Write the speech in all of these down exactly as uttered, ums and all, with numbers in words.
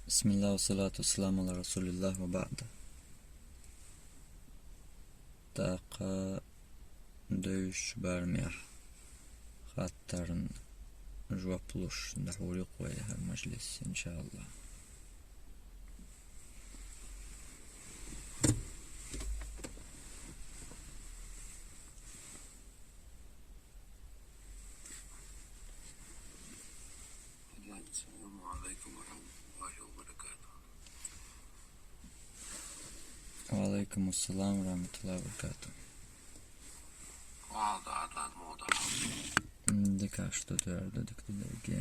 بسم الله والصلاة والسلام على رسول الله وبعد. ТӀаккха дойчу барамехь хаттарна жоп луш дӀахьур ю-кх вай хӀара мажлис, иншааллахӀ. السلام عليكم ورحمة الله وبركاته. وعليكم السلام ورحمة الله وبركاته. Ва Ӏадат муха ду хьал? М, дика аш ду, тӀоьрза ду, дика ду дерриге.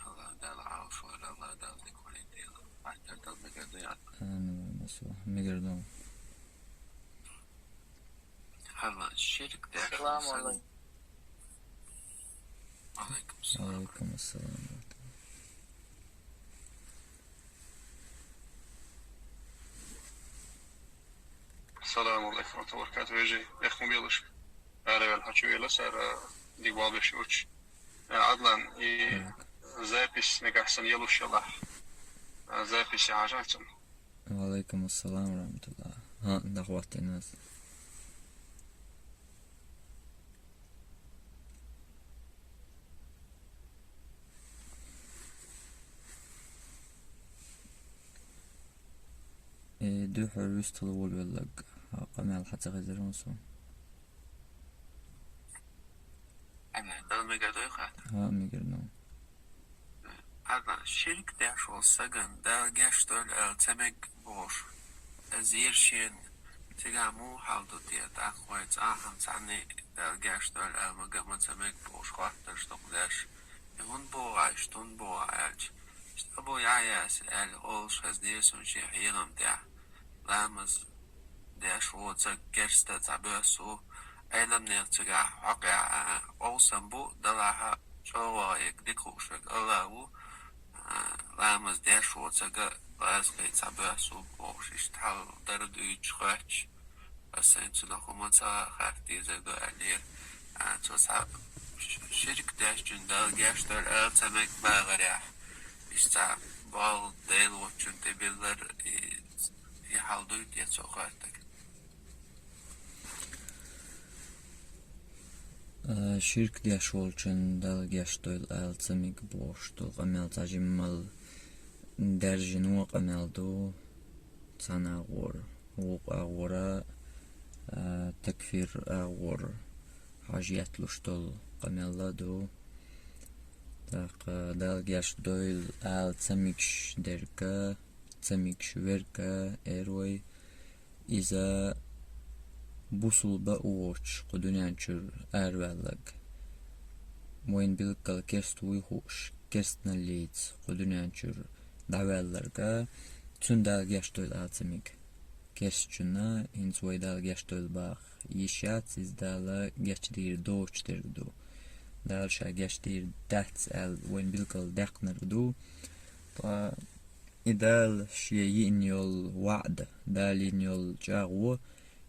АллахӀ Дала Ӏалашвойла, АллахӀ Дала дика хуьлийла. Хаттар дала мегар ду яц? Амин, масала, мегар ду. Хьала ширк деш. Салам алейкум. Алейкум салам. Алейкум ассалам. Салам алейкум ва рахматуллахи ва баракатух, вежарий. Эхь, ма белаш. Араваьлла хьачувелла сара дика болх беш йолчу. Э, Ӏадлан, и запись нагахь санна ялуш ялахь. Э, запись хьажа цунна. Ва алейкум ассалам ва рахматуллах. ХӀаъ, дӀахӀоттийна ас. Э, дуьххьара вистхила волавелларг, хьан къамел хьан ца хезира хьуна суна? Ана, Дала мегар дуй хаттар? ХӀаъ, мегар ду. Ана, ширк деш волу сагана Дала гечдойла аьлла ца мега бохуш. Иза ера шена, цигахь муха хьал ду те, тӀаккха вай цхьаъ а цхьанне Дала гечдойла аьлла мега а ма ца мега бохуш хоттарш ду-кх деш. И хӀунда боху аьлча, хӀунда боху аьлча, Абу Яхьъяс аьлла олуш хезнера суна шен хьехам тӀехь. Ламаз деш воцург керста цхьа боьсса ву, Ӏеламнех цигахь хьокъехь а къовсам бу, делахь а чӀогӀа ваха ерг дика хууш верг АллахӀ ву, а, ламаз деш воцург лазкхий цхьа боьсса ву бохуш, иштта хьал дара дуьйцуш хоьттуш, аса сайн цунах хӀума ца хаьттийзар ду аьллера. А, цо цхьа ш-, ширк деш чун Дала гечдойла ала ца мега бахарехь, иштта цхьа болу Дела воцчун тӀе биллар, и И хьал дуй те цо хоьттург? А, ширк деш волчун Дала гечдойла ала ца мега бохуш долу къамел цхьа жиммал даьржина ван къамел ду. Цхьана агӀор, вукху агӀора, а, такфир агӀор хьажа етталуш долу къамел а ду. ТӀаккха Дала гечдойла ала ца мегаш дерг а, ца мегаш верг а, эр вай, иза бусулба а воцуш кху дуьнен чуьра араваьлларг. Вайна билггал керст вуй хууш, керстналлица кху дуьнен чуьра дӀаваьлларг а, цунна Дала гечдойла ала ца мега. Керстачунна хӀинца вай Дала гечдойла баха йиш яц, иза Дала гечдийр доцуш дерг ду. Дала ша гечдийр дац аьлла вайна билггал даьккхинарг ду. Ткъа и Дала шен йиъна йолу ваӀда, Дала йина йолу чӀагӀо,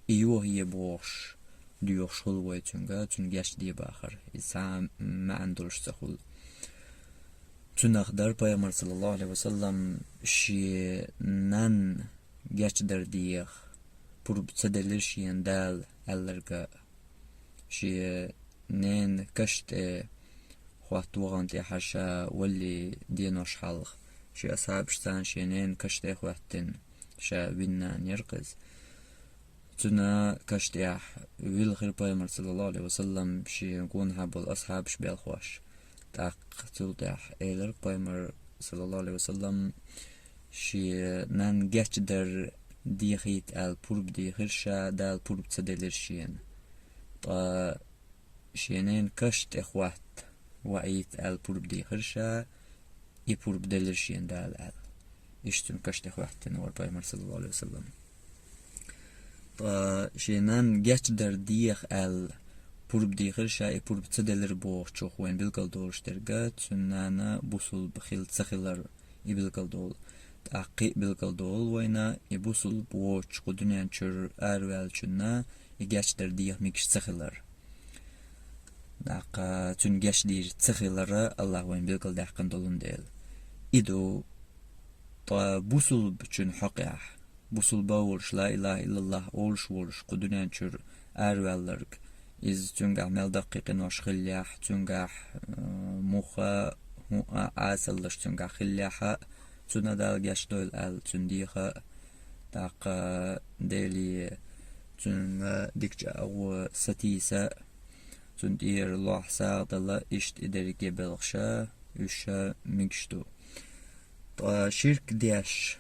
и йохае бохуш, доьхуш хуьлу вай цуьнга, цуьнан гечде бахар. Иза цхьа а маьӀна долуш ца хуьлу. Цунах дара Пайхамар, саллаллаху Ӏалайхи ва саллам, шен нанна гечдар деха пурба ца делира шена Дала аьлларг а. Шен ненан каш тӀе хӀотта вахана тӀаьхьа ша валле денош хьалха, шен асхьабашца цхьаьна шен ненан каш тӀе а хӀоьттина, ша вина нана яра-кх иза. Цуьнан каш тӀехь вилхира Пайхамар, саллаллаху Ӏалайхи ва саллам, шен гонахьа болу асхьабаш белхош. ТӀаккха цул тӀаьхьа элира Пайхамар, саллаллаху Ӏалайхи ва саллам, шен нанна гечдар дехийта аьлла пурба дийхира ша, Дала пурба ца делира шена. Ткъа шен ненан каш тӀе хӀотта ваийта аьлла пурба дийхира ша, и пурба делира шена Дала аьлла. Иштта цуьнан каш тӀе хӀоьттина вара Пайхамар, саллаллаху Ӏалайхи ва саллам. Ткъа шен нанна гечдар деха аьлла пурба дийхира ша, и пурба ца делира бохучух вайна билгалдолуш дерг а, цуьнан нана бусулба хилла ца хилар, и билгалдолу. ТӀаккха кхин а билгалдолу вайна, и бусулба воцуш кху дуьнен чуьра араваьллачунна и гечдар деха мегаш ца хилар. ТӀаккха цуьнан гечдийр ца хилар а АллахӀа вайна билгалдаьккхина долун дела. И ду ткъа бусулбачун хьокъехь, бусулба волуш, ла илаха иллаллах олуш волуш, кху дуьнен чуьра араваьлларг, иза цуьнгахь мел даккхий къинош хиллехь, цуьнгахь, э, муха, хӀуъа, Ӏесаллаш цуьнгахь хиллехь а, цунна Дала гечдойла аьлла, цуьнан деха а, тӀаккха Деле цуьнан дикачу агӀо сатийса а, цуьнан тӀера лохь сагӀа дала, иштта и дерриге белхаша, уьш ша мегаш ду. Ткъа ширк деш,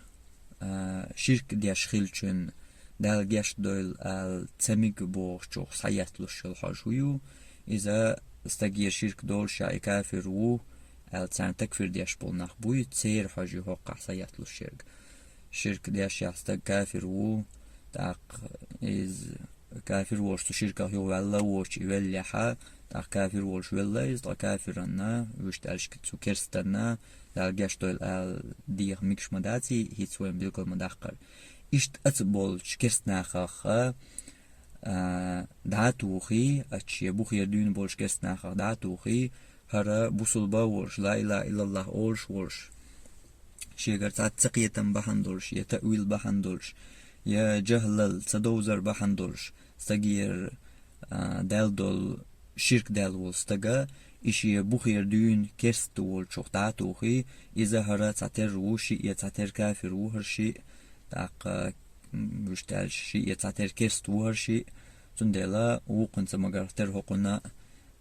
а, ширк деш хиллачун Дала гечдойла аьлла, ца мега бохучух схьаетталуш йолу хьожа хӀун ю? Иза стагера ширк долуш а и кафир ву аьлла, царна такфир деш болу нах буй, церан хьожа ю хӀоккхахь схьаетталуш ерг. Ширк деш а стаг кафир ву, тӀаккха иза кафир волуш цу ширках юхаваьлла а воцуш и веллехь а, тӀаккха кафир волуш велла иза, ткъа кафиранна, вуьшта аьлча цу керстанна, Дала гечдойла аьлла, деха мегаш ма даций, хӀинца вайна билгал ма даккхара. Иштта оцу болчу керстанахах а, а, дӀа а тухий, оцу шен бухера дуьйна болчу керстанахах дӀа а тухий, хӀара бусулба а волуш, ла илаха иллаллах олуш а волуш, шегара цхьацца кхетам бахьана долуш, я таъвил бахьана долуш, я жахӀлал, ца довзар бахьана долуш, стагера, а, даьлла долу ширк даьлла волу стага, и шен бухера дуьйна керста волчух дӀа а тухий, иза хӀара цхьатерра ву шиъ, я цхьатерра кафир ву хӀара шиъ, тӀаккха, м, вуьшта аьлча, шиъ я цхьатерра керста ву хӀара шиъ, цундела вукхунца магарх тера хӀокхунна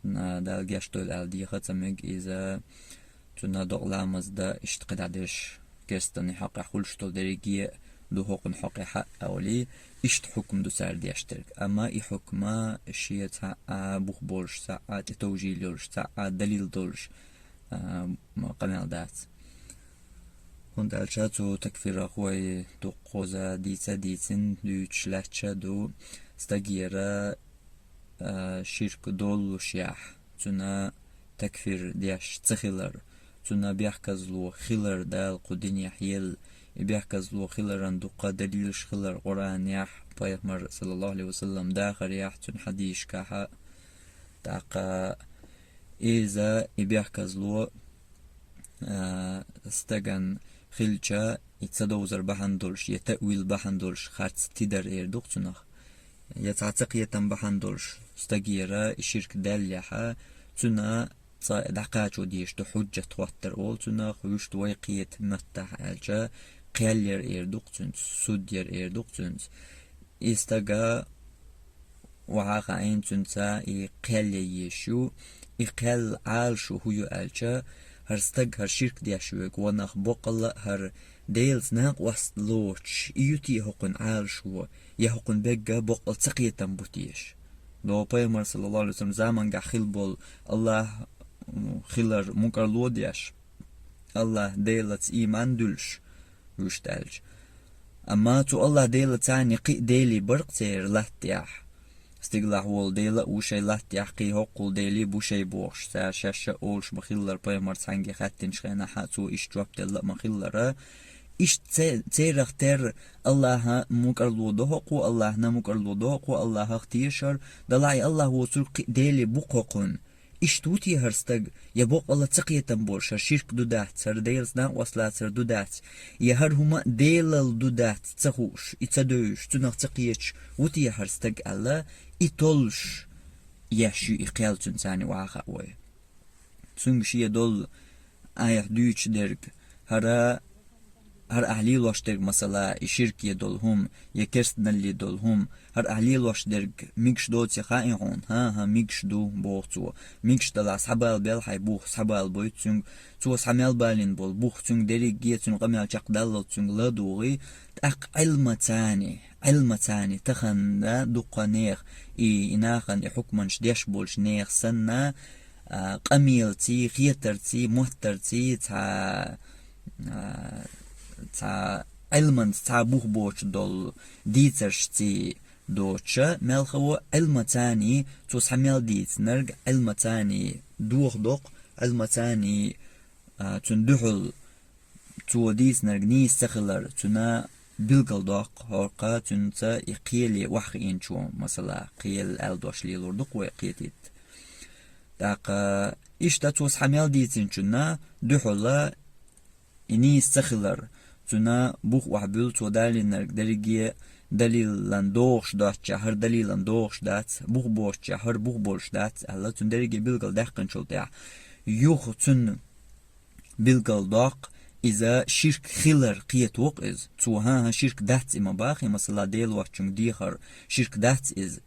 а, Дала гечдойла аьлла, деха а ца мега иза, цунна докъа ламаз дан, иштта кхидӀа дерш, керстаний хьокъехь хуьлуш долу дерриге а ду хӀокхунна хьокъехь а олий, иштта хьукма ду цара деш дерг. Амма и хьукма шен цхьа а бух болуш, цхьа а тӀетовжийла йолуш, цхьа а далил долуш, а, м-, къамел дац. ХӀунда аьлча цу такфирах вай дуккхуза дийца а дийцина, дуьйцуш лаьтташ а ду, стагера, а, ширк доллушехь, цуьнан такфир деш ца хилар, цуьнан бехказло хилар Дала кху динехь елла, и бехказло хиларан дуккха далилаш хилар Къуръанехь, Пайхамар, саллаллаху Ӏалайхи ва саллам, дахарехь, цуьнан хьадисашкахь а, тӀаккха иза и бехказло, а, стагана хилча, и ца довзар бахьана долуш, я таъвил бахьана долуш, харц тидар эр ду-кх цунах. Я цхьацца кхетам бахьана долуш, стагера и ширк даьллехь а, цуьнан цкъа дӀакхачо дезаш ду, хьуджат хӀоттар олу цунах, вуьшта вай кхета маттахь аьлча, кхел яр эр ду-кх цуьнца, суд яр эр ду-кх цуьнца. И стага охьа а хаийна, цуьнца и кхел ян езаш ю. И кхел Ӏалашо хӀун ю аьлча, хӀара стаг, хӀара ширк деш верг, ванах боккъалла а хӀара Делаца накъост лоцуш, и ю те хӀокхуьнан Ӏалашо, я хӀокхуьнан бегга боккъал цакхетам бу теша. Ло Пайхамар, саллаллаху Ӏалайхи ва саллам, замангахь хилла болу АллахӀ, м, хилар мукӀарло а деш, АллахӀ Делаца ийман а дуьллуш, вуьшта аьлча. Амма цу АллахӀ Делацани кхин а делий бара-кх церан латтехь. Стигалахь волу дела а ву шайн латтехь, кхин хӀоккхул делий бу шайн бохуш, цара шаьш а олуш ма-хиллара, Пайхамар цхьаьнгге хаьттинчу хенахь а цо иштта жоп делла а ма-хиллара. Иштта це-, церах терра АллахӀан мукӀарло до хӀокхо, АллахӀна мукӀарло до хӀокхо, АллахӀах тешар, далахь и АллахӀ воцург кхин а делий бу-кх хӀокхунна. Иштта ву те хӀара стаг, я боккъалла цакхетам болуш, хӀара ширк ду дац, хӀара Делаца накъост лацар ду дац, я хӀара хӀума а Делал ду дац ца хууш, и ца девзаш, цунах ца кхеташ ву те хӀара стаг аьлла, и толлуш еш ю и кхел цуьнцани охьа а хаьа вай. Цуьнга шен долу айхьа дуьйцуш дерг, хӀара, хӀара ахь лелош дерг, масала, и ширке долу хӀума, я керстаналле долу хӀума, хӀара ахь лелош дерг мегаш доций хаьий хьуна? ХӀан-хӀа, мегаш ду, боху цо. Мегаш далахь, схьабала бел хьайн бух, схьабала бойту цуьнга. Цо схьа мел балийна болу бух цуьнга дерриге а, цуьнан къамел чекхдаллалц цуьнга ладугӀий, тӀаккха Ӏилмацани, Ӏилмацани тахана дуккха нехан, и, и нахана и хьукманаш деш болчу нехан санна, а, къамелаций, хетарций, моттарций, цхьа, а, цхьа Ӏилманца цхьа бух боцуш долу дийцаршций доцуша, мелхо а Ӏилмацани цо схьа мел дийцинарг, Ӏилмацани дохадоккху, Ӏилмацани, а, цунна дуьхьал цо дийцинарг нийса ца хилар цуьнан билгалдоккху, хӀокху цуьнца и кхеле охьахиъначо, масала, кхел аьлла дош лелор ду-кх вай кхетийта. ТӀаккха иштта цо схьа мел дийцинчунна дуьхьала и нийса ца хилар, цунна бух охьабуьллу цо далийнарг дерриге далилан догӀуш доцчехь, хӀара далилан догӀуш дац, бух боцчехь, хӀара бух болуш дац аьлла, цунна дерриге билгалдаьккхинчул тӀаьхьа. Юха цунна билгалдоккху, иза ширк хилар кхетавоккху иза. Цо, хӀан-хӀа, ширк дац и ма боху, и масала Дела воцчунга дехар ширк дац иза.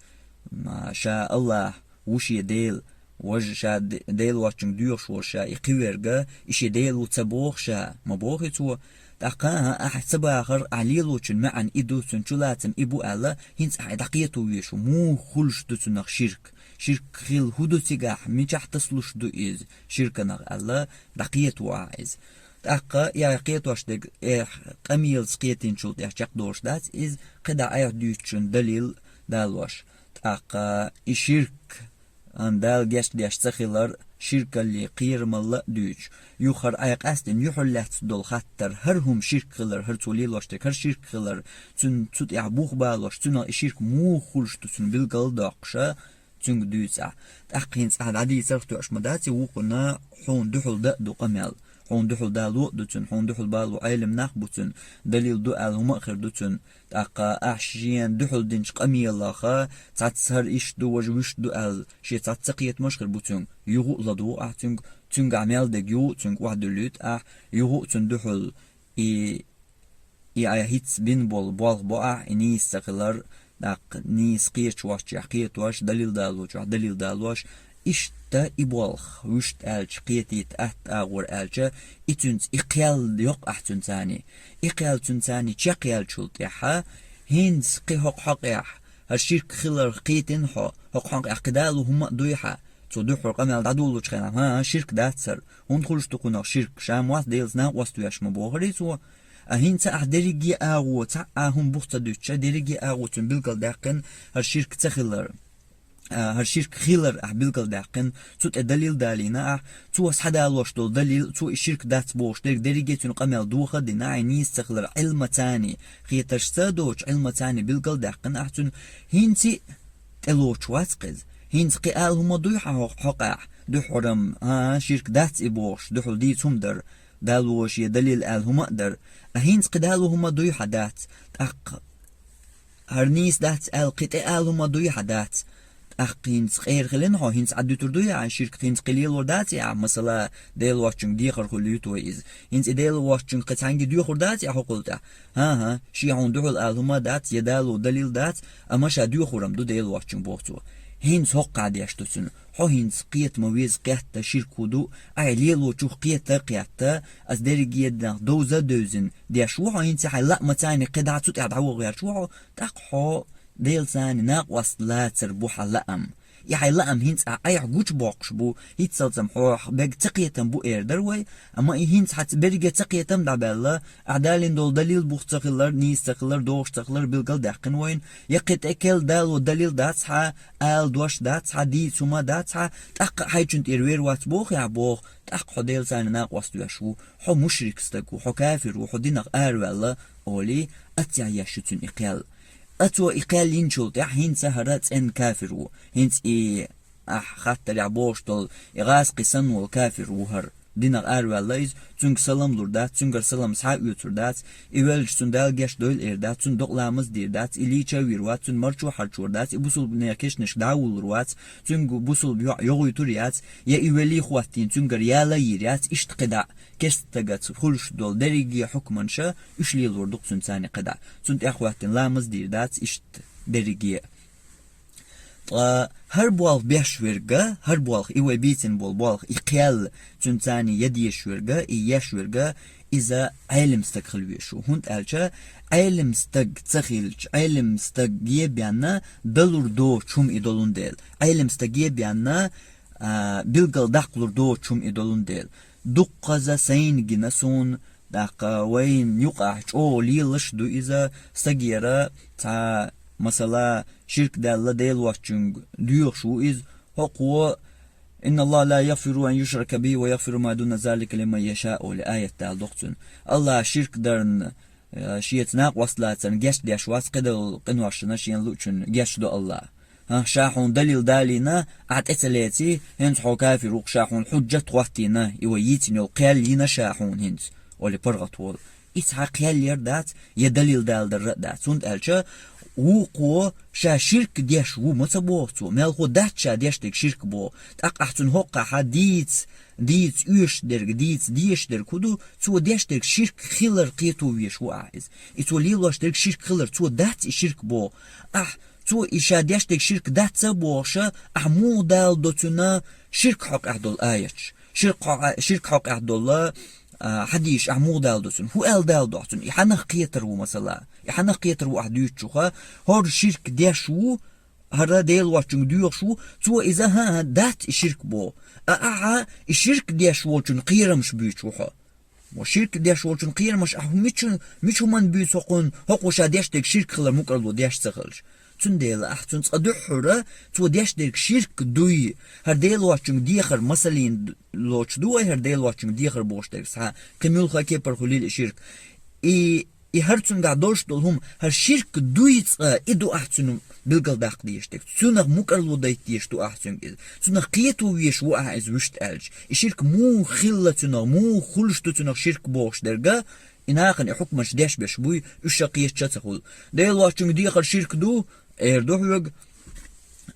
Ма, ша Аллахь ву шен Дела, важа ша Де-, Дела воцчунга доьхуш волу ша и кхиверг, и шен Дела ву ца боху ша, ма боху цо. ТӀаккха, хӀан-хӀа, ахь ца бахар, ахь лелочун маьӀна и ду, цуьнан чулацам и бу аьлла, хӀинца ахь и дӀакхето везаш ву, муха хуьлуш ду цунах ширк? Ширк хила хӀун ду цигахь, мичахь тасалуш ду иза, ширканах аьлла, дӀакхето ахь иза. ТӀаккха и ахь кхетош дерг, эхь, къамелаца кхетийначул тӀаьхьа чекхдолуш дац иза, кхидӀа айхьа дуьйцучун далил далош. ТӀаккха и ширк, ан Дала гечдеш ца хилар, ширкалле кхерамалла а дуьйцуш, юххара айхьа къаьстина юьхьарлаьцна долу хаттар, хӀара хӀума ширк хилар, хӀара цо лелош дерг, хӀара ширк хилар, цуьнан цу тӀехь бух балош, цуьнан и ширк муха хуьлуш ду, цуьнан билгал а доккхуша, цуьнга дуьйцу ахь. ТӀаккха хӀинца ахь дӀадийцарх тоьаш ма дац, и вукхунна хьуна дуьхьал дан а ду къамел. Хьуна дуьхьал дало а ду цуьнан, хьуна дуьхьал бало Ӏелам нах а бу цуьнан, далил ду аьлла хӀума а хир ду цуьнан. ТӀаккха ахь шена дуьхьал динчу къамелаха, цхьацца хӀара иштта ду, важа вуьшта ду аьлла, шен цхьацца кхетамаш а хир бу цуьнга. Юха а ладугӀу ахь цуьнга, цуьнгахь мел дерг юха а цуьнга охьадуьллуьйту ахь, юха а цуьнан дуьхьал и и айхьа хӀинца бина болу болх бо ахь, и нийса ца хилар, тӀаккха нийса кхеташ воцчехь кхетош, далил далочохь далил далош, иштта и болх, вуьшта аьлча, кхетийта атта агӀор аьлча, и цуьнца и кхел йоккху ахь цуьнан царний. И кхел цуьнан царний чекхъяьллачул тӀаьхьа, хӀинца кхин хӀокху хьокъехь, хӀара ширк хиларх кхийтина хьо, хӀокху хьокъехь кхидӀа а лу хӀума а дуй хьан, цо дуьххьара къамел дӀадолучу хенахь, хӀан-хӀа, ширк дац хӀара, хӀунда хуьлуш ду кхунах ширк, ша мосса Делаца накъост веш ма бохура цо. А хӀинца ахь дерриге а агӀо, цхьа а хӀума бух ца дуьтуша, дерриге а агӀо цуьнан билгалдаьккхина, хӀара ширк ца хилар, а, хӀара ширк хилар ахь билгалдаьккхина, цу тӀе далил далийна ахь, цо схьадалош долу далил, цо и ширк дац бохуш дерг дерриге а цуьнан къамел доха а дина ахь, и нийса ца хилар Ӏилма царний, хетаршца а доцуш, Ӏилма царний билгалдаьккхина ахь цуьнан, хӀинца а тӀелоцуш вац кхеза. ХӀинца кхин ала хӀума дуй хьан хьо-, хьокъехь, дуьххьара-м, а, ширк дац и бохуш, дуьхьал дийца хӀума дара, далош я далил аьлла хӀума а дара. А хӀинца кхидӀа а лу хӀума дуй хьан дац, тӀаккха хӀара нийса дац аьлла, кхин тӀе ала хӀума дуй хьан дац, тӀаккха хӀинца къера хилина хьо, хӀинца Ӏад дуьтур дуй ахь ширк, хӀинца кхин лелор дац и ахь, масала, Дела воцчунга дехар хуьлуьйту вай иза. ХӀинца и Дела воцчунга кхин цхьаьнгге доьхур дац и ахь хӀокхул тӀехь. ХӀан-хӀа, шен хьуна дуьхьал ала хӀума а дац, я дало далил дац, амма ша доьхур-м ду Дела воцчунга боху цо. ХӀинца хӀокхахь деш ду цуьнан. Хьо хӀинца кхета ма веза кхетта ширк хӀун ду, ахь лелочух кхета а кхетта, ас дерриге а нах довза а девзина деш ву хьо, хӀинца хьайн лаамца царний кхидӀа цу тӀехь дӀавахарш ву хьо, тӀаккха хьо Делаца царний накъост лацар бу хьан лаам. И хьайн лаам хӀинца ахь айхьа гучубоккхуш бу, хӀинццалц-м хьох бега ца кхетам бу эр дара вай, амма и хӀинца хьаца берриге ца кхетам дӀабаьлла, ахь далийна долу далил бух ца хилар, нийса ца хилар, догӀуш ца хилар билгалдаьккхина вайна, я кхин тӀе кхел дало далил дац хьан, ала дош дац хьан, дийца хӀума дац хьан, тӀаккха а хьайчунна тӀера вер вац боху ахь боху, тӀаккха хьо Делаца царний накъост веш ву, хьо мушрик стаг ву, хьо кафир ву, хьо динах араваьлла, олий, аццехь еш ю цуьнан и кхел. А цо и кхел йинчул тӀаьхьа хӀинца хӀара цӀена кафир ву. ХӀинца и ахь хаттарехь бохуш долу и гӀазкхи санна волу кафир ву хӀара. Динах араваьлла иза, цуьнга салам лур дац, цуьнгара салам схьа а оьцур дац, и веллачу цунна Дала гечдойла эр дац, цуьнан докъа ламаз дийр дац, и лийча а вийр вац, цуьнан марчо а хьарчор дац, и бусулбанех кешнашка дӀа а вуллур вац, цуьнга бусулба йоӀ йогӀуьйтур яц, я и велий хӀоттийна цуьнгара яла а йийр яц, иштта кхидӀа а кестагацара хуьлуш долу дерриге а хьукманаш уьш лелор ду-кх цуьнан царний кхидӀа. Цунна тӀехӀоьттина ламаз дийр дац иштта дерриге а. Ткъа хӀара болх беш верг, хӀара болх, и вай бийцина болу болх, и кхел цуьнан царний я дезаш верг, и еш верг, иза Ӏелам стаг хила везаш ву. ХӀунда аьлча Ӏелам стаг ца хилча, Ӏелам стаге бен далур доцу хӀума и долун дела. Ӏелам стаге бен, а, билгал даккхалур доцу хӀума и долун дела. Дуккхаза сайна гина суна, тӀаккха вайна юкъахь чӀогӀа лелаш а ду иза, стагера цхьа, масала, ширк даьлла Дела воцчунга доьхуш ву иза, хӀокхо: «Инна Аллаха ла ягъфиру ан юшрака бихи ва ягъфиру ма дуна залика лиман яшаъ», олий аят далдоккху цуьнан. Аллаха ширк дарна, э, шеца накъост лацарна гечдеш вац кхидолу къиношна шена луучунна гечдо Аллаха. ХӀан, ша хьуна далил далийна, ахь тӀе ца леций, хӀинца хьо кафир ву-кх, ша хьуна хьуджат хӀоттийна, и вай йийцина йолу кхел йина ша хьуна хӀинца. олий паргӀат волу. Иза хьан кхел яр дац, я далил далдар а дац. ХӀунда аьлча вукхо ша ширк деш ву ма ца боху цо, мелхо дац ша деш дерг ширк боху. ТӀаккха ахь цунна хӀокхахь дийца, дийца оьшуш дерг, дийца дезаш дерг хӀун ду, цо деш дерг ширк хилар кхето везаш ву ахь иза. И цо лелош дерг ширк хилар, цо дац и ширк боху. Ахь цо и ша деш дерг ширк дац ца бохуша, ахь муха даладо цунна ширк хьокъехь долу аяташ, ширк хьо-, ширк хьокъехь долу, а, хьадисаш ахь муха даладо цунна? ХӀун аьлла даладо ахь цунна? И хьанах кхетар ву масала? И хьанах кхетар ву ахь дуьйцучуха? ХӀора ширк деш ву, хӀара Делан воцчунга доьхуш ву, цо иза, хӀан-хӀа, дац и ширк боху. А ахьа и ширк деш волчун кхерамаш буьйцуш ву хьо. Ва ширк деш волчун кхерамаш ахь мичу, мичу хӀуманна буьйцу хӀокхунна, хӀокхо ша деш дерг ширк хилар мукӀарло деш ца хилча. Цундела ахь цунна цкъа дуьххьара, цо деш дерг ширк дуй, хӀара Делан воцчунга дехар масаллин лоцуш ду вай, хӀара Делан воцчунга дехар бохуш дерг схьа, кхин муьлхха кепара хуьлийла и ширк. И, и хӀара цуьнгахь долуш долу хӀума, хӀара ширк дуй цкъа, и ду ахь цуьнан билгалдаккха дезаш дерг. Цунах мукӀарло дайта дезаш ду ахь цуьнга иза. Цунах кхето везаш ву ахь иза вуьшта аьлча. И ширк муха хилла цунах, муха хуьлуш ду цунах ширк бохуш дерга, и нахана и хьукманаш деш беш буй, уьш ша кхеташ а ца хуьлу. Делан воцчунга дехар ширк ду, эр ду хьоьга.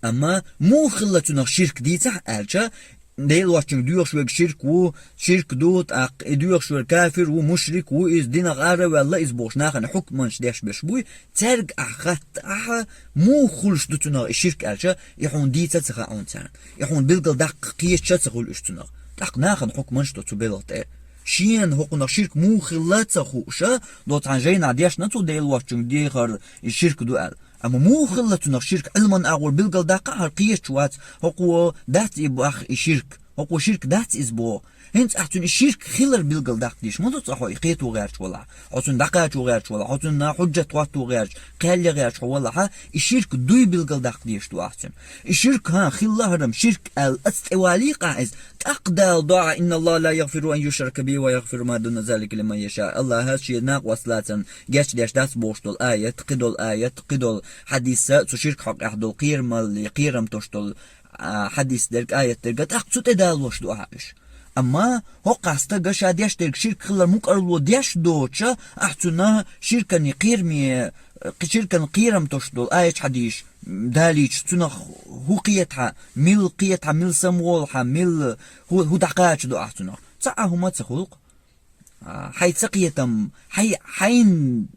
Амма муха хилла цунах ширк дийцахь аьлча, Делан воцчунга доьхуш верг ширк ву, ширк ду, тӀаккха и доьхуш верг кафир ву, мушрик ву, иза динах ара а ваьлла иза бохуш нахана хьукманаш деш беш буй, цаьрга ахь хатта ахьа, муха хуьлуш ду цунах и ширк аьлча, и хьуна дийца а ца хаьа хьуна царна. И хьуна билгалдаккха кхеташ а ца хуьлу уьш цунах. ТӀаккха нахана хьукманаш до цу белгӀа тӀе. Шена хӀокхунах ширк муха хилла а ца хууша, до цхьана жайнахь дешна цо Делан воцчунга дехар и ширк ду аьлла. Амма муха хилла цунах ширк, Ӏилман агӀор билгалдаккха хӀара кхеташ вац, хӀокхо дац и бах и ширк, хӀокхо ширк дац иза боху. ХӀинца ахь цуьнан и ширк хилар билгалдаккха дезаш ма ду цкъа хьо и кхето гӀерташ валахь, хьо цунна дӀакхачо гӀерташ валахь, хьо цунна хьуджат хӀотто гӀерташ, кхел ян гӀерташ хьо валахьа, и ширк дуй билгалдаккха дезаш ду ахь цуьнан. И ширк, хӀан, хилла хӀара-м ширк аьлла, аса тӀе валийкъахь иза, тӀаккха Дала доӀа: «Инна Аллаха ла ягъфиру ан юшрака бихи ва ягъфиру ма дуна залика лиман яша». Аллаха шен накъост лацарна гечдеш дац бохуш долу аят, кхидолу аят, кхидолу хьадис а, цу ширк хьокъехь долу кхерамалли, кхерам тосуш долу, а, хьадис дерг, аят дерг а тӀаккха цу тӀе далош ду ахьа уьш. Амма хӀокхахь стага ша деш дерг ширк хилар мукӀарло деш доцуша, ахь цунна ширканна кхераме, ширканна кхерам тосуш долу аяташ, хьадисаш далийча, цунах хӀун кхетахьа, мила кхетахьа, мила самаволахьа, мила хӀу-, хӀун дӀакхача ду ахь цунах? Цхьа а хӀума ца хуьлу-кх. А, хьайн ца кхетам, хьай-, хьайна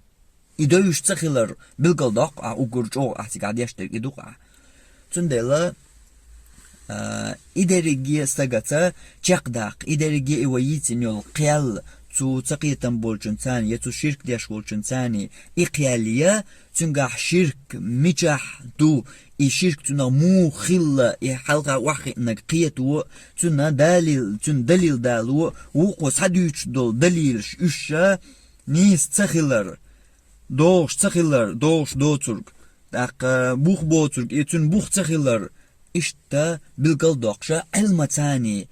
и девзаш ца хилар билгалдоккху ахь, уггар чӀогӀа ахь цигахь деш дерг и ду-кх ахь. Цундела, а, и дерриге а стагаца чекхдаккха, и дерриге а и вай йийцина йолу кхел, цу ца кхетам болчунцани, я цу ширк деш волчунцани и кхел я, цуьнгахь ширк мичахь ду, и ширк цунах муха хилла, и хьалха охьахиънарг кхето, цунна далил, цунна далил дало, вукхо схьадуьйцуш долу далилаш уьш ша нийса ца хилар, догӀуш ца хилар, догӀуш доцург, тӀаккха бух боцург, и цуьнан бух ца хилар, иштта билгалдоккхуша Ӏилманцани,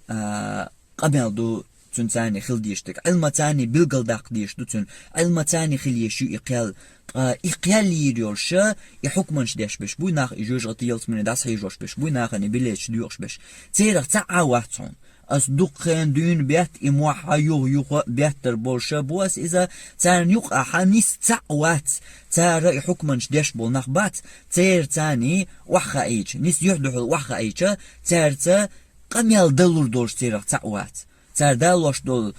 а, къамел ду цуьнцани хила дезаш дерг. Ӏилманцани билгалдаккха дезаш ду цуьнан. Ӏилманцани хила езаш ю и кхел. Ткъа и кхел йийр йолуша, и хьукманаш деш беш буй, нах и жоьжахати ялсамани дӀасахьийжош беш буй, нахана и билеташ доькъуш беш. Церах цхьа а вац хьуна. Ас дукха хенахь дуьйна бетта и мохь а, юха-юха а беттар болуша бу ас иза, царна юкъахь нис цхьа а вац, цара и хьукманаш деш болу нах бац, церацани охьахаийча, нис юьхь-дуьхьал охьахаийча, цаьрца къамел далур долуш церах цхьа а вац. Цара далош долу,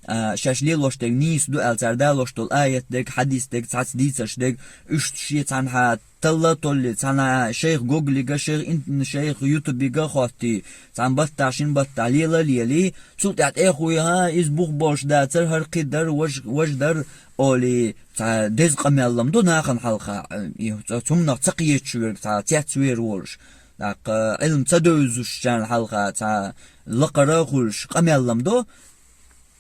а, шаьш лелош дерг нийса ду аьлла, цара далош долу аят дерг, хьадис дерг, цхьацца дийцарш дерг, уьш шен цхьанхьа талла а толлий, цхьанхьа шайх Гоглига, шайх ин-, шайх Ютубига а хоттий, цхьана баттахь, шина баттахь лела а лелий, цул тӀаьхьа тӀе а хуй, хӀа, иза бух болуш дацара, хӀара кхин дара, важа, важа дара, олий, цхьа деза къамел-м ду нахана хьалха, и, цу-, цу хӀуманах ца кхеташ верг, цхьа цецвер волуш. ТӀаккха Ӏилма ца девзушчарна хьалха цхьа лакхара а хуьлуш къамел-м ду,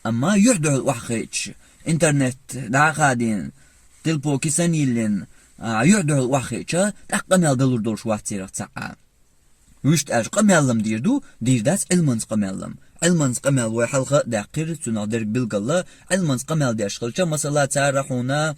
амма юьхь-дуьхьал охьахиъча, интернет дӀа а хадийна, телефон кисана йиллина, а, юьхь-дуьхьал охьахиъча, тӀаккха къамел далур долуш вац церах цхьа а. Вуьшта аьлча, къамел-м дийр ду, дийр дац Ӏилманца къамел-м. Ӏилманца къамел вай хьалха а даьккхира, цунах дерг билгала, Ӏилманца къамел деш хилча, масала, цара хьуна,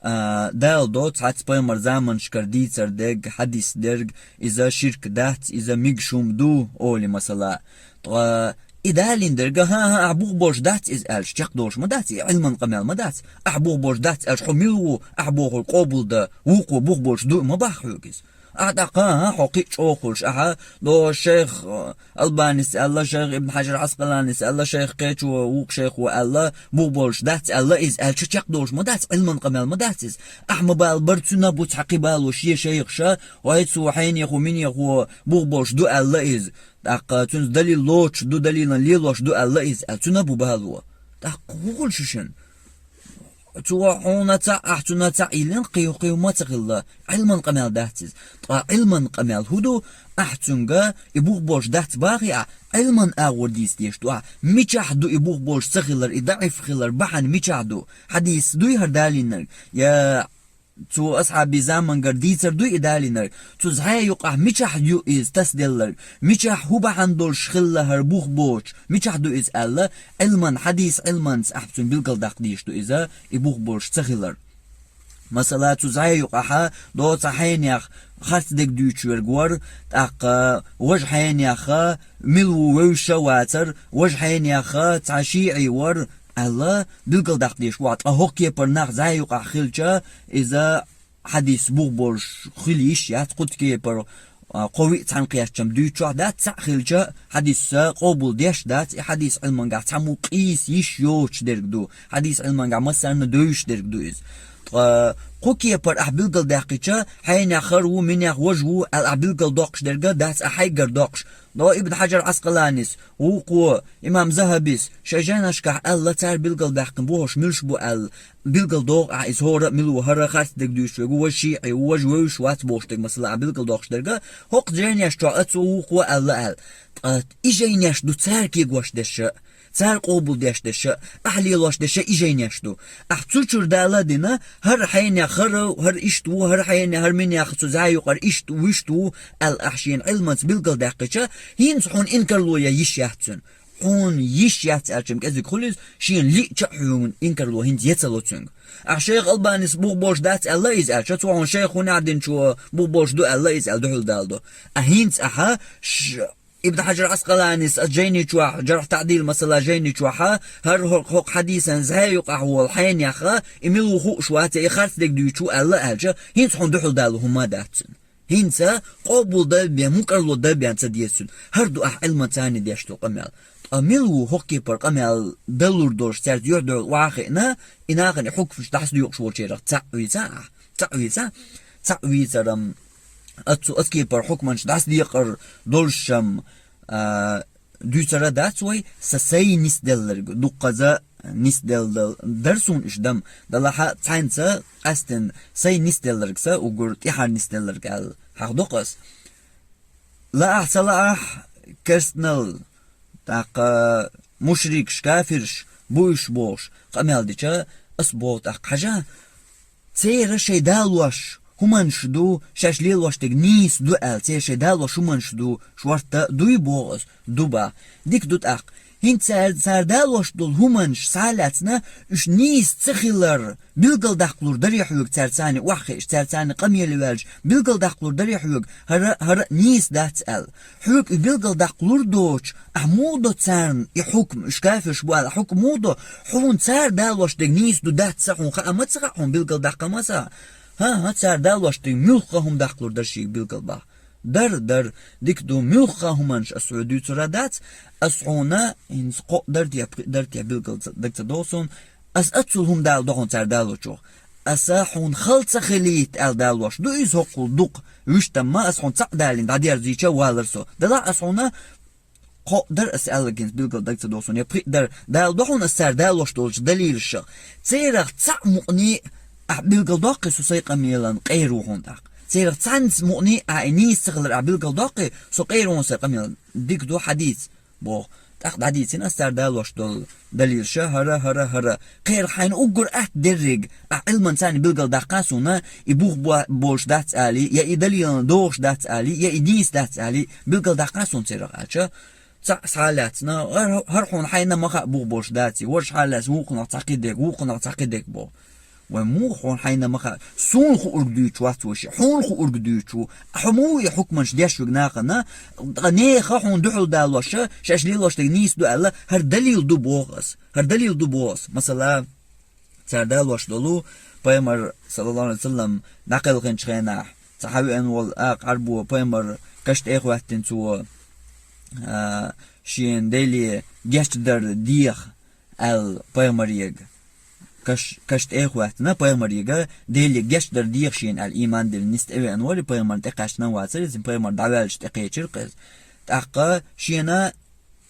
а, даладо цхьацца пайхамар заманашкара дийцар дерг, хьадис дерг, иза ширк дац, иза мегаш хӀума ду, олий, масала. Ткъа И далийна дерг, хӀа-хӀа, ахь бух болуш дац иза аьлча, чекхдолуш ма дац, и Ӏилман къамел ма дац. Ахь бух болуш дац аьлча, хьо мила ву, ахь бохург къобалдан, вукхо бух болуш ду ма боху хьоьга иза. Ахь тӀаккха, хӀа-хӀа, хьо кхин а чӀогӀа хуьлуш, ахьа, догӀу шайх, э, Албанис аьлла, шайх Ибн Хьажар Ӏаскъаланис аьлла, шайх кхечо, вукху шайхо аьлла, бух болуш дац аьлла иза аьлча, чекхдолуш ма дац, Ӏилман къамел ма дац иза. Ахь ма бала бара, цуьнан а бу цхьа кхин бало шен шайхаша, вай цо хьенехо, минехо бух болуш ду аьлла иза. ТӀаккха цуьнца далил лоцуш ду, далилан лелош ду аьлла иза аьлла, цуьнан а бу бало. ТӀаккха хӀун хуьлу шуьшинна? Цо хьуна цхьаъ, ахь цуьнан цхьаъ йиллина, кхин, кхин хӀумма а ца хилла, Ӏилман къамел дац иза. Ткъа Ӏилман къамел хӀун ду? Ахь цуьнга и бух болуш дац бахий ахь, Ӏилман агӀор дийца дезаш ду ахь. Мичахь ду и бух болуш ца хилар, и даӀиф хилар бахьана мичахь ду? Хьадис дуй хӀара далийнарг? Я цу асхьабийн замангара дийцар дуй и далийнарг? Цу зӀе юкъахь мичахь ю иза тасаделларг? Мичахь, хӀун бахьана долуш хилла хӀара бух боцуш? Мичахь ду иза аьлла, Ӏилман, хьадис Ӏилманца ахь цуьнан билгалдаккха дезаш ду иза, и бух болуш ца хилар. Масала, цу зӀе юкъахьа догӀу цхьа хьенех харц дерг дуьйцуш верг вара, тӀаккха важа хьенеха, мила ву вевзаш а вацара, важа хьенеха цхьа шиӀий вара аьлла, билгалдаккха дезаш ву ахь, ткъа хӀокху кепара нах зӀе юкъахь хилча, иза хьадис бух болуш хила йиш яц, кху кепара, а, кхо-виъ цхьаьнакхеттачу-м дуьйцуш а дац, цхьаъ хилча, хьадис къобал деш а дац, и хьадис Ӏилмангахь цхьаммо къийса йиш йоцуш дерг ду, хьадис Ӏилмангахь массарна а девзаш дерг ду иза. Ткъа кху кепара ахь билгалдаьккхича, хьенех хӀара ву, минех важа ву аьлла ахь билгалдоккхуш дерг а дац ахь хьайгара доккхуш. Но Ибн Хьажар Ӏаскъаланис, вукхо, имам ЗахӀабис шайн жайнашкахь аьлла, цара билгалдаьккхина бохурш муьлш бу аьлла, билгалдоху ахь иза, хӀора а мила ву, хӀара а харц дерг дуьйцуш верг ву, важа шиӀий ву, важа вевзаш вац бохуш дерг, масала, ахь билгалдоккхуш дерг а, хӀокху жайнех чохь а цо вукхо аьлла аьлла. Ткъа и жайнеш ду цара кегош дерш а, цара къобал деш дерш а, ахь лелош дерш а и жайнеш ду. Ахь цу чуьра дала а дина, хӀара хьенех хӀара, хӀара иштта ву, хӀара хьенех, хӀара минех цу зӀе юкъара иштта ву, иштта ву аьлла ахь шена Ӏилманца билгалдаьккхича, хӀинца хьуна инкарло ян йиш яц цуьнан. Хьуна йиш яц аьлча-м кӀезиг хуьлу иза, шена лиъча а хьуна инкарло хӀинца ян ца ло цуьнга. Ахь шайх Албанис бух болуш дац аьлла иза аьлча, цо хьуна шайх хӀун аьлла динчо бух болуш ду аьлла иза аьлла дуьхьал дала до. А хӀинца ахьа ш-, Ибн Хьажар Ӏаскъаланис а жайни чохь, Жархь ТаӀдил масала жайни чохьа, хӀара хӀокху, хӀокху хьадисан зӀе юкъахь волу хьенеха, и мила ву хууш вац, я и харц дерг дуьйцуш ву аьлла аьлча, хӀинца хьуна дуьхьал дала хӀумма а дац цуьнан. ХӀинца къобал дан бен, мукъарло дан бен ца деза цуьнан. ХӀара ду ахь Ӏилманца деш долу къамел. Ткъа мила ву хӀокху кепара къамел далур долуш цаьрца юьхь-дуьхьал охьа а хиъна, и нахана и хьукмаш дӀасадоькъуш волчарах цхьаъ вийца ахь? Цхьаъ вийца? Цхьаъ вийцар-м, оцу, оцу кепара хьукманаш дӀасадекъар долуш-м, а, дуьйцур а дац вай, сан сайн нисделларг, дуккхаза нисделла дара суна иштта дан, делахь а цхьаьнца къаьстина сайн нисделларг, сан уггар тӀаьхьара нисделларг аьлла хьахдокху ас. Лаахь, ца лаахь, керстанал, тӀаккха мушрикаш, кафираш бу уьш бохуш къамел дича, ас боху тӀаккха, хьажа, церан шайн далош хӀуманаш ду, шаьш лелош дерг нийса ду аьлла, церан шайн далош хӀуманаш ду, шортта дуй боху ас, ду бах. Дика ду тӀаккха. ХӀинца цара, цара далош долу хӀуманаш схьа а лаьцна, уьш нийса ца хилар билгалдаккхалур дарий хьоьга, цаьрца охьахиъча, цаьрца къамеле ваьлча, билгалдаккхалур дарий хьоьга, хӀара, хӀара а нийса дац аьлла. Хьоьга и билгалдаккхалур доцуш, ахь муха до царна и хьукм, уьш кафираш бу аьлла хьукм муха до, хьуна цара далош дерг нийса ду, дац ца хьуна хаа ма ца хаьа, хьуна билгалдаккха ма ца хаьа. ХӀан-хӀа, цара далош дерг муьлхха хӀума даккхалур дара шега билгал бах. Дара, дара, дика ду, муьлхха хӀуманаш ас хьоьга дуьйцур а дац, ас хьуна хӀинца кхоъ дара те, пхиъ дара те билгал ца, дага ца догӀу суна, ас оццул хӀума дала до хьуна цара далочух. Аса хьуна хала ца хилийта аьлла далош ду иза хӀоккхул дукха, вуьштамма ас хьуна цхьаъ далийна дӀадерзийча валара со. Делахь ас хьуна кхоъ дара ас аьлларг хӀинца билгал дага ца догӀу суна, я пхиъ дара, дала до хьуна ас цара далош долчу далилашах. Церах цхьаъ мукъане а ахь билгалдоккхий, со сайн къамелан къера ву хьуна тӀаккха. Церах цхьаьнца мукъане а ахь и нийса ца хилар ахь билгалдоккхий, со къера ву хьуна сайн къамелан. Дика ду, хьадийца, боху. ТӀаккха дӀадийцина ас цара далош долу далилаша, хӀара, хӀара, хӀара. Кхерах хьайна уггар атта дерриг ахь Ӏилманца билгалдаккха суна, и бух бо-, болуш дац алий, я и далилана догӀуш дац алий, я и нийса дац алий, билгалдаккха суна церах аьлча, цхьаъ схьа а лаьцна, хӀара, хӀара хьуна хьайна ма хаьа бух болуш даций, важа схьа а лаьцна, вукхунах цхьа кхидерг, вукхунах цхьа кхидерг боху. Вай муха хьуна хьайна ма хаьа, суна хуург дуьйцуш вац вай шиъ, хьуна хуург дуьйцуш ву. Хьо муха и хьукманаш деш вига нахана, ткъа нехан хьуна дуьхьал далош, шаьш лелош дерг нийса ду аьлла, хӀара далил ду боху ас. ХӀара далил ду боху ас. Масала, цара далош долу, пайхамар, саллаллаху алейхи ва саллам, дӀакхелхинчу хенахь, цхьа хьан веана волу акха Ӏарбо пайхамар каш тӀе а хӀоьттина цо, а, шена Деле гечдар деха аьлла пайхамарега. Каш, каш тӀе а хӀоьттина пайхамарега, Деле гечдар деха шена аьлла, ийман диллина нисса тӀевеана вара, пайхамарна тӀекхаьчна вацара, иза пайхамар дӀаваьлча тӀекхечира кхеза. ТӀаккха шена,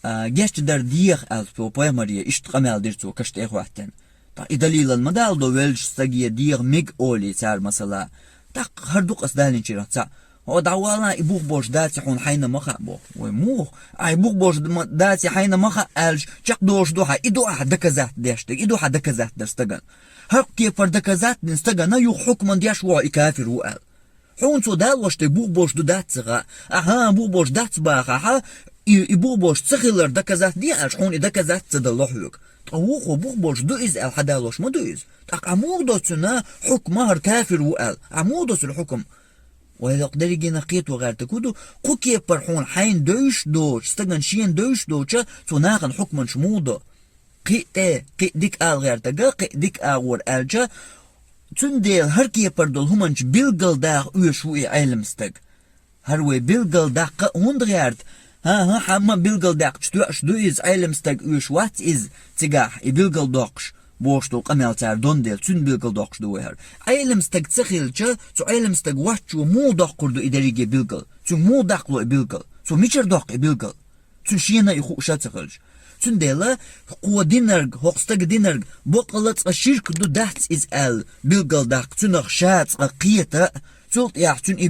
а, гечдар деха аьлла цо пайхамаре, иштта къамел дира цо, каш тӀе а хӀоьттина. Ткъа и далилан ма даладо веллачу стаге деха мега олий цара масала. ТӀаккха хӀара ду-кх ас далинчарах цхьаъ. Хьо дӀавала, и бух болуш дац хьуна хьайна ма хаьа боху. Вай муха? Ахь и бух болуш ма-, дац хьайна ма хаьа аьлча, чекхдолуш ду хьан, и ду ахь доказать деш дерг, и ду хьан доказать дерг стагана. ХӀокху кепара доказать дина стагана юха хьукман деш ву хьо и кафир ву аьлла. Хьуна цо далош дерг бух болуш ду дац ца хаьа. Ахьа, бух болуш дац бахахь, и, и бух болуш ца хилар доказать де аьлча, хьуна и доказать ца дало хьоьга. Ткъа вукхо бух болуш ду иза аьлла хьан далош ма ду иза. ТӀаккха ахь муха до цуьнан хьукма хӀара кафир ву аьлла? Ахь муха до цуьнан хьукма? Вай лакха дерриге нах кхето гӀертарг хӀун ду, кху кепара хьуна хьайна девзаш доцу, стагана шена девзаш доцу, цо нахана хьукманаш муха до? Кхин а тӀе, кхин а дика ала гӀертарг, кхин а дика агӀор аьлча, цундела хӀара кепара долу хӀуманаш билгалдаха оьшуш ву и Ӏелам стаг. ХӀара вай билгалдаккха а хӀунда гӀерта? ХӀан-хӀа, хьан ма билгалдаьккхича тоьаш ду иза, Ӏелам стаг оьшуш вац иза цигахь, и билгалдоккхуш. Бохуш долу къамел цара дон дела, цуьнан билгалдоккхуш ду вай хӀара. Ӏелам стаг ца хилча, цу Ӏелам стаг воцчо муха доккхур ду и дерриге билгал? Цуьнга муха даккхало и билгал? Цо мичара доккху и билгал? Цуьнан шена и хууш а ца хилча. Цундела кхо динарг, хӀокху стага динарг, бакъала цкъа ширк ду дац иза аьлла, билгалдаккха цуьнах ша цкъа кхета, цул тӀаьхьа цуьнан и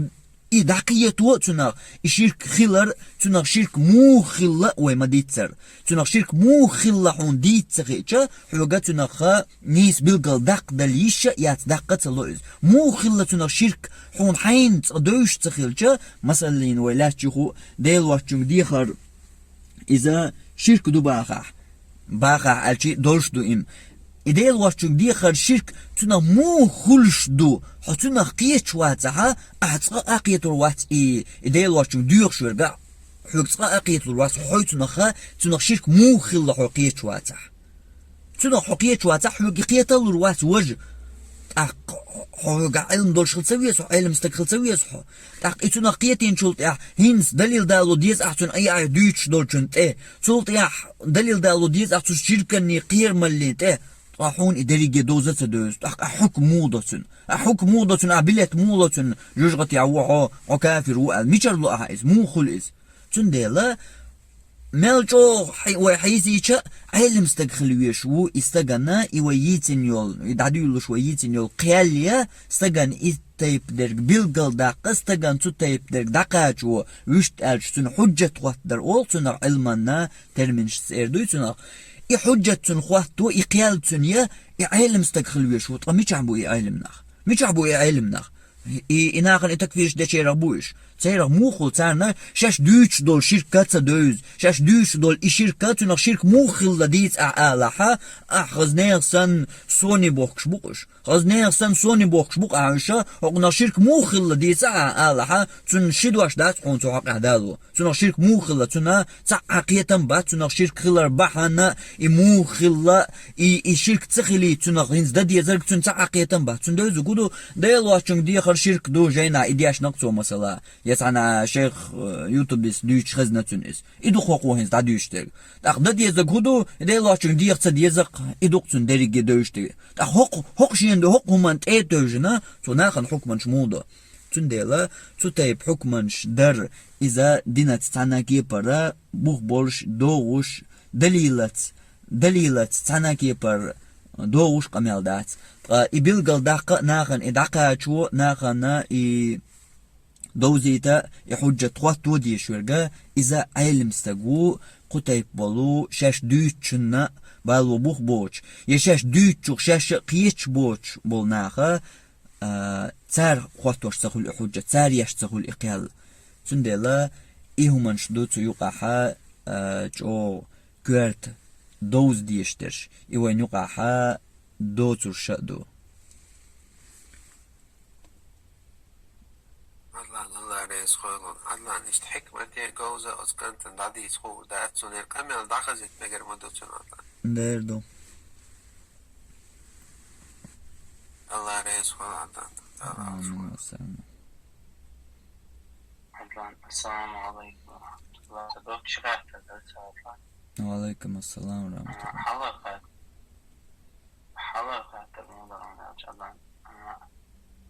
И дӀакхето а цунах, и ширк хилар, цунах ширк муха хилла а вай ма-дийццара. Цунах ширк муха хилла хьуна дийца ца хиъча, хьоьга цунах нийса билгал даккха дала йиш а яц, даккха а ца ло иза. Муха хилла цунах ширк хьуна хьайна цкъа девзаш ца хилча, масаллина вай лаьттачу хӀу Дела воцчуьнга дехар иза ширк ду бахахь. Бахахь аьлча долуш ду и. И Дела воцчуьнга дехар ширк цунах муха хуьлуш ду? Хьо цунах кхеташ вацахьа, ахьа цкъа а кхеталур вац и, и Дела воцчуьнга доьхуш верг а, хьоьга цкъа а кхеталур вац, хьо хьой цунах, цунах ширк муха хилла хьо кхеташ вацахь. Цунах хьо кхеташ вацахь, хьоьга и кхеталур вац важа. ТӀаккха хьо хьоьга Ӏилма долуш хила ца веза хьо, Ӏилма стаг хила ца веза хьо. ТӀаккха и цунах кхетийначул тӀаьхьа хӀинца далил дало деза ахь цунна и айхьа дуьйцуш долчун тӀе. Цул тӀаьхьа далил дало деза ахь цу ширканний кхерамаллин тӀе. Ткъа хьуна и дерриге довза ца девза. ТӀаккха ахь хьукм муха до цуьнан? Ахь хьукм муха до цуьнан? Ахь билет муха ло цуьнан? ЖожагӀатехь ву хьо, хьо кафир ву аьлла. Мичара ло ахьа иза? Муха хуьлу иза? Цундела мел чӀогӀа хьи-, вай хьийзийча, Ӏелам стаг хила везаш ву и стагана, и вай йийцина йолу, и дӀадуьйлуш вай йийцина йолу кхел я, стагана и тайпа дерг билгал даккха, стагана цу тайпа дерг дӀакхачо, вуьшта аьлча, цуьнан хьуджат хӀоттадар олу цунах, Ӏилманна терминашца эр дуй цунах. И хьуджат цуьнан хӀотто, и кхел цуьнан я, и Ӏелам стаг хила везаш ву, ткъа мичахь бу и Ӏелам нах? Мичахь бу и Ӏелам нах? И, и нахана и такфирш дечерах бу уьш. Церах муха хуьлу, царна шаьш дуьйцуш долу ширка ца девза, шаьш дуьйцуш долу и ширка, цунах ширк муха хилла дийца ахь алахьа, ахь хаза нехан санна сони бохкуш бу-кх уьш. Хаза нехан санна сони бохкуш бу-кх ахь уьш, хӀокхунах ширк муха хилла дийца ахь алахьа, цунна ши дош дац хьуна цу хьокъехь дало. Цунах ширк муха хилла, цунна цхьа а кхетам бац, цунах ширк хилар бахьана, и муха хилла, и, и ширк ца хилийта, цунах хӀинца дан дезарг цунна цхьа а кхетам бац. Цунна девза гу ду, Дела воцчуьнга дехар ширк ду, жайнахь и дешна-кх цо масала. Я цхьана шайх, э, ютубист дуьйцуш хезна цуьнан иза. И ду хӀокхо хӀинца дӀадуьйцуш дерг. ТӀаккха дан дезарг хӀун ду, Дела воцчуьнга деха ца деза-кх, и ду-кх цуьнан дерриге девзаш дерг. ТӀаккха хӀокху, хӀокху шена ду, хӀокху хӀуманна тӀе а тевжина, цо нахана хьукманаш муха до? Цундела цу тайпа хьукманаш дар иза динаца цхьана кепара бух болуш, догӀуш, далилаца, далилаца цхьана кепара догӀуш къамел дац. Ткъа и билгал даккха а, нахана и дӀакхачо, нахана и довзийта, и хьуджат хӀотто дезаш верг, иза Ӏелам стаг ву, кху тайпа болу, шаьш дуьйцучунна бало бух боцуш, я шаьш дуьйцучух шаьш а кхеташ боцуш болу наха, а, цара хӀоттош ца хуьлу и хьуджат, цара еш ца хуьлу и кхел. Цундела и хӀуманаш ду цу юкъахьа, а, чӀогӀа коьрта довза дезаш дерш, и вайн юкъахьа доцурш а ду. Хойла, Ӏадлан, иштта хьикмате говза оцу кӀантана дӀадийца хуур дац, цунна къамел дӀахазийта мегар ма ду цуьнан, Ӏадлан. Дер ду. Алла реза хуьлда, Ӏадлан. Амин, ва салам. Ӏадлан, ассаламу алайкум ва рахматуллах. Доккхача хаттар дац, Ӏадлан. Ва алайкум ассалам ва рахматуллах. Хьалха хаттар. Хьалха хаттар ма ду, Ӏадлан. А,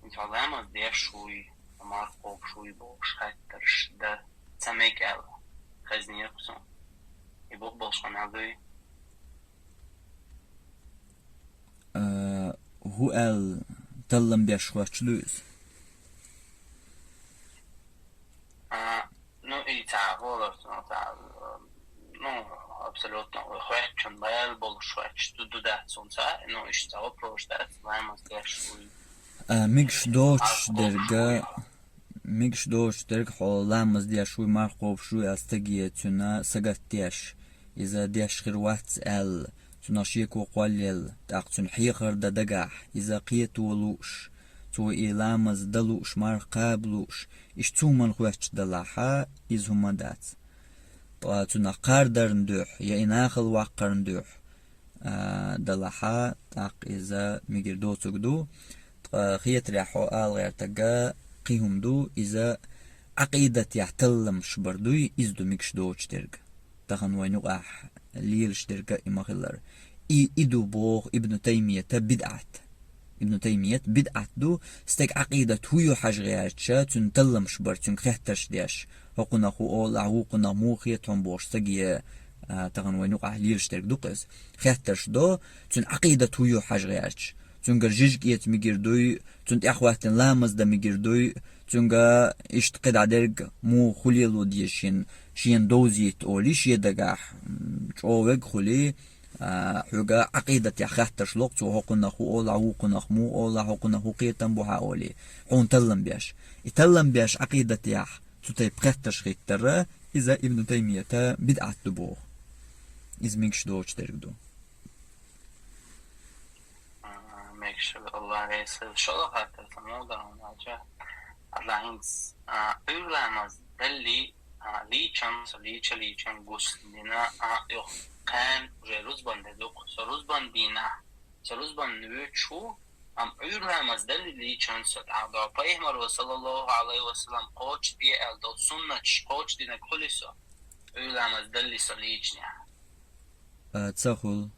иншалла, ламаз деш вуй, марха кхобуш вуй бохуш хаттарш дан ца мега аьлла. Хезнера-кх суна. И бокъо болуш къамел дуй? А, хӀун аьлла таллам беш хоьттуш ду иза? А, ну, и цхьа хӀора, ну, цхьа, ну, абсолютно хоьттучун бала болуш хоьттуш ду, ду дац цунца, ну, иштта цхьа вопрос дац, ламаз деш вуй. А, мегаш доцуш дерг, мегаш доцуш дерг хьо ламаз деш вуй, марха кхобуш вуй аьлла стаге цуьнан сагатдеш, иза деш хир вац аьлла, цунах шеко кхоллаелла, тӀаккха цуьнан хьехар дан дагахь, иза кхето лууш, цо и ламаз дан лууш, марха кхаба лууш, иштта цу хӀуманна хоьттуш далахь, иза хӀума дац. Ткъа цунах кхардарна дуьхьа, я и нахала ваккхарна дуьхьа, а, далахь, тӀаккха иза мегар доцург ду. Ткъа хетарехь хьо ала гӀертарг кхин хӀума ду, иза Ӏакъидатехь талламаш бар дуй, иза ду мегаш доцуш дерг. Тахана вайна юкъахь лелаш дерг и ма-хиллара. И, и ду боху Ибн Таймията бидӀат. Ибн Таймият бидӀат ду, стеган Ӏакъидат хӀун ю хьажа гӀерташ, цуьнан талламаш бар, цуьнга хеттарш деш. ХӀокхунах хӀун олу ахь, вукхунах муха хета хьуна бохуш стаге, а, тахана вайна юкъахь лелаш дерг ду-кх иза. Хеттарш до, цуьнан Ӏакъидат хӀун ю хьажа гӀерташ. Цуьнгара жижиг эца мегар дуй, цунна тӀехӀоьттина ламаз дан мегар дуй, цуьнга иштта кхидӀа дерг муха хӀун лело деза шена, шена довзийта олий шен дагахь, м, чӀогӀа вега хуьлий, а, хьоьга Ӏакъидатехь хаттарш ло-кх цо, хӀокхунах хӀун олу ахь, вукхунах муха олу ахь, хӀокхунах хӀун кхетам бу хьан олий, хьуна таллам беш. И таллам беш Ӏакъидатехь цу тайпа хаттарш хӀиттар, иза Ибн Таймията бидӀат ду боху. Иза мегаш доцуш дерг ду. А, мегаш, Алла реза хуьлда. ШолгӀа хаттар сан муха ду аьлча, Ӏадлан, хӀинца, а, Ӏуьйра ламаз даллалц, а, лийча со, лийча, лийча гуш дина, а, юха кхана уже рузбан де ду-кх со, рузбан дийнахь, со рузбан воьдуш ву, амма Ӏуьйра ламаз даллалц лийча со, тӀаккха Пайхамара, саллаллаху Ӏалайхи ва саллам, кхочушде аьлла долу суннаташ кхочушдинарг хуьлий со, Ӏуьйра ламаз даллалц со лийчинехь? А, ца хуьлу,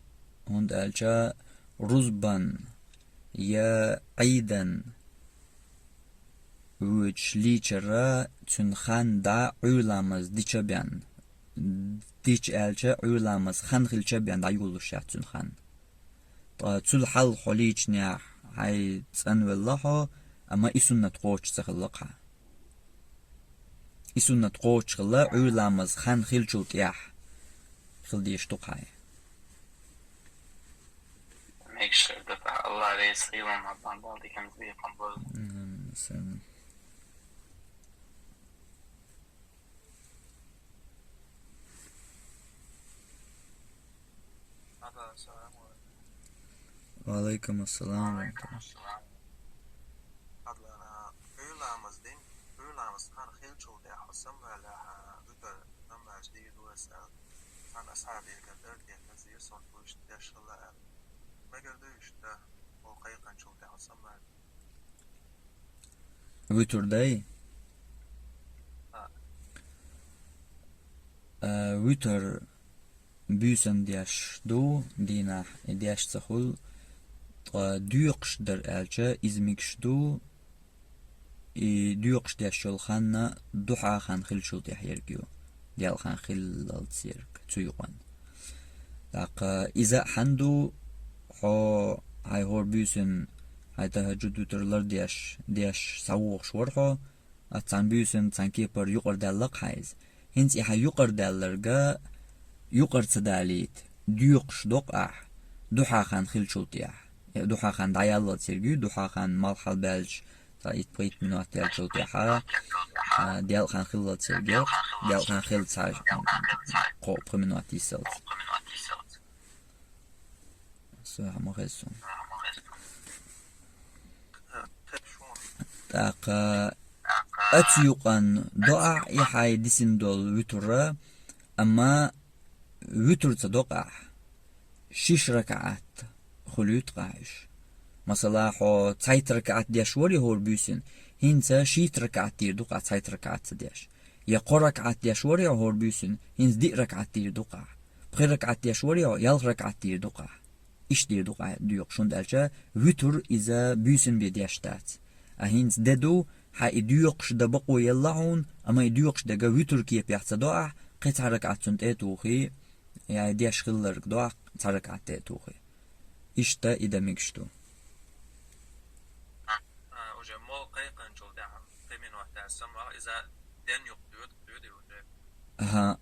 хӀунда аьлча рузбан я Ӏийдан воьдуш лийчар цуьнан хан дӀа Ӏуьйра ламаз дича бен, дича аьлча Ӏуьйра ламаз хан хилча бен дӀайолалуш яц цуьнан хан. Ткъа цул хьалха хьо лийчинехь хьайн цӀанвелла хьо, амма и суннат кхочуш ца хилла-кх хьан. И суннат кхочуш хилла, Ӏуьйра ламаз хан хиллачул тӀаьхьа хила дезаш ду-кх хьан. Мегаш хир ду-кх, Алла реза хуьлда, Ӏадлан, Дала диканца бекхам бойла. Амин, амин. Ва алайкум ассалам ва рахматуллах. Ӏадлан, Ӏуьйра ламаз дин, Ӏуьйра ламаз хан хиллачул тӀаьхьа хьо самаваьллехь, витр намаз дийр ду аса аьлла, цхьана асхьабегара тӀера тӀе хезира, цунна иштта деш хилла аьлла. Мегар ду иштта, хьо кхайкхинчул тӀаьхьа хьо самаваьлла? Витр дай? А, витр буьйсанна деш ду дийнахь, и деш ца хуьлу, ткъа доькъуш дар аьлча, иза мегаш ду, и доькъуш деш йолу хан духьа хан хиллачул тӀаьхьа ерг ю, делкъа хан хиллалц ерг, цу юкъанна. ТӀаккха иза а хьан ду, хьо хьайн хӀора буьйсанна, хьайн тахӀажжуд, витр лардеш, деш схьавогӀуш вара хьо, а цхьана буьйсанна цхьана кепара юкъара даьлла-кх хьан иза. ХӀинца и хьан юкъара даьлларг юкъара ца далийта, доькъуш до-кх ахь, духьа хан хиллачул тӀаьхьа. Э, духьа хан дӀаяллалц ерг ю, духьа хан малх хьалабаьлча, цхьа итт-пхийтта минот яьллачул тӀаьхьа, а, делкъа хан хиллалц ерг ю, делкъа хан хилла цхьа кхо-пхи минот йисалц. Со хьан ма хеза суна. ТӀаккха Оцу юкъанна до ахь и хьайн дисина долу вуьтур, амма вуьтур ца до ахь, шиша ракаӀат хуьлуьйту ахь уьш. Масала, хьо цхьайтта ракаӀат деш варий хӀора буьйсанна, хӀинца шийтта ракаӀат дийр ду ахь цхьайтта ракаӀат ца деш. Я кхо ракаӀат деш варий хьо хӀора буьйсанна, хӀинца диъ ракаӀат дийр ду ахь. Пхи ракаӀат деш варий хьо, ялх ракаӀат дийр ду ахь. Иштта дийр ду ахь доькъуш, хӀунда аьлча вуьтур иза буьйсанна бен деш дац. А хӀинца де ду, хьан и доькъуш дан бакъо елла хьуна, амма и доькъуш дерг вуьтур кепехь ца до ахь, кхин цхьа ракаӀат цунна тӀе а тухий, я деш хилларг до ахь цхьа ракаӀат тӀе а тухий. Иштта и дан мегаш ду. А, уже мол кхайкхинчул тӀаьхьа, кхин минот дац самвала, иза ден юкъа доьду, доьду уже. Аха.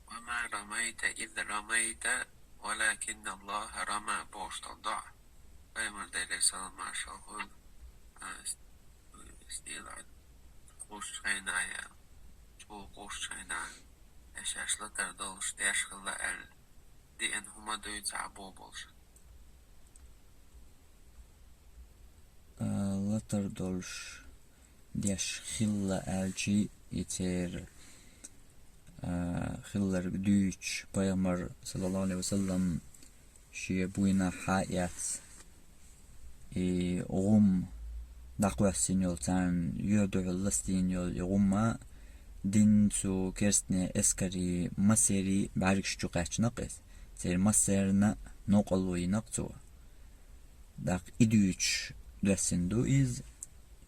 Ва ма рамайта из рамайта, валакинналлаха рама бохуш долу доӀа. Пайхамар Делера салам маршалла хуьлда, а, с-, с-, кхушчу хенахь я, чӀогӀа кхушчу хенахь, я шаьш латар долуш деш хилла аьлла, деана хӀума дуьйцу цхьа бо болуш. А, латар долуш деш хилла аьлчи, и церан, а, хилларг дуьйцуш, пайхамар, саллаллаху алейхи ва саллам, шен буйнахь хьа а эцна, и гӀум дӀакхоьссина йолу, царна юьхь дуьхьал ластийна йолу и гӀум а дина цу керстанийн эскарийн массерийн бӀаьргаш чу кхаьчна-кх иза. Церан массарна а новкъарло йина-кх цо. ТӀаккха и дуьйцуш доьссина ду иза,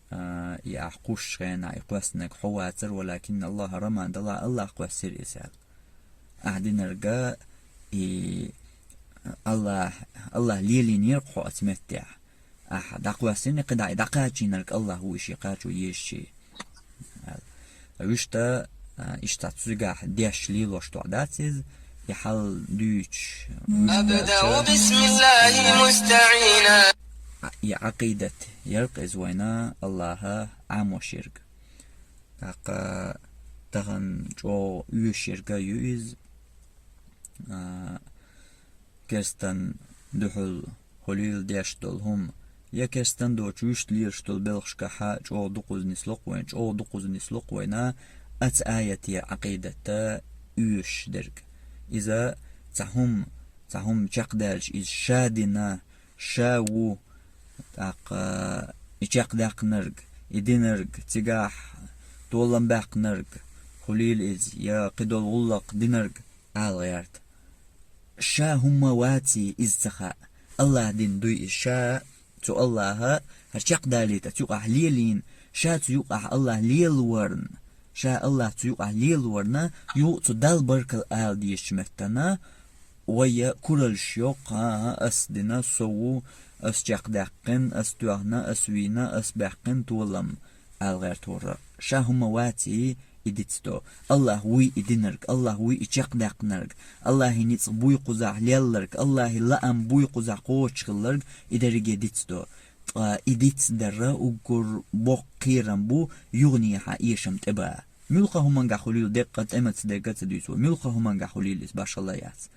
а, и ахь кхушчу хенахь и кхоьссинарг хьо вацара, валакин Аллаха рама, Аллаха кхоьссира иза аьлла. Ахь динарг, и Аллах, Аллах лелийнера-кх хьо оцу меттехь. Ахь дӀакхоьссина, кхидӀа и дӀакхачийнарг Аллах ву, и шен кхачо езачий. Вуьшта, а, иштта цигахь деш лелош тоьхна дац иза, и хьал дуьйцуш. أبدأ بسم الله مستعينا. И Ӏакъидат яра-кх иза вайна Аллаха Ӏамош ерг. ТӀаккха тахана чӀогӀа оьшуш ерг а ю иза, а, керстан дуьхьал хуьлийла деш долу хӀума, я керстан доцуш вуьшта лелаш долу белхашкахь чӀогӀа дукхаза нисло-кх вайна, чӀогӀа дукхаза нисло-кх вайна оцу аятера Ӏакъидат оьшуш дерг. Иза цхьа хӀума, цхьа хӀума чекхдаьлча, иза ша дина, ша ву, тӀаккха и чекхдаьккхинарг, и динарг, цигахь толам баьккхинарг хуьлийла иза, я кхидолу гӀуллакх динарг, ала гӀерта. Ша хӀумма ваций иза ца хаьа. Аллаха дина дуй иза, ша цу Аллаха хӀара чекхдалийта, цу юкъахь лелийна, ша цу юкъахь Аллах лелаварна, ша Аллах цу юкъахь лелаварна, юха цу Далла баркалла ала дезачу меттана, вай кураллаш йоккху, хӀан, ас дина, со ву, ас чекхдаьккхина, ас тоьхна, ас вийна, ас баьккхина толам, ала гӀерта хӀорра. Ша хӀумма ваций, и дицдо. Аллах вуй и динарг, Аллах вуй и чекхдаьккхинарг, Аллахьан ницкъ буй кхузахь лелларг, Аллахьан лаам буй кхузахь кхочушхилларг, и дерриге дицдо. Ткъа и дицдар уггар боккха кхерам бу, юханехьа эшам тӀебан. Муьлхха хӀумангахь хуьлийла, деккъа тӀемаца дерг а ца дуьйцу вай, муьлхха хӀумангахь хуьлийла иза, башхалла яц.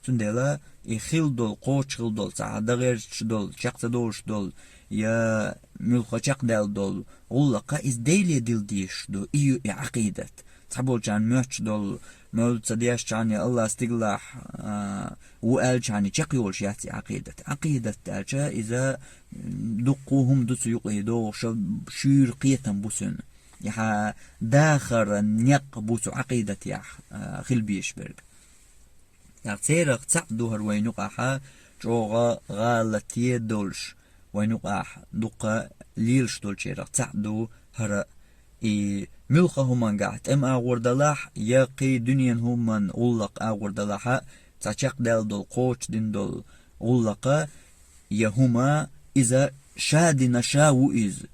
Цундела и хилла долу, кхочушхилла долу, цхьа дан гӀерташ долу, чекх ца долуш долу, я муьлхха чекхдаьлла долу гӀуллакх а иза Деле дилла дезаш ду, и ю и Ӏакъидат. Цхьаболчарна моьттуш долу, мовлид ца дешчхьана я Аллах стигалахь, а, ву аьллачхьана чекхйолуш яц и Ӏакъидат. Ӏакъидат аьлча, иза, м, дуккха хӀума ду цу юкъе догӀуш, шуьйра кхетам бу цуьнан. И хьан дахаран некъ бу цу Ӏакъидатехь, а, хила безаш берг. ТӀаккха церах цхьаъ ду хӀара вайна юкъахьа чӀогӀа гӀалате долуш, вайна юкъахь дуккха лелаш долчарах цхьаъ ду хӀара. И муьлхха хӀумангахь тӀеман агӀор далахь, я кхин дуьненан хӀуманан гӀуллакх агӀор далахьа, цхьа чекхдаьлла долу, кхочушдина долу гӀуллакха, я хӀума, иза ша дина, ша ву иза.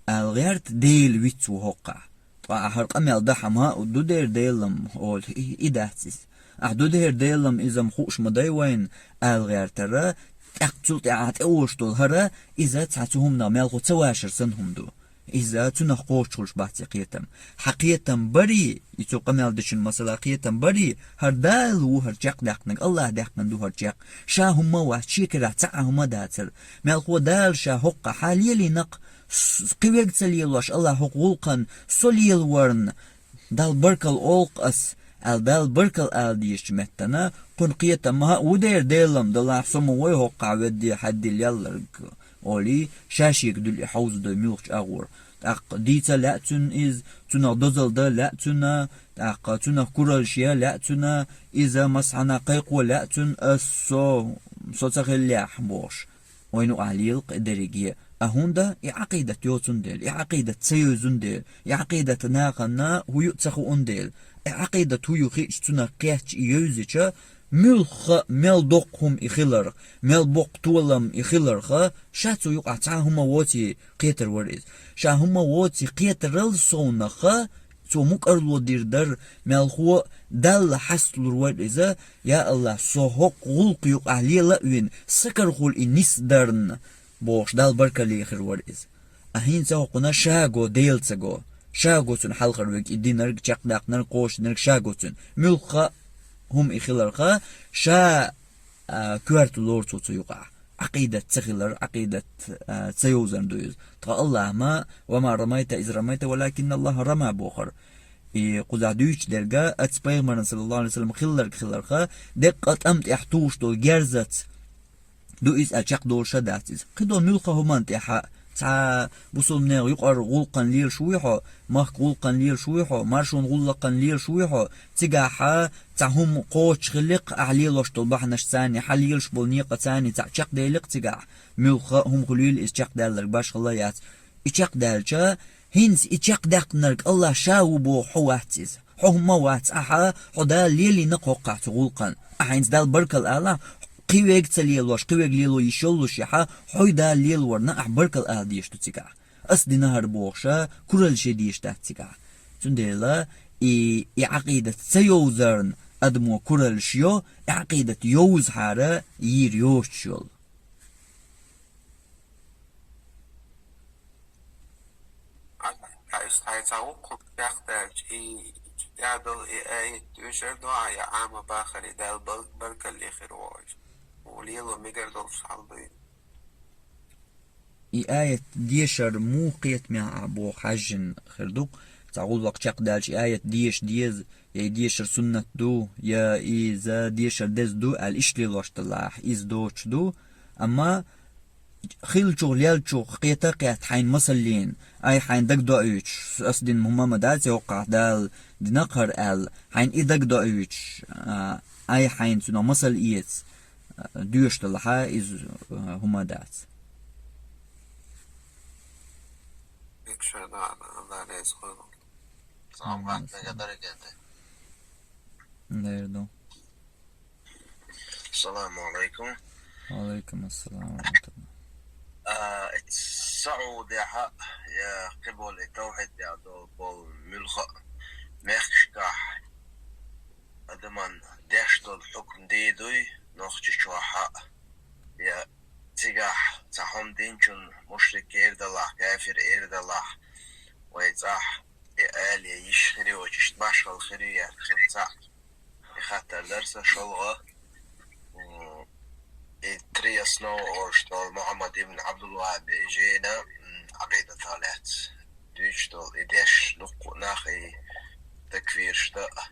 Ала гӀерта Дела виц ву хӀокхахь. Ткъа ахьара къамел дахьама а ду дера Делам, олу, и, и дац иза. Ахь ду дера Делам, иза-м хууш ма дай вайна, ала гӀертара, тӀаккха цул тӀаьхьа тӀеуьйш долу хӀара, иза цхьа цу хӀуманах мелхо ца вашар санна хӀума ду. Иза цунах кхочуш бац и кхетам. Хьан кхетам барий, и цу къамел дечун масала кхетам барий, хӀара Дала ву хӀара чекхдаьккхинарг, АллахӀа даьккхина ду хӀара чекх. Ша хӀумма а вац, шен карахь цхьа а хӀумма а дацара. Мелхо Дала ша хӀокхахь лелийнакх, с-, кхин верг ца лелош, АллахӀа хӀокху гӀуллакхан со лелаварна, Далла баркалла олу-кх ас, аьлла, Далла баркалла ала дезачу меттана, кхуьнан кхетам ма хӀа а ву дера Делам, далахь со ма вой хӀокхахь ведде хьаьддилла ялларг, олий, ша шега дуьллу и хьовзадой муьлххачу агӀор. ТӀаккха дийца лаьа цунна иза, цунах дозалла дан лаьа цунна, тӀаккха цунах кураллаш ян лаьа цунна, иза массанхьа кхайкхо лаьа цунна, ас, со, со ца хиллехь, бохуш. Вайна юкъахь лела-кх и дерриге. А хӀунда и Ӏакъидат йоцун дела, и Ӏакъидат ца йовзун дела, и Ӏакъидат нахана хӀу ю а ца хуун дела, и Ӏакъидат хӀу ю хиъча, цунах кхетча, и йовзича, муьлхха а мел доккха хӀума и хиларх, мел боккха толам и хиларха, ша цу юкъахь цхьа а хӀума воций кхетар вара иза. Ша хӀума воций кхетарал совнаха, цо мукӀарло дийр дара, мелхо а Далла хьасталур вара иза, я АллахӀ, со хӀокху гӀуллакх юкъахь лела а вина, са карахула и нисдарна, бохуш, Далла баркалла лехир вара иза. А хӀинца хӀокхунна ша го, Дела ца го. Ша го цунна хьалхара верг, и динарг, чекхдаккхинарг, кхочушдинарг ша го цунна. Муьлхха а хӀума и хиларха, ша а, коьрта лору цо цу юкъахь. Ӏакъидат ца хилар, Ӏакъидат, а, ца йовзарна ду иза. Тхан АллахӀа ма: «Ва ма рамайта из рамайта, валакинна АллахӀа рама», бохура. И кхузахь дуьйцуш дерга, оцу пайхамарна, саллаллаху Ӏалайхи ва саллам, хилларг хиларха, деккъа тӀам тӀехь тухуш долу герзаца ду иза аьлла чекхдолуш а дац иза. Кхидолу муьлхха хӀуманна тӀехь а, цхьа бусулбанех юкъара гӀуллакхан лелаш вуй хьо, махка гӀуллакхан лелаш вуй хьо, маршонан гӀуллакхан лелаш вуй хьо, цигахь а цхьа хӀума кхочуш хилли-кх, ахь лелош долу бахьанаш царний, хьан лелаш болу некъа царний цхьаъ чекхдели-кх цигахь. Муьлхха а хӀума хуьлийла иза чекхдаьлларг башхалла яц. И чекхдаьлча, хӀинца и чекхдаьккхинарг АллахӀ ша ву боху хьо вац иза. Хьо хӀумма а вац, ахьа, хьо Дала лелийнакх хӀокхахь цу гӀуллакхана. Ахьа хӀинца Далла баркалла ала, кхин верг ца лелош, кхин верг лело йиш йоллушехь, хьо Дала лелаварна ахьа баркалла ала дезаш ду цигахь. Ас дина хӀара бохуша, кураллаш ян дезаш дац цигахь. Цундела и, и Ӏакъидат ца йовзарна адамо кураллаш йо, и Ӏакъидат йовзахьара йийр йоцуш йолу. Хьайца вукху чекхдаьлча, и чекхдала и аят доьшур ду ахьа, я Ӏама бахаре Далла бал-, баркалла лехир ву аша. Ву лело мегар долуш хьал дуй. И аят дешар муха кхетамехь а боху хьаьжжина хир ду-кх. Цхьа гӀуллакх чекхдаьлча, и аят деша деза, я и дешар суннат ду, я иза дешар деза ду аьлла иштта лелош делахь, иза доцуш ду. Амма хиллачух, леллачух кхета а кхетта хьайна масаллина, ай хьайна дагадоуьйтуш, ас дина хӀума ма дац и хӀокхахь Дала дина-кх хӀара аьлла, хьайна и дагадоуьйтуш, а, ай хьайна цунах масал эца, а, доьшуш делахь а иза, а, хӀума дац. Дика ша ду, Алла реза хуьлда. Салам алейкум. Дер ду. Салам алейкум. Ва алейкум ассалам ва рахматуллах. А, СаӀудехьа, я кхиболе тавхьид я долу болу муьлхха а мехкашкахь адаман деш долу хьукм дийдуй, Нохчийчохьа, я цигахь цхьа хӀума динчун мушрик эр далахь, кафир эр далахь, вай цӀахь и али йиш хир йоцуш, иштта башхалла хир ю яц цунца. И хаттар дара сан шолгӀа. М, и три основы олуш долу Мухьаммад ибн Абдулваххаби и жена, м, Ӏакъидата лаьцна дуьйцуш долу и деш дуккха а нах и такфирш дан а,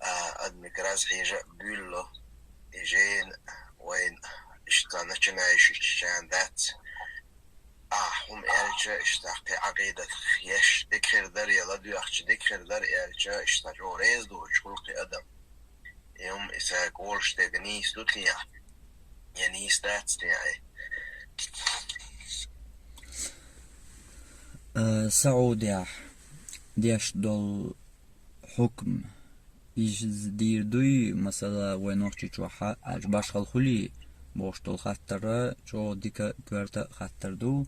а, адамиг раз хьежа а буьйлу, и жена вайн иштта начинающий чан дац. Ахь хӀума аьлча, иштта кхин Ӏакъидат еш дика хир дара, я ладоьгӀча дика хир дара аьлча, иштта чӀогӀа реза доцуш хуьлу кхин адам. И хӀума и сайга олуш дерг нийса ду те, я нийса дац те, ай? Э, СаӀудехь деш долу хьукм, иза дийр дуй, масала, вай Нохчийчохьа аьлча башхалла хуьлий, бохуш долу хаттара чӀогӀа дика коьрта а хаттар ду,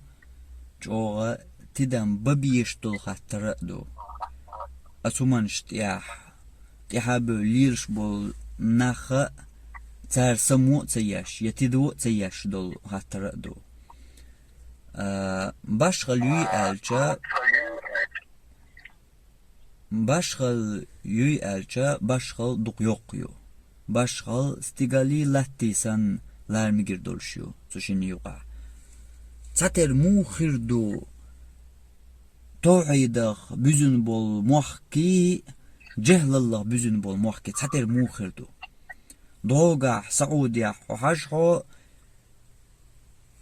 чӀогӀа тидам бан безаш долу хаттара а ду. Ас хӀуманаш тӀехь тӀаьхьа а бевлла лелаш болу нах а, цара само а ца еш, я тидам а ца еш долу хаттар а ду. А, башхалла юй аьлча, башхалла юй аьлча, башхалла дукха йоккха ю. Башхалла стигаллий, латтий санна лара мегар долуш ю цу шинна юкъахь. Цхьатерра муха хир ду? Тавхьидах буьзна болу мохк а, жехӀлаллах буьзна болу мохк а цхьатерра муха хир ду? Догахь, Саудехь хьо хьажа, хьо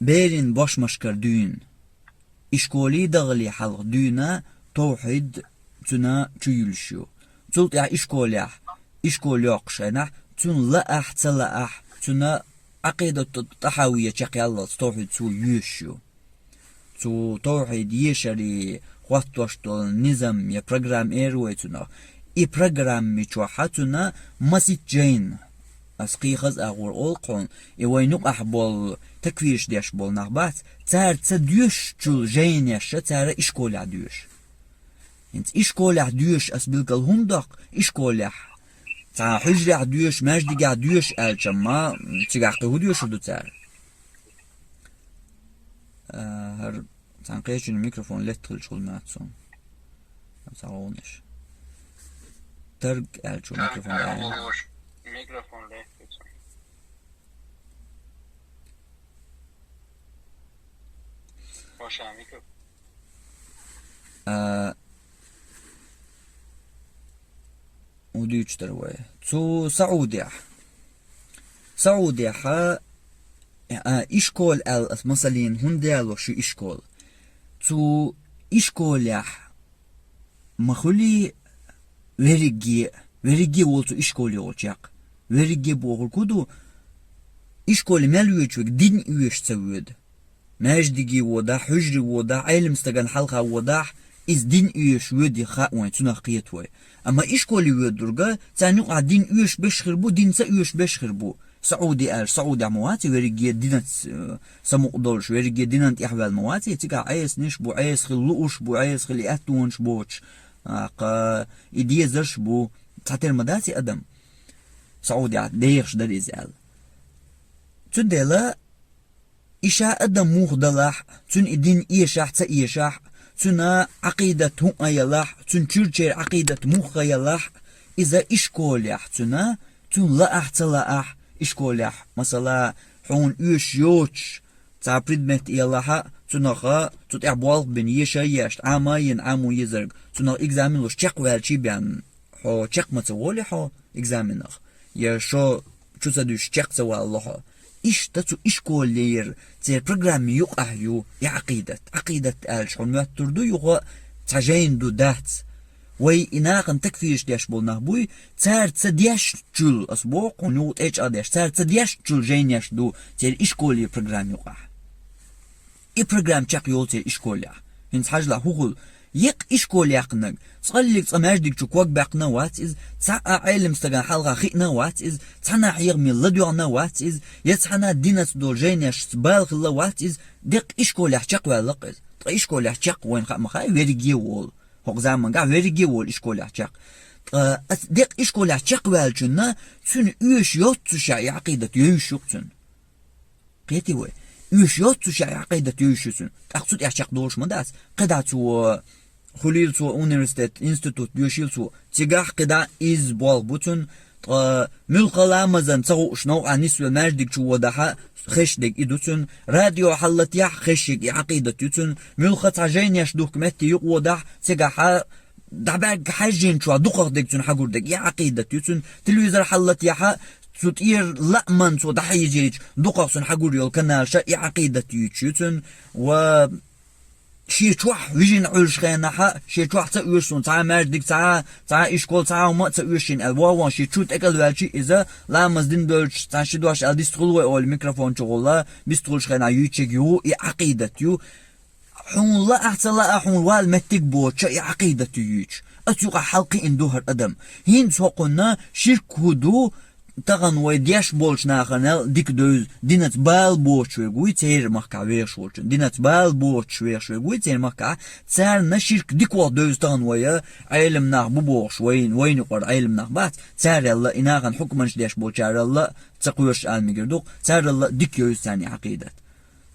берийн бошмашкара дуьйна, ишколе а дахале хьалха дуьйна тавхьид цуьнан чу юьллуш ю. Цул тӀаьхьа ишколехь, ишкол йоккхуш хенахь, цуьнан лаахь а, ца лаахь а, цуьнан Ӏакъидату тӀахьавия чекхъяллалц тавхьид цо йоьшуш ю. Цу тавхьид ешаре хӀоттош долу низам я программа эр вай цунах. И программи чохь а цуьнан масийтта жайна. Ас кхин хаза агӀор олу хьуна, и вайн юкъахь болу такфираш деш болу нах бац, цара ца доьшучул жайнеша цара ишколехь доьшу. ХӀинца ишколехь доьшу ас билггал хӀунда доккху, ишколехь, цхьа хьуьжарехь доьшу, маьждигехь доьшу аьлча ма, цигахь кхин хӀун доьшур ду цара? А, хӀара цхьана кхечуьнан микрофон летта хилча хуьлу моьтту суна. Цхьа гӀовнаш. Тарг аьлча микрофон дӀаяьлла. Микрофон летта хилча. Ваша микрофон. А, хӀун дуьйцуш дара вай? Цу Саудехь. Саудехь, а, а, ишкол аьлла ас масаллина хӀунда ялош ю ишкол? Цу ишколехь ма хуьлий верриге, верриге волу цу ишколе волу чекх. Верриге бохург хӀун ду? Ишколе мел воьдуш верг дин оьшуш ца воьду. Маьждиге водахь, хьуьжаре водахь, Ӏелам стагана хьалха водахь, иза дин оьшуш воьдий хаьа вайн, цунах кхета вай. Амма ишколе воьдург, царна юкъахь дин оьшуш берш хир бу, дин ца оьшуш берш хир бу. Сауди аьлча, Саудехь ма ваций, верриге динаца, э, самукъа долуш, верриге динан тӀехь ваьлла ма ваций, цигахь Ӏеса ниш бу, Ӏеса хила лууш бу, Ӏеса хила и аьттонаш боцуш, а, кха, и дезарш бу, цхьатерра ма даций адам. Саудехь дехаш дара иза аьлла. Цундела, и ша адам муха далахь, цуьнан и дин эшахь а, ца эшахь а, цуьнан Ӏакъидат хӀуъа ялахь, цуьнан чуьрчеран Ӏакъидат муха ялахь, иза ишколехь цуьнан, цунна лаахь а, ца лаахь а, ишколехь, масала, хьуна оьшуш йоцуш, цхьа предмет ялахь а, цунах а, цу тӀехь болх бина, еша а ешна, Ӏама а йина, Ӏамо езарг, цунах экзамен луш чекхваьлчий бен, хьо чекх ма ца волий хьо экзаменах, я шо чу ца дуьсуш чекх ца валло хьо. Иштта цу ишколера, церан программи юкъахь ю и Ӏакъидат. Ӏакъидат аьлча хьуна моьттур ду, юха цхьа жайна ду, дац. Вай и нахана такфираш деш болу нах буй, цара ца дешначул, ас боху хьуна юха тӀечӀагӀдеш, цара ца дешначул жайнеш ду церан ишколера программи юкъахь. И программа чекхйолу церан ишколехь. ХӀинца хьажалахь хӀун хуьлу. Еккъа ишкол яьккхинарг, цкъа а, цкъа маьждиг чу ког баьккхина а вац иза, цхьа а Ӏелам стагана хьалха хиъна а вац иза, цхьана а хьехаме ладоьгӀна а вац иза, я цхьана а динаца долу жайнешца бала хилла а вац иза, деккъа ишколехь чекхваьлла-кх иза. Ткъа ишколехь чекх вайна хаа ма хаьа, верриге а волу. ХӀокху замангахь верриге а волу ишколехь чекх. Ткъа ас деккъа ишколехь чекхваьллачунна, цуьнан оьшуш йоццушехь и Ӏакъидат йовзуш ю-кх цуьнан. Кхетий вай? Оьшуш йоццушехь и Ӏакъидат йовзуш ю цуьнан. ТӀаккха цу тӀехь чекхдолуш ма дац. КхидӀа цо хуьлийла, цо университет, институт доьшийла цо. Цигахь кхидӀа изза болх бу цуьнан. Ткъа муьлхха ламазан ца хууш новкъахь нисвелла маьждиг чу водахь а, хезаш дерг и ду цуьнан. Радио хьаллатъяхь а, хезаш ерг и Ӏакъидат ю цуьнан. Муьлхха цхьа жайнеш духку метте юкъаводахь а, цигахь а дӀабаьрг хьаьжжинчохь дукхах дерг цуьнан хьагур дерг и Ӏакъидат ю цуьнан. Телевизор хьаллатъяхь а, цу тӀера лааман цо дӀахьежийча дукхах цуьнан хьагур йолу каналаш а и Ӏакъидат юьйцуш ю цуьнан. Ва шен чохь вижина Ӏуьллучу хенахь а, шен чохь ца оьшу суна цхьа а маьждиг, цхьа а, цхьа а ишкол, цхьа а хӀума а ца оьшу шена аьлла, вон-вон шен чу тӀекӀалваьлча а иза, ламаз дина бевлча, цхьа ши дош аьлла, дистхуьлу вай олий микрофон чухула, бистхуьлучу хенахь юьйцуш ерг ю, и Ӏакъидат ю. Хьуна лаахь а, ца лаахь а, хьуна вала меттиг а боцуш а и Ӏакъидат ю юьйцуш. Оцу юкъахь хьалакхиъна ду хӀара адам. ХӀинца хӀокхунна ширк хӀун ду, тахана вай деш болчу нахана дика девза, динаца бала боцуш верг вуй церан махкахь вехаш волчун. Динаца бала боцуш вехаш верг вуй церан махкахь, царна ширк дикох девза тахана вай, Ӏелам нах бу бохуш, вайн, вайна юкъара Ӏелам нах бац, царалла, и нахана хьукманаш деш болчаралла, ца кхоьруш ала мегар ду-кх, царалла дика йовза царна и Ӏакъидат.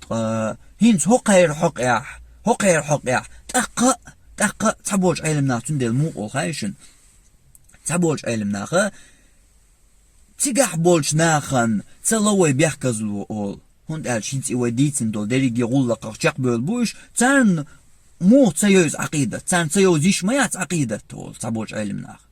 Ткъа хӀинца хӀокхеран хьокъехь, хӀокхеран хьокъехь, тӀаккха а, тӀаккха а цхьаболчу Ӏелам наха цундела муха олу хаьий шуна? Цхьаболчу Ӏелам наха цигахь болчу нахана ца ло вай бехказло олу. ХӀунда аьлча хӀинца и вай дийцина долу дерриге гӀуллакхах чекхбевлла бу уьш, царна муха ца йовза Ӏакъидат, царна ца йовза йиш ма яц Ӏакъидат олу цхьаболчу Ӏелам наха.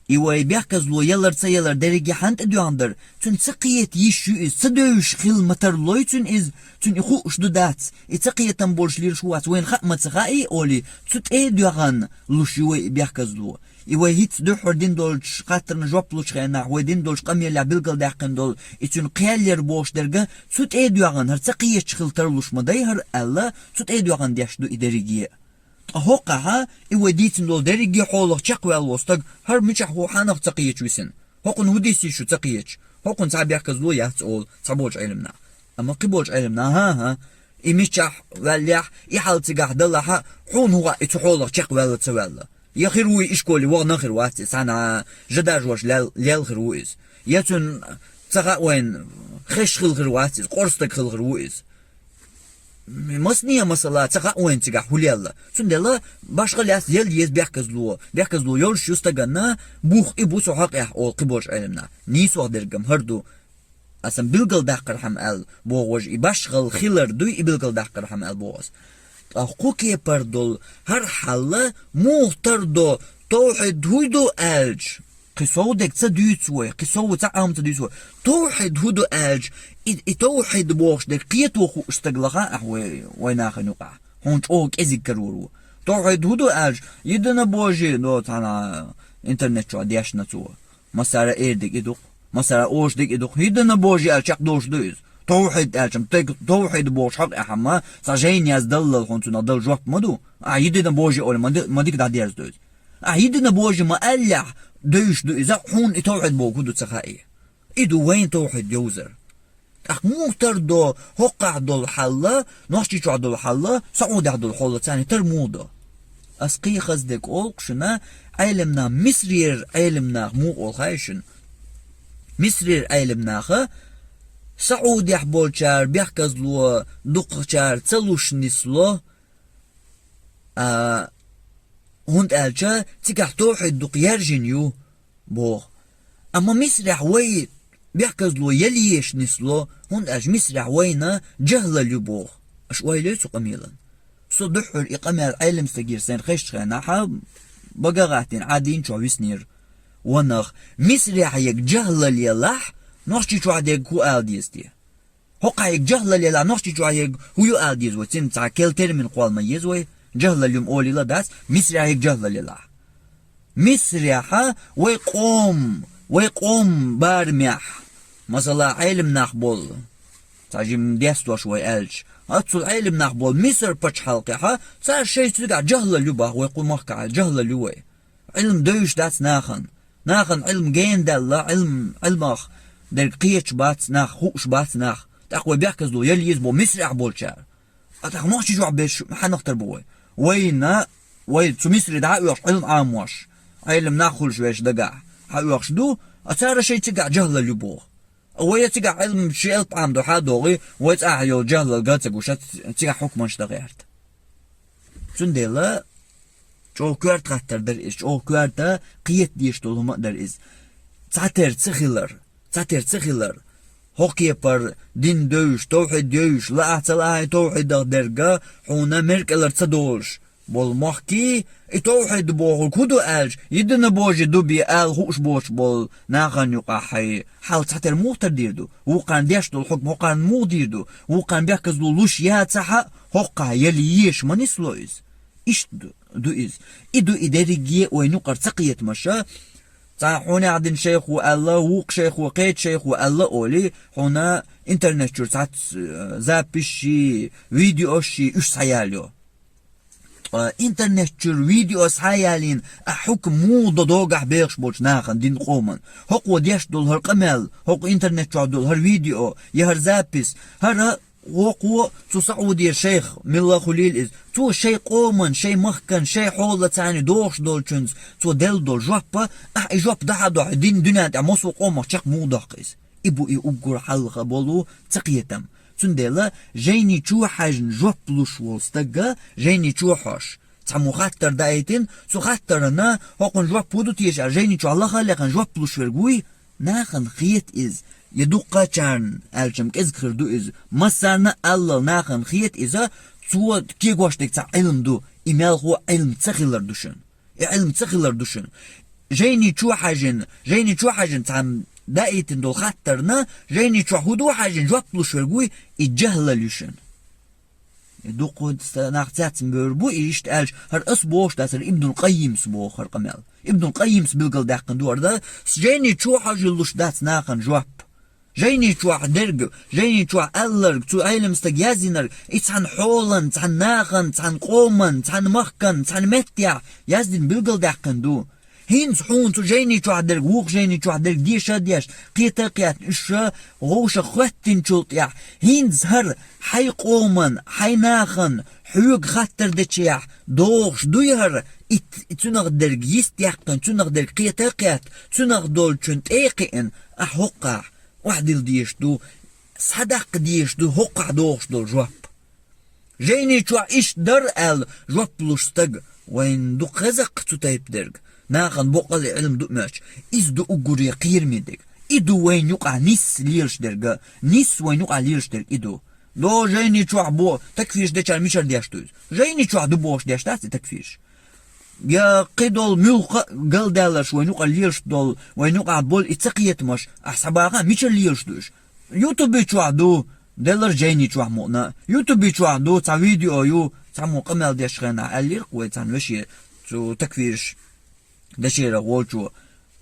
И вай бехказло ялар ца ялар дерриге хьанна тӀедоьгӀна дара, цуьнан ца кхета йиш ю иза, ца девзаш хила ма тарлой цуьнан иза, цуьнан и хууш ду дац, и ца кхетам болуш лелаш ву вац, вайна хаа ма ца хаий, олий, цу тӀе а доьгӀна луш ю вай и бехказло. И вай хӀинца дуьххьара дина долчу хаттарна жоп лучу хенахь, вай дина долчу къамелехь билгалдаьккхина долу, и цуьнан кхел яр бохуш дерг а цу тӀе а доьгӀна, хӀара ца кхеташ хила тарлуш ма дай хӀара аьлла, цу тӀе а доьгӀна деш ду и дерриге а. Ткъа хӀокхахь, и вай дийцина долу дерриге а хьолах чекхваьлла волу стаг, хӀара мичахь ву хьанах ца кхеташ висина? ХӀокхунна хӀун дисийша шу ца кхеташ? ХӀокхунна цхьа бехказло яц олу цхьаболчу Ӏелам наха. Амма кхиболчу Ӏелам наха, хӀан-хӀа, и мичахь ваьллехь, и хьал цигахь далахь а, хьуна хӀун хаьа и цу хьолах чекхваьлла ца ваьлла? Я хир вуй и школе вахана хир вац иза, цхьана жа даржош лел, лел хир ву иза. Я цуьнан ца хаьа вайна хезаш хила хир вац иза, къора стаг хила хир ву иза. Масане а масала ца хаьа вайна цигахь хӀун лелла. Цундела башхалла яц, яла еза бехказло. Бехказло йолуш ю стаганна, бух и бу цу хьокъехь олу кхиболчу Ӏелам наха. Нийсох дерг-м хӀара ду. Аса-м билгалдаккхархьама аьлла боху важа, и башхалла хилар дуй, и билгалдаккхархьама аьлла боху аса. Ткъа кху кепара долу хӀара хьал муха тардо, тавхьид хӀун ду аьлча, кхин сов дерг ца дуьйцу вай, кхин сов цхьа Ӏам ца дуьйцу вай. Тавхьид хӀун ду аьлча, и, и тавхьид бохуш дерг кхето хууш стаг лаха ахь вай, вай нахана юкъахь. Хьуна чӀогӀа кӀезиг карор ву. Тавхьид хӀун ду аьлча, единобожие, до цхьана интернет чохь дешна цо. Масара эр дерг и ду-кх. Масара оша дерг и ду-кх. Единобожие аьлла чекхдолуш ду иза. Тавхьид аьлча-м, тайг-, тавхьид бохуш хьокъехь-м цхьа жайна яздаллал хьуна цунах дала жоп ма ду. Ахь единобожие олий ма ди-, ма дика дӀадерзадо иза. Ахь единобожие ма аьллехь, девзаш ду иза, хьуна и тавхьид боху хӀун ду ца хаьий. И ду вайна тавхьид йовзар. ТӀаккха муха тардо хӀокхахь долу хьал, Нохчийчохь долу хьал, Саудехь долу хьол царна тар муха до? Ас кхин хаза дерг олу-кх шуна, Ӏелам нах, Мисрера Ӏелам нах муха олу хаьий шуна? Мисрера Ӏелам наха Саудехь болчара бехказло дукхачара ца луш нисло, а, хӀунда аьлча цигахь тавхьид дукха яьржина ю, боху. Амма Мисрехь вай бехказло яла езаш нисло, хӀунда аьлча Мисрехь вайна жахӀлал ю боху. Аша ойла йой цу къамелан? Со дуьххьара и къамел Ӏелам стагера сайна хезчу хенахь, бага а гӀаттийна, Ӏадийна чохь виснера. Ва нах, Мисрехь ерг жахӀлал елахь, Нохчийчохь дерг хӀун ала деза те? ХӀокхахь ерг жахӀлал елахь, Нохчийчохь ерг хӀун ю ала деза вай? Цуьнан цхьа керла термин кхолла ма еза вай. ЖахӀлал ю-м олийла дац, Мисрехь ерг жахӀлал елахь. Мисрехь вай къом, вай къом барамехь, масала, Ӏелам нах болу, цхьа жимма дестош вай аьлча, оццул Ӏелам нах болу Мисар пачхьалкхехь, цара шайца цигахь жахӀлал ю боху вай кху махкахь, жахӀлал ю вай. Ӏилма девзаш дац нахана. Нахана Ӏилма гена даьлла, Ӏилма, Ӏилмах дерг кхеташ бац нах, хууш бац нах. ТӀаккха вай бехказло яла еза боху Мисрехь болчара. А тӀаккха Нохчийчохь берш хьанах тар бу вай? Вайна, вай цу Мисре дӀа а оьхуш Ӏилма Ӏамош, Ӏелам нах хуьлуш верш дагахь хьан оьхуш ду, а цара шайн цигахь жахӀлал ю боху. А вай цигахь Ӏилма ши элп Ӏамадо хьан а догӀий, вай цӀахь йолу жахӀлал ган ца гуш, цигахь хьукманаш дан гӀерта. Цундела чӀогӀа коьрта хаттар дара иза, чӀогӀа коьрта кхета дезаш долу хӀума а дара иза. Цхьатера ца хилар, цхьатера ца хилар. ХӀокху кепара дин девзаш, тавхьид девзаш, лаахь а ца лаахь а тавхьидах дерг хьуна меркӀалара ца долуш болу мохкий, и тавхьид бохург хӀун ду аьлча, единобожие ду бен ала хууш боцуш болу нахана юкъахь хьайн хьал цхьатера муха тардийр ду? Вукхарна деш долу хьукма хӀокхарна муха дийр ду? Вукхарна бехказло луш яцахь а, хӀокхахь яла езаш ма нисло иза. Иштта ду, ду иза. И ду и дерриге а вайн юкъара ца кхетамаш. Цхьа хьуна яхдина шайхо аьлла, вукху шайхо, кхечу шайхо аьлла олий, хьуна интернет чуьра цхьацца, э, записьший, видеошший уьш схьаялайо. А, интернет чуьра видео схьаялийна, а хьукам муха до догахь бехаш болчу нахана, дин къоман. ХӀокхо деш долу хӀара къамел, хӀокху интернет чохь долу хӀара видео, я хӀара запись, хӀара хӀокхо цу Саудера шайх, милла хуьлийла иза, цо шайн къоман, шайн махкан, шайн хьолаца догӀуш долчуьнца цо делла долу жоп, ахь и жоп дахьа а дохьу, дин дуьнен тӀехь массо а къомах чекх муха доккху иза. И бу и уггар хьалха болу цакхетам. Цундела жайни чу хьаьжна жоп луш волу стага, жайни чу хьош, цхьаммо хаттар даийтина, цу хаттарна хӀокхунна жоп хӀун ду теша аьлла, жайни чохь лаха а лекхна жоп луш верг вуй, нахана хета иза, я дуккхачарна аьлчам кӀезиг хир ду иза, массарна а аллал нахана хета иза, цо кегош дерг цхьа Ӏилма ду, и мелхо Ӏилма ца хилар ду шуна. И Ӏилма ца хилар ду шуна. Жайни чу хьаьжна, жайни чу хьаьжна цхьамма даийтина долу хаттарна, жайни чохь хӀун ду хьаьжна жоп луш верг вуй, и жахӀлал ю шуна. И дуккха ста-, нах цецна бевр бу, и иштта аьлча, хӀара ас бохуш дац, хӀара Ибнул Къаййимс боху хӀара къамел. Ибнул Къаййимс билгалдаьккхина ду хӀара да, с-, жайни чу хьожуьллуш дац нахана жоп. Жайни чохь дерг, жайни чохь аьлларг, цу Ӏелам стаг яздинарг, и цхьана хьолан, цхьана нахана, цхьана къоман, цхьана махкан, цхьана меттехь яздина билгалдаьккхина ду. ХӀинца хьуна цу жайни чохь дерг, вукху жайни чохь дерг деша а деш, кхета а кхетта, уьш ша вовшах хоьттинчул тӀехь, хӀинца хӀара хьайн къоман, хьайн нахана хьоьга хаттар дечехь, догӀуш дуй хӀара, и т-, и цуьнах дерг йист яьккхина, цуьнах дерг кхета а кхетта, цуьнах долчун тӀе а кхиъна, ахь хӀоккхахь охьадилла дезаш ду, схьадаккха дезаш ду хӀоккхахь догӀуш долу жоп. Жайни чохь иштта дара аьлла жоп луш стаг, вайна дукха хезакх цу тайпа дерг, нахана боккъал а Ӏилма ду моьттуш, иза ду уггаре кхераме дерг. И ду вайна юкъахь нисса лелаш дерг, нисса вайна юкъахь лелаш дерг и ду. До жайни чохь бо, такфирш дечара мичара деш ду иза? Жайни чохь ду бохуш деш дац и такфирш? Я кхидолу муьлхха а галдаьлларш вайн юкъа лелаш долу, вайн юкъахь болу и цакхетамаш, ахь схьабаха, мичара лелаш ду уьш? Ютубе чохь ду, деллар жайни чохь мукъана. Ютубе чохь ду, цхьа видео ю, цхьаммо къамел деш хенахь аьллира-кх вай цхьана веше, цу такфирш дешерах волчо.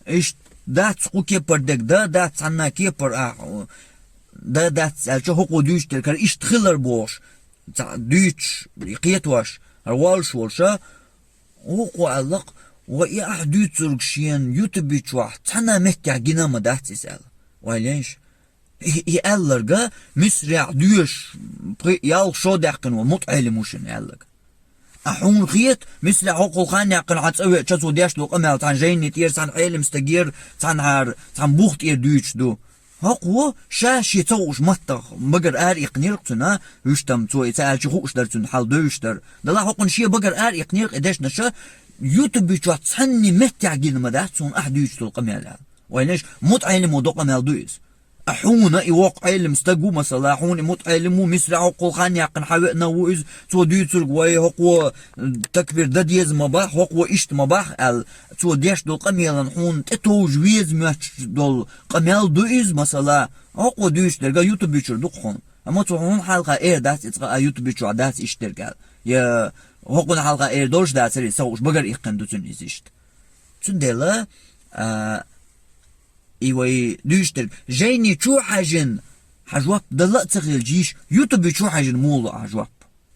Иштта дац кху кепара дерг, да, дац цхьанна кепара ахь, да, дац аьлча, хӀокхо дуьйцуш дерг, хӀара иштта хилар бохуш, цхьа дуьйцуш, кхетош, хӀара воллуш волуша, вукхо аьлла-кх, ва и ахь дуьйцург шена ютубе чохь цхьана меттехь гина а ма дац иза аьлла. Вай леш? И, и аьлларга, Мисрехь доьшуш, пхи-, ялх шо даьккхина ван мутаӀелим ву шуна аьлларг. А хьуна хета, Мисрехь хӀокхул хан яьккхина хьан цӀа веача цо деш долу къамел цхьана жайни тӀера, цхьана Ӏелам стагера, цхьана хӀара, цхьана бух тӀера дуьйцуш ду. ХӀокхо ша шен ца хууш маттах багара ара иккхинера-кх цуьнан, вуьш там цо и ца аьлча хууш дара цуьнан хьал, девзаш дара. Далла хӀокхунна шен багара ара иккхинера-кх и дешнаша, ютубе чохь цхьанна меттехь гина ма дац суна ахь дуьйцуш долу къамел аьлла. Вай леш, мутаӀелимо до къамел ду иза. А хьуна и воккха Ӏелам стаг ву, масала, хьуна и мутаӀелим ву, Мисрехь хӀокхул хан яьккхина хьан веана ву иза, цо дуьйцург вай хӀокхо, м, такфир дан деза ма бахь, хӀокхо иштта ма бахь аьлла, цо деш долу къамелан хьуна тӀетовжа веза моьттуш долу къамел ду иза, масала, хӀокхо дуьйцуш дерг а ютубе чуьра ду-кх хьуна. Амма цо хьуна хьалха эр дац иза, цкъа а ютубе чохь дац иштта дерг аьлла. Я хӀокхунна хьалха эр долуш дацара иза, ца хууш багара иккхина ду цуьнан иза иштта. Цундела, а, и вай дуьйцуш дерг, жайни чу хьаьжина, хьан жоп дала а ца хилча йиш, ютубе чу хьаьжина муха ло ахь жоп?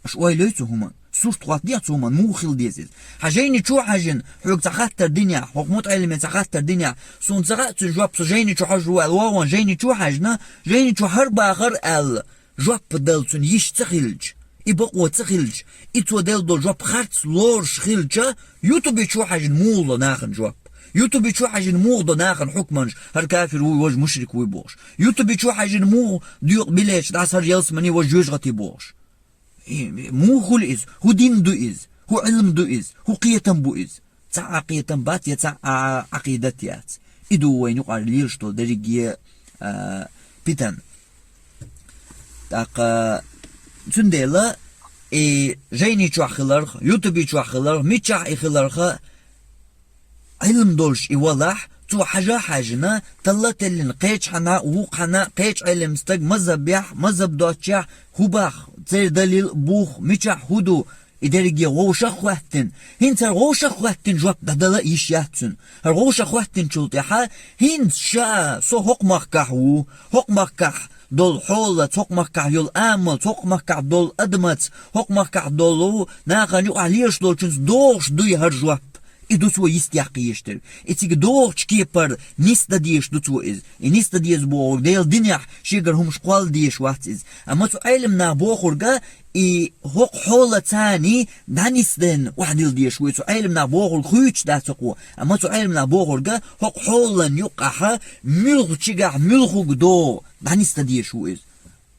Аша ойла йой цу хӀуман? Сурт хӀоттадехьа цу хӀуман, муха хила деза иза? Хьан жайни чу хьаьжина, хьоьга цхьа хаттар динехь, хӀокху мутаӀелиме цхьа хаттар динехь, суна ца хаьа цуьнан жоп, со жайни чу хьожур ву аьлла, вогӀан жайни чу хьаьжна, жайни чу хӀара бахар аьлла, жоп дала цуьнан йиш ца хилча, и бакъо ца хилча, и цо делла долу жоп харц лоруш хилча, ютубе чу хьаьжина муха ло нахана жоп? Ютубе чу хьаьжина муха до нахана хьукманаш, хӀара кафир вуй, важа мушрик вуй бохуш? Ютубе чу хьаьжина муха доькъу билеташ дӀаса хӀара ялсамани, важа жоьжахати бохуш? И, и, муха хуьлу иза? ХӀун дин ду иза? ХӀун Ӏилма ду иза? ХӀун кхетам бу иза? Цхьа а кхетам бац, я цхьа а Ӏакъидат яц. И ду вайна юкъара лелаш долу дерриге, а, питан. ТӀаккха цундела и жайни чохь хиларх, ютубе чохь хиларх, мичахь и хиларха, Ӏилма долуш и валахь, цо хьажа а хьаьжна, талла а теллина, кхечу хьана, вукху хьана, кхечу Ӏелам стаг мазхабехь, мазхаб доцчехь, хӀун бах, церан далил а, бух, мичахь хӀун ду, И дерриге вовшах а хӀоьттина. ХӀинца хӀара вовшах а хӀоьттина жоп дӀадала а йиш яц цуьнан. ХӀара вовшах а хӀоьттинчул тӀаьхьа, хӀинца ша со хӀокху махкахь ву, хӀокху махкахь долу хьолаца, хӀокху махкахь йолу амалца, хӀокху махкахь долу адамаца, хӀокху махкахь долу нахана юкъахь лелаш долчуьнца догӀуш дуй хӀара жоп. И ду цо йист яккха езаш дерг. И цига догӀучу кепара нисдан дезаш ду цо иза. И нисдан деза бохург, Делан динехь шегара хӀумаш кхолла дезаш вац иза. Амма цу Ӏелам наха бохург, и хӀокху хьолаца дӀанисдина охьадилла дезаш ву иза. Цу Ӏелам наха бохург хуьйцуш дац хӀокхо. Амма цу Ӏелам наха бохург, хӀокху хьолан юккъахь муьлхачигахь муьлханиг догӀу дӀанисдан дезаш ву иза.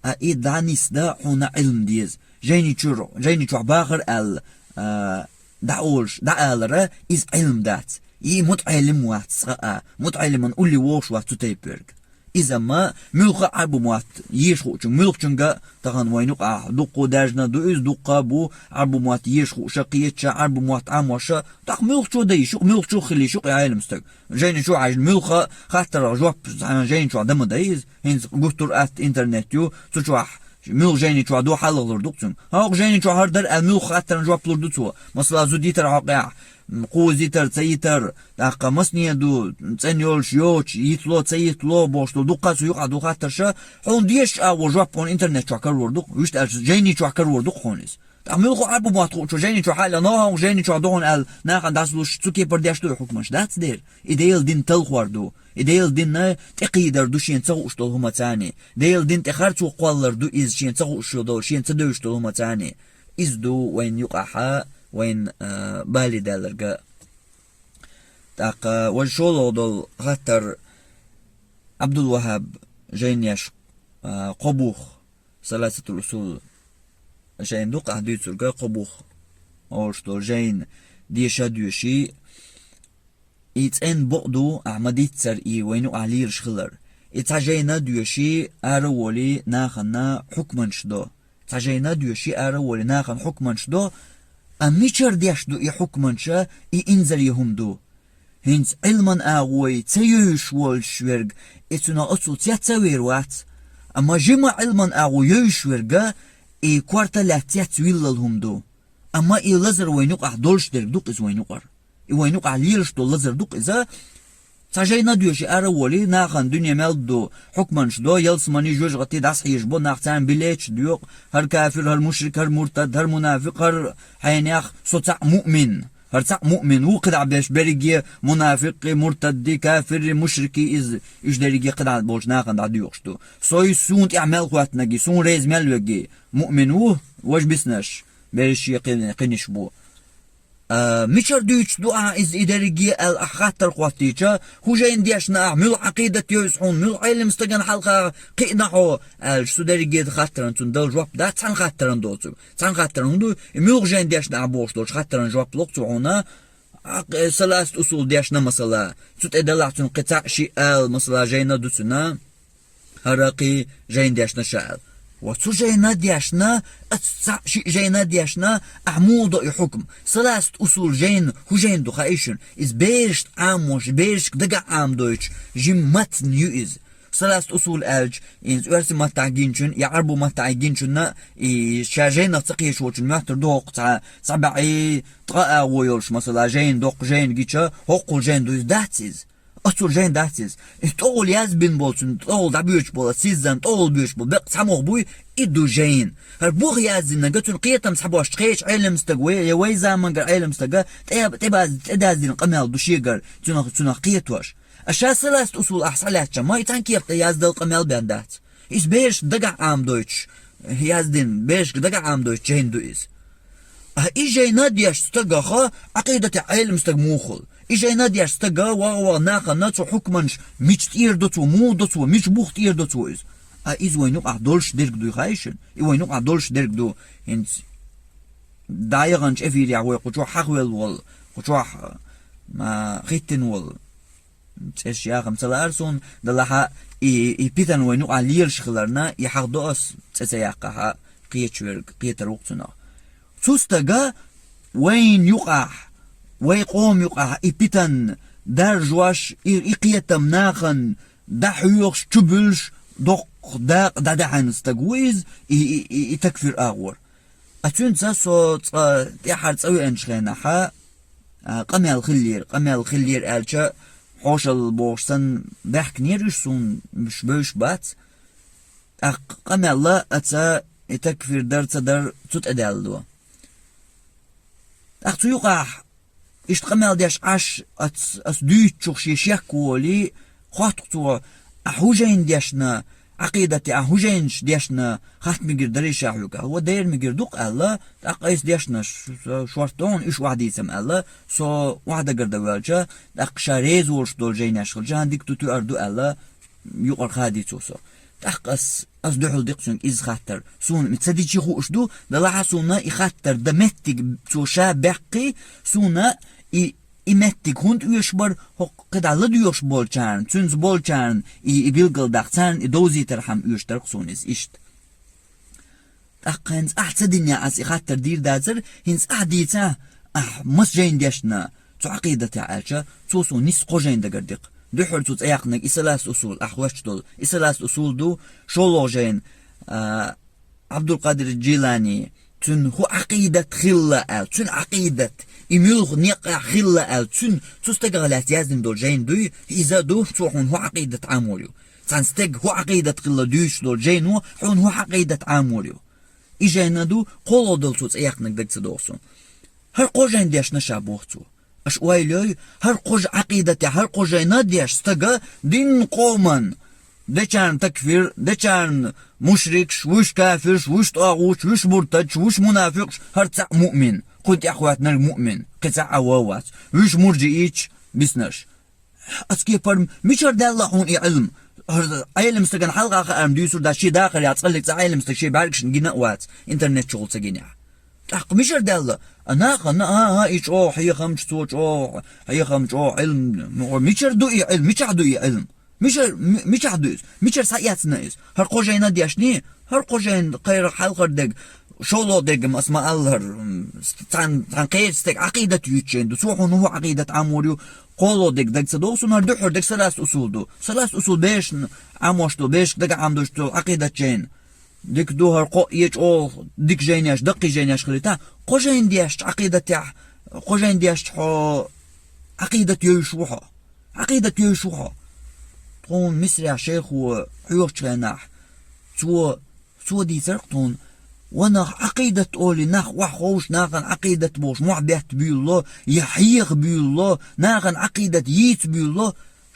А и дӀанисдан хьуна Ӏилма деза. Жайни чуьра, жайни чохь бахар аьлла, а, дӀаолуш, дӀаалара, иза Ӏилма дац. И мутаӀеллим вац цкъа а, мутаӀеллиман улле вогӀуш вац цу тайпа верг. Иза ма муьлхха а Ӏарбу мотт еша хуучуьнга, муьлххачуьнга тахана вайна юкъахь дуккха а даьржина ду иза, дуккха а бу Ӏарбу мотт еша хууша, кхеташа, Ӏарбу мотт Ӏамоша, тӀаккха муьлххачо дан йиш ю-кх, муьлххачо хила йиш ю-кх и Ӏелам стаг. Жайни чохь хьаьжна, муьлхха а хаттарах жоп жайни чохь дан ма дай иза. ХӀинца гуттар а атта интернет ю, цу чохь муьлхха жайни чохь ду хьалха лур ду-кх цуьнга. ХӀокху жайни чохь хӀара дара аьлла, муьлхха хаттарна жоп лур ду цо. Масала, зуда йитар хьокъехь, кхузза йитар, ца йитар, тӀаккха масане ду, цӀена йолуш, йоцуш, йитло, ца йитло, бохуш долу дуккха а цу юкъахь ду хаттарша, хьуна дезачу агӀор жоп хьуна интернет чохь карор ду-кх, вуьшта аьлча, жайни чохь карор ду-кх хьуна иза. ТӀаккха муьлхха Ӏарбу мотт хуучо жайни чохь хьалха, нохьа жайни чохь ду хьуна аьлла, нахана дӀасалуш, цу кепара деш ду и хьукмаш? Дац дера. И Делан дин талхор ду. И Делан динна тӀекхийдар ду шена ца хууш долу хӀумаца. Делан дин тӀе харцо кхоллар ду иза шена ца хууш долу, шена ца девзаш долу хӀумаца. Иза ду вайна юкъахьа, вайна, а, бале даьлларг. ТӀаккха важа шолгӀа долу хаттар Ӏабдул-ВахӀаб жайнеш, а, кхо бух, Саласатул Усул жайна ду-кх ахь дуьйцург, кхо бух олуш долу жайна деша а доьший, и цӀена бакъ ду, ахь ма-дийццара и вайна юкъахь лелаш хилар. И цхьа жайна а доьший, ара а волий, нахана хьукманаш до. Цхьа жайна а доьший, ара а волий, нахана хьукманаш до, а мичара деш ду и хьукманаш, и инзаре хӀума ду? ХӀинца Ӏилман агӀой ца йовзаш волуш верг, и цунах оццул цец а вер вац. Амма жима Ӏилман агӀо йовзаш верг, и корта лаьцна цец виллал хӀума ду. Амма и лазар вайна юкъахь долуш дерг ду-кх иза вайна юкъара. И вайна юкъахь лелаш долу лазар ду-кх иза. Цхьа жайна а доьший, ара а волий, нахана дуьне мел ду хьукманаш до, ялсамани, жоьжахати дӀасахьежаш бо нах, царна билеташ доькъу, хӀара кафир, хӀара мушрик, хӀара муртад, хӀара мунафикъ, хӀара хьенех, со цхьаъ муъмин. ХӀара цхьаъ муъмин ву, кхидӀа берш берриге мунафикъи, муртадди, кафирри, мушрики иза, уьш дерриге кхидӀа болчу нахана дӀадоькъуш ду. Со и суна тӀехь мел хӀоьттинарг, суна реза мел верг муъмин ву, важа бисинарш, берриш шен кхин-, кхиниш бу. А, мичара дуьйцуш ду ахьа иза и дерриге аьлла ахь хаттар хӀоттийча, хӀун жайна дешна ахь, муьлха Ӏакъидат йовза хьуна, муьлха Ӏелам стагана хьалха кхиъна хьо, аьлча, цу дерриге хаттаран цунна дала жоп дац цхьана хаттаран доцург. Цхьана хаттаран хӀун ду, и муьлха жайна дешна ахь бохуш долчу хаттаран жоп ло-кх цо хьуна, а, кхе, саласат усул дешна масала, цу тӀе далахь цунна кхин цхьаъ-шиъ ала, масала, жайна ду цуьнан, хӀара кхин жайна дешна ша аьлла. Ва цу жайна дешна, аса цхьаъ-шиъ жайна дешна, ахь муха до и хьукм? Саласат усул жайна, хӀун жайна ду хаий шуна? Иза берашна Ӏамош, берашка дагахь Ӏамадойтуш, жима матн ю иза. Саласат усул аьлча, иза оьрсийн маттахь гиначун, я Ӏарбу маттахь гиначунна, и ша жайнах ца кхеташ волчун моьттур ду хӀокху цхьа, цхьа бӀе, ткъа агӀо йолуш, масала, жайна, доккха жайна гича, хӀокхул жайна ду иза, дац иза. Оццул жайна дац иза. Иза тӀехула язбина болу, цуьнан тӀехула дӀабоьдуш болу, сиззан тӀехула боьдуш болу беккъа цхьа мух буй, и ду жайна. ХӀара бух яздинарг, цуьнан кхетам схьабош, кхечу Ӏелам стага вай, я вай замангара Ӏелам стага тӀе-, тӀебаз-, тӀедаздина къамел ду шегара, цунах, цунах кхетош. А ша саласат усул ахь схьалаьцча, ма и цхьана кепа тӀе яздала къамел бен дац. Иза берашка дагахь Ӏамадойтуш, яздина, берашка дагахь Ӏамадойтуш жайна ду иза. А и жайна деш стагах Ӏакъидате Ӏелам стаг муха хуьлу? И жайна деш стага ваха-ваха нахана цу хьукманаш мича тӀера до цо, муха до цо, мича бух тӀера до цо иза? А иза вайна юкъахь долуш дерг дуй хаий шуна? И вайна юкъахь долуш дерг ду. ХӀинца дӀаяханчу эфирехь вай кху чохь хьахвелла волу, кху чохь, а, хӀиттина волу. ЦӀе яхам ца лаара суна, далахьа и, и питана вайна юкъахь лелаш хиларна, и хьахдо ас, цӀе ца яккхахьа, кхечу верг кхетар ву-кх цунах. Цу стага вайна юкъахь, вай къоман юкъахь и питана даржош, и, и кхетам нахана дӀахьоьхуш, чубуьллуш, доккха дакъа дӀадаьхьна стаг ву иза, и, и, и, и такфир агӀор. А цуьнца со цкъа тӀаьхьара цӀа веанчу хенахьа, а, къамел хиллера, къамел хиллера аьлча, хьошалла бохуш санна, баьхкинера уьш суна, уьш бевзаш бац. ТӀаккха къамелла аца и такфир дар ца дар цу тӀе даьлла до. ТӀаккха цу юкъахь, иштта къамел деш Ӏаш, ац-, ас дуьйцучух шен шек волий, хоттух цо: «Ахь хӀун жайна дешна, Ӏакъидате ахь хӀун жайнаш дешна, хатта мегар дарий ша хьоьга?» «Ва дера мегар ду-кх», — аьлла, тӀаккха айса дешнаш, ш-, шорта догӀун уьш охьадийцам аьлла, со охьадагар дан воьлча, тӀаккха ша реза волуш долу жайнаш хилча, хӀан дика ду, туьар ду аьлла, юкъара хадийцо со. ТӀаккха ас, ас дуьхьал дикха цуьнга иза хаттар. Суна и ца дичи хууш ду, делахьа суна и хаттар дан меттиг цо ша баьккхий, суна и, и меттиг хӀунда оьшуш бара, хӀокху кхидӀа ладоьгӀуш болчарна, цуьнца болчарна и, и билгалдаккха, царна и довзийтархьама оьшуш дара-кх суна иза иштта. ТӀаккха хӀинца ахь ца динехь ас и хаттар дийр дацара, хӀинца ахь дийцахь, ахь маса жайна дешна цу Ӏакъидатехь аьлча, цо суна нийса кхо жайна дагар дикха. Дуьххьара цо цӀе яьккхинарг и салас усул, ахь хоьттуш долу и салас усул ду, шолгӀа жайна, а, Ӏабдулкъадир Джилани, цуьнан хӀун Ӏакъидат хилла аьлла, цуьнан Ӏакъидат, и муьлха некъахь хилла аьлла, цуьнан цу стагах лаьцна яздина долу жайна дуй, иза ду, цо хьуна хӀун Ӏакъидат Ӏамор ю. Цхьана стеган хӀун Ӏакъидат хилла дуьйцуш долу жайно хьуна хӀун Ӏакъидат Ӏамор ю. И жайна ду, кхоалгӀа долу цо цӀе яьккхинарг дага ца догӀу суна. ХӀара кхо жайна дешна ша боху цо. Аша ойла йой, хӀара кхо ж-, Ӏакъидатехь хӀара кхо жайна деш стага динна къоман, дечарна такфир, дечарна мушрикаш, вуьш кафирш, вуьш тӀагӀуташ, вуьш муртадаш, вуьш мунафикъаш, хӀара цхьаъ муъмин, кхунна тӀехь хӀоьттинарг муъмин, кхин цхьаъ а ван вац, вуьш муржииташ, биснарш. Ас кепара мичара даьлла хьуна и Ӏилм? Ӏелам стагана хьалха хаарна дуьйцур дац, шен дахарехь цкъа лерг цхьа Ӏелам стаг шен бӀаьргашна гина а вац, интернет чухула ца гинехь. ТӀаккха мичара даьлла? А нахана, а, а, и чӀогӀа хьехамча, цо чӀогӀа хьехам, чӀогӀа Ӏилм, мичара ду и Ӏилм, мичахь ду и Ӏилм? Мичара, ми-, мичахь ду иза? Мичара схьаэцна иза? ХӀара кхо жайна дешний? ХӀара кхо жайна кхайра хьалхара дег, шолгӀа дег-м ас ма-аллара, м, цхьана, цхьана кхечу стеган Ӏакъидат юьйцуш жайна ду. Цо хьуна хӀун Ӏакъидат Ӏамор ю? КхоалгӀа дег дага ца догӀу суна, хӀара дуьххьара дег салас усул ду. Салас усул берашна Ӏамош ду, берашка дага Ӏамдуш ду Ӏакъидат жайна. Дика ду, хӀара кхо а чӀогӀа дика жайнеш, даккхий жайнеш хилийта. Кхо жайна дешча Ӏакъидатехь, кхо жайна дешча хьо Ӏакъидат йовзуш ву хьо. Ӏакъидат йовзуш ву хьо. Тхуна Мисрехь шайхо хьоьхучу хенахь, цо, цо дийцар-кх тхуна, ванах Ӏакъидат олий, нах охьаховшу, нахана Ӏакъидат бохуш, мохь бетта буьйлало, я хьеха буьйлало, нахана Ӏакъидат йийца буьйлало,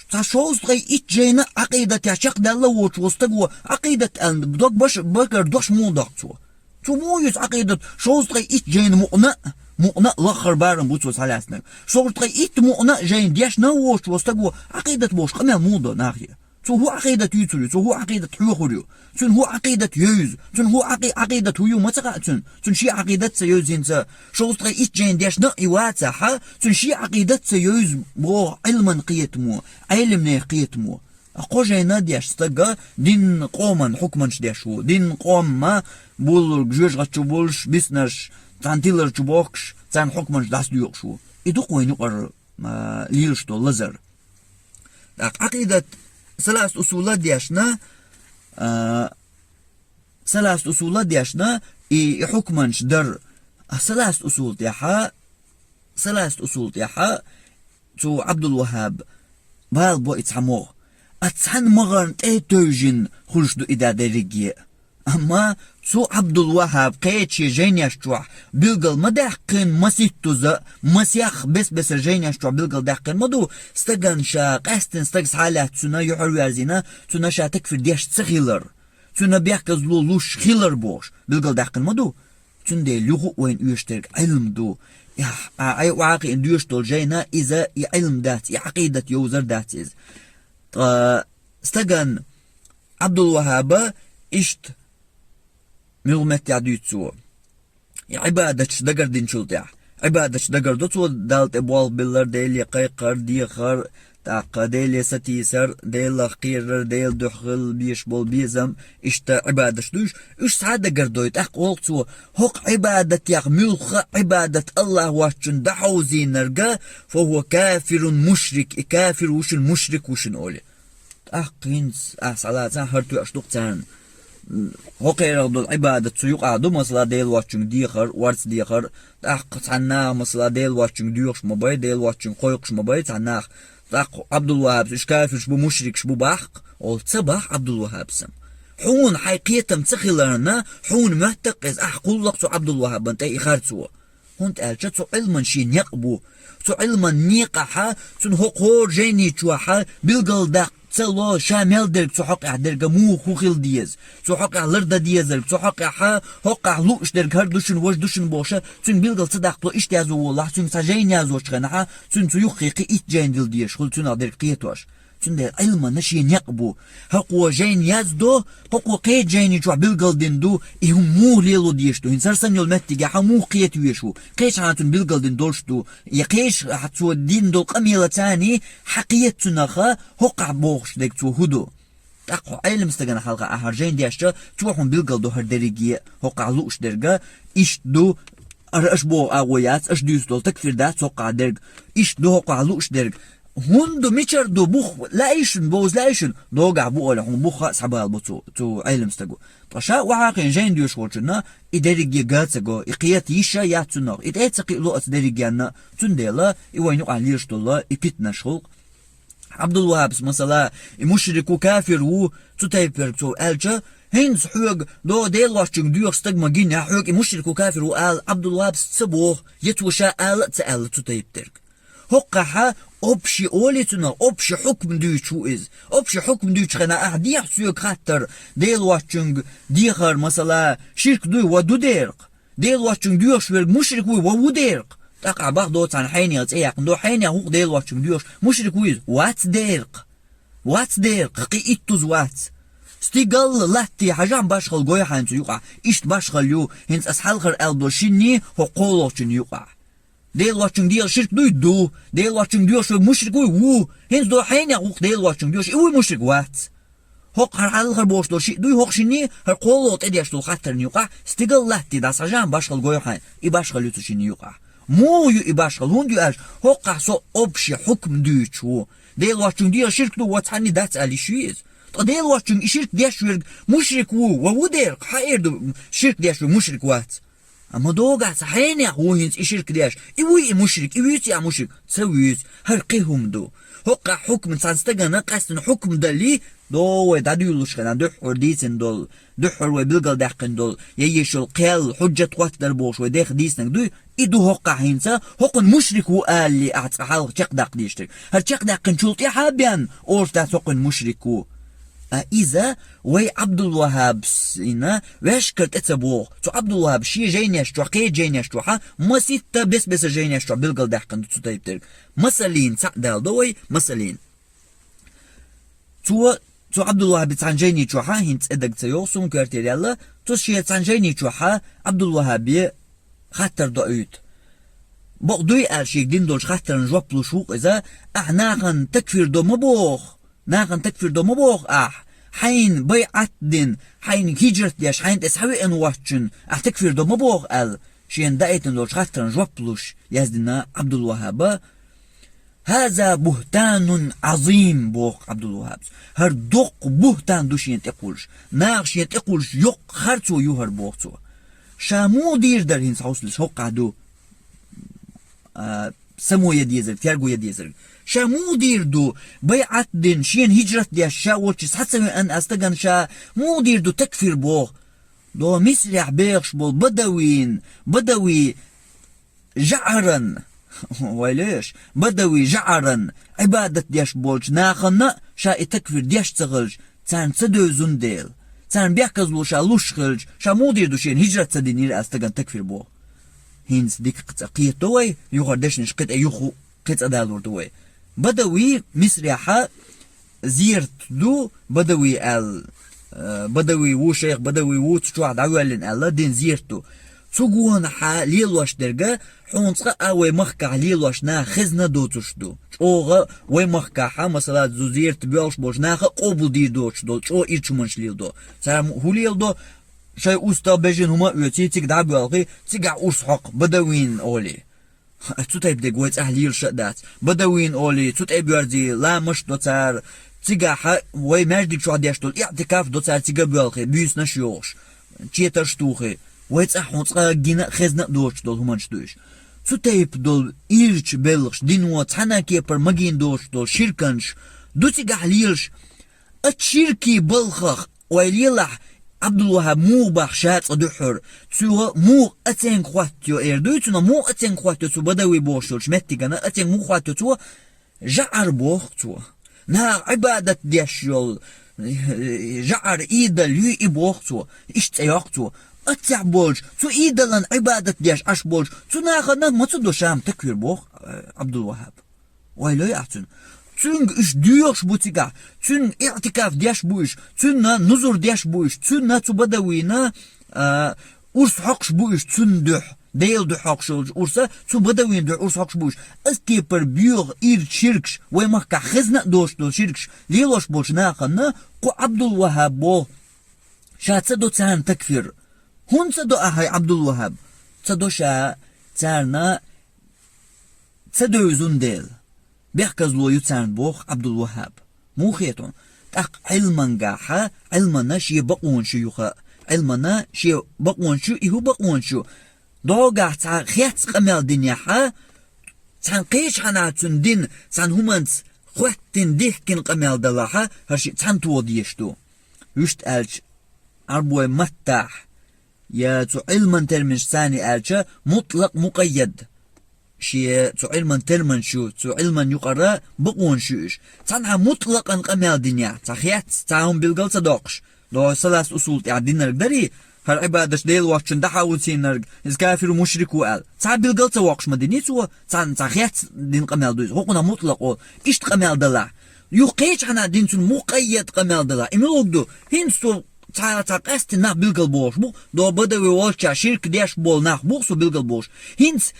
цхьа шовзткъе итт жайна Ӏакъидатехь чекхдаьлла воцуш волу стаг ву, Ӏакъидат аьлла, дог баш-, багара дош муха доккху цо? Цо муха юьйцу Ӏакъидат? Шовзткъе итт жайна мукъна а, мукъна а лаххара барам бу цо схьалаьцнарг. Шовзткъе итт мукъна а жайна дешна а воцуш волу стаг ву, Ӏакъидат бохуш къамел муха до нахе? Цо хӀун Ӏакъидат юьйцур ю? Цо хӀун Ӏакъидат хьоьхур ю? Цуьнан хӀун Ӏакъидат йовза? Цуьнан хӀун Ӏакъи-, Ӏакъидат хӀун ю ма ца хаьа цуьнан? Цуьнан шен Ӏакъидат ца йовза хӀинца. Шовзткъе итт жайна дешна а и вацахь, цуьнан шен Ӏакъидат ца йовза боху Ӏилман кхетамо, Ӏелимнех кхетамо. Кхо жайна деш стага динна къоман хьукманаш деш ву. Динна къоман ма буллург жоьжахати чу болуш, биснарш, царна тилар чу бохкуш, царна хьукманаш дӀасадоькъуш ву. И ду-кх вайна юкъара, а, лелаш долу лазар. ТӀаккха Ӏакъидат салас усула дешна, а, салас усула дешна, и, и хьукманаш дар. А салас усул тӀехьа, салас усул тӀехьа цу Ӏабдул-Ваххаб бала бо и цхьа могӀа. А цхьана могӀарна тӀе а тевжина хуьлуш ду и да дерриге. Амма цу Ӏабдул-Ваххаб кхечу шен жайнеш чохь билгал ма даьккхина, масийттаза, масех бес-бесара жайнеш чохь билгал даьккхина ма ду, стагана ша къаьстина стаг схьалаьцна, цуьнан юьхьар верзийна, цуьнан ша такфир деш ца хилар, цуьнан бехказло луш хилар бохуш билгал даьккхина ма ду. Цундела юха а вайна оьшуш дерг Ӏилм ду. Ахь, а, Ӏай охьакхиъна доьшуш долу жайна иза и Ӏилм дац, и Ӏакъидат йовзар дац иза. Ткъа стагана Ӏабдул-Ваххаба иштта муьлха меттехь дуьйцу цо. И Ӏибадаташ дагардинчул тӀаьхьа. Ӏибадаташ дагардо цо Далла тӀе болх биллар, Деле кхайкхар, дехар, тӀаккха Деле сатийсар, Делах кхерар, Делан дуьхьа хила безаш болу безам, иштта Ӏибадаташ ду уьш. Уьш схьа а дагардой, тӀаккха олу цо: «ХӀокху Ӏибадатех муьлхха а Ӏибадат АллахӀ воцчунна дӀахьовзийнарг, фа хӀува кафирун мушрик, и кафир ву шуна, мушрик ву шуна», — олий. ТӀаккха хӀинца ахь схьалацахь, хӀара тоьаш ду-кх царна. хӀокхерах долу Ӏибадат цу юкъахь ду, масала, Дела воцчуьнга дехар, орца дехар, тӀаккха цхьанна наха, масала, Дела воцчуьнга доьхуш ма бай, Дела воцчуьнга кхойкхуш ма бай цхьанна наха. ТӀаккха Ӏабдул-ВахӀабс уьш кафирш бу, мушрикаш бу бахкъ, олу ца бахь Ӏабдул-ВахӀабс. Хьуна хьайн кхетам ца хиларна, хьуна моьттакъ иза, ахь кхуллакх цу Ӏабдул-ВахӀабан тӀе и харцо. ХӀунда аьлча цу Ӏилман шен некъ бу. Цу Ӏилман некъахьа, цуьнан хӀокху жайни чохьа билгалдаккха ца ло, ша мел дерг цу хьокъехь дерга муха хӀун хила деза, цу хьокъехь лардан дезарг, цу хьокъехьа, хӀокхахь лууш дерг хӀара ду шуна, важа ду шуна бохуша, цуьнга билгал ца даккхало, иштта язо волахь, цуьнга цхьа жайни язочу хенахьа, цуьнан цу юххе кхин итт жайни дила дезаш хуьлу, цуьнах дерг кхетош. Цундела Ӏилмана шен некъ бу. ХӀокхо жайна яздо, хӀокхо кхечу жайни чохь билгалдина ду, и хӀума муха лело дезаш ду, хӀинца хӀара санна йолу меттигехь хьан муха кхета везаш ву, кхечахьа цунна билгалдина долуш ду, я кхечахьа цо дина долу къамелаца а хьан кхета цунаха, хӀокхахь бохуш дерг цо хӀун ду. ТӀаккха хьо Ӏелам стагана хьалха ахьа жайна дешча, цо хьуна билгалдо хӀара дерриге а, хӀокхахь лууш дерга, иштта ду, ара аша боху агӀо яц, аша дуьйцу долу такфир дац хӀокхахь дерг, иштта ду хӀокхахь лууш дерг. ХӀунда ду, мичара ду, бух лаьий шуна, бовза лаьий шуна? Догахь бу олий, хьуна бух а схьабала бу цу, цу Ӏелам стаго. Ткъа ша охьа а хиъна жайна доьшуш волчунна, и дерриге а га ца го, и кхета йиш а яц цунах, и тӀе а ца кхиало оцу дерригенна, цундела и вайна юкъахь лелаш долу и питанаш хуьлу. Ӏабдул-ВахӀабс, масала, и мушрик ву, кафир ву, цу тайпа верг цо аьлча, хӀинца хьоьга до Дела воцчуьнга доьху стаг ма гинехь, хьоьга и мушрик ву, кафир ву ала Ӏабдул-ВахӀабс ца боху, я цо ша ала а ца аьлла цу тайпа дерг. ХӀокхахьа общий олий цунах, общий хьукм дуьйцуш ву иза. Общий хьукм дуьйцучу хенахь ахьа дехьа соьга хаттар, Дела воцчуьнга дехар, масала, ширк дуй, ва ду дерг? Дела воцчуьнга доьхуш верг мушрик вуй, ва ву дерг? ТӀаккха ахь бахдо цхьана хьенех цӀе яьккхина до, хьенех ву-кх Дела воцчуьнга доьхуш, мушрик вуй иза? Вац дерг. Вац дерг, кхин иттуза вац. Стигал латте хьажахь башхалла гой хьайна цу юкъахь. Иштта башхалла ю, хӀинца ас хьалхара аьлла долу шинний хӀокху кхоалгӀачун юкъахь. Дела воцчуьнга дехар ширк дуй? Ду. Дела воцчуьнга доьхуш верг мушрик вуй? Ву. ХӀинца до хьенех ву-кх Дела воцчуьнга доьхуш, и вуй мушрик? Вац. ХӀокху хьалхара бохуш долу шиъ дуй, хӀокху шинний, хӀара кхоалгӀа тӀедеш долу хаттарна юкъахь, стигал латте дӀасахьажахь башхалла гой хьайна, и башхалла ю цу шинний юкъахь. Муха ю и башхалла, хӀунда ю аьлча, хӀокхахь со общий хьукм дуьйцуш ву. Дела воцчуьнга дехар ширк ду, ва цхьанний дац аьлла йиш ю иза. Ткъа Дела воцчуьнга и ширк деш верг мушрик ву, ва ву дерг? Хьан эр ду, ширк деш верг мушрик вац? Амма догахь цхьа хьенех ву хӀинца и ширк деш. И вуй и мушрик, и вуьйцу и ахь мушрик? Ца вуьйцу, хӀара кхин хӀума ду. ХӀокхахь хьукм цхьана стагана къаьстина хьукм даллий, до вай дӀадуьйлуш хенахь дуьххьара дийцина долу, дуьххьара вай билгалдаьккхина долу, я еш йолу кхел, хьуджат хӀоттадар бохуш вай деха дийцинарг дуй, и ду хӀокхахь хӀинца, хӀокхуьнан мушрик ву алале ахьа цкъа хьалха чекхдаккха дезаш дерг. ХӀара чекхдаьккхинчул тӀаьхьа а бен олуш дац хӀокхуьнан мушрик ву. Ткъа иза вай Ӏабдул-ВахӀабсина ваьшкара тӀе ца боху. Цу Ӏабдул-ВахӀабс шен жайнеш чохь, кхечу жайнеш чохьа, маситта бес-бесара жайнеш чохь билгалдаьккхина ду цу тайпа дерг. Масалин, цхьаъ дала до вай, масалин. Цо, цу Ӏабдул-ВахӀаби цхьана жайни чохьа, хӀинца цӀе дага ца йогӀу суна коьртера яьлла, цо шен цхьана жайни чохьа Ӏабдул-ВахӀабе хаттар доуьйту. Бакъ дуй аьлла шега дина долчу хаттарна жоп луш ву-кх иза, ахь нахана такфир до ма боху. Нахана такфир до ма боху ахь, хьайна байӀат дина, хьайна хӀижрат деш, хьайна тӀе схьавеана воцчунна ахь такфир до ма боху аьлла, шена даийтина долчу хаттарна жоп луш, яздина Ӏабдул-ВахӀаба: «ХӀаза бухтанун Ӏазим», — боху Ӏабдул-ВахӀабс. «ХӀара доккха бухтан ду шена тӀекхуллуш. Наха шена тӀекхуллуш йоккха харцо ю хӀара», — боху цо. Ша муха дийр дара хӀинца хьовсалаш хӀокхахь ду? А, само ян дезарг, терго ян дезарг. Ша муха дийр ду, байӀат дина, шена хӀижрат деш, ша волчу схьа ца веана а стагана ша муха дийр ду такфир боху? До Мисрехь бехаш болу бадавин, бадави жаӀаран, вай леш, бадави жаӀаран, Ӏибадат деш болчу нахана ша и такфир деш ца хилча, царна ца девзина дела, царна бехказло ша луш хилча, ша муха дийр ду шена хӀижрат ца динийла а стагана такфир боху? ХӀинца дика цкъа кхетадо вай, юхара дешнаш кхин тӀе юху кхин цкъа далур ду вай. Бадави Мисрехьа зерат ду, Бадави аьлла, э, Бадави ву, шайх Бадави ву, цу чохь дӀавоьллина аьлла, дина зерат ду. Цу гонахьа лелош дерга, хьуна цкъа а вай махкахь лелош наха хезна доцуш ду. ЧӀогӀа вай махкахьа, масала, зу зерат боьлхуш болчу наха а къобалдийр доцуш долу, чӀогӀа ирчу хӀуманаш леладо. Цара хӀун леладо? Шайн уста бежана хӀума а оьций, цига дӀа а боьлхий, цигахь урс хьокху, бадавин олий. Цу тайпа дерг вай цӀахь лелаш а дац. Бадавин олий, цу тӀе а боьрзий, ламаш а до цара, Цигахьа вай маьждиг чохь деш долу иӀтикаф до цара цига боьлхий, буьйсанаш а йохуш, четарш а тухий, вай цӀахь хьун цкъа а гина а, хезна а доцуш долу хӀуманаш ду уьш. Цу тайпа долу ирча белхаш, дино цхьана а кепара магийна доцуш долу ширканаш ду цигахь лелаш. Оцу ширкийн балхах вай лелахь, Ӏабдул-Ваххьаб муха боху ша цкъа дуьххьара, цо муха оцценга хӀоттайо эр дуй цунах, муха оцценга хӀоттайо цу Бадавий бохуш йолчу меттигана, оцценга муха хӀоттайо цо, жаӀар боху цо. Наха Ӏибадат деш йолу, э, жаӀар идол юй и боху цо, иштта цӀе йоккху цо. Оццехь болчу, цу идолан Ӏибадат деш Ӏаш болчу, цу нахана ма ца до ша-м такфир боху, э, Ӏабдул-Ваххьаб. Ойла йой ахь цуьнан. Цуьнга уьш доьхуш бу цигахь, цуьнан иӀтикаф деш бу уьш, цуьнан нузур деш бу уьш, цуьнан цу Бадавийна, а, урс хьокхуш бу уьш цуьнан дуьхьа, Делан дуьхьа хьокхуш йолчу урса, цу Бадавийна дуьхьа урс хьокхуш бу уьш. Оцу кепара боьха ирча ширкаш, вай махкахь хезна а доцуш долу ширкаш лелош болчу нахана кху Ӏабдул-Ваххьаб боху, ша ца до царна такфир. ХӀунда ца до ахь, хӀай Ӏабдул-Ваххьаб? Ца до ша царна ца девзина дела, бехказло ю царна боху Ӏабдул-Ваххьаб. Муха хета хьуна? ТӀаккха Ӏилмангахьа, Ӏилмана шен бакъонаш ю юха, Ӏилмана шен бакъонаш ю, и хӀун бакъонаш ю? ДогӀахь цхьа хецна къамел динехьа, цхьана кхечахьана цуьнан дин, цхьана хӀуманца хӀоьттина, дихкина къамел далахьа, хӀара шиъ цхьаьнатоха дезаш ду. Вуьшта аьлча, Ӏарбой маттахь, я цу Ӏилман терминашца аьлча, мутлакъ, мукъайяд. Шен цу Ӏилман терминаш ю, цу Ӏилман юкъара бакъонаш ю уьш. Цхьанхьа мутлакъан къамел динехь, цхьа хецна, цхьа хӀума билгал ца доккхуш, догӀу салас усул тӀехь динарг дарий, хӀара Ӏибадаташ Дела воцчунна дӀахьа вуьсийнарг, иза кафир ву, мушрик ву аьлла. Цхьа билгал ца воккхуш ма динний цо, цхьана цхьа хецна дин къамел ду иза, хӀокхунах мутлакъ олу, иштта къамел далахь. Юха кхечахьана дин цунна мукъайяд къамел далахь. И муьлха ду? ХӀинца цо цхьа, цхьа къаьсттина нах билгал бохуш бу, догӀу Бадави волчча ширк деш болу нах бу цо билгал бохуш. ХӀинца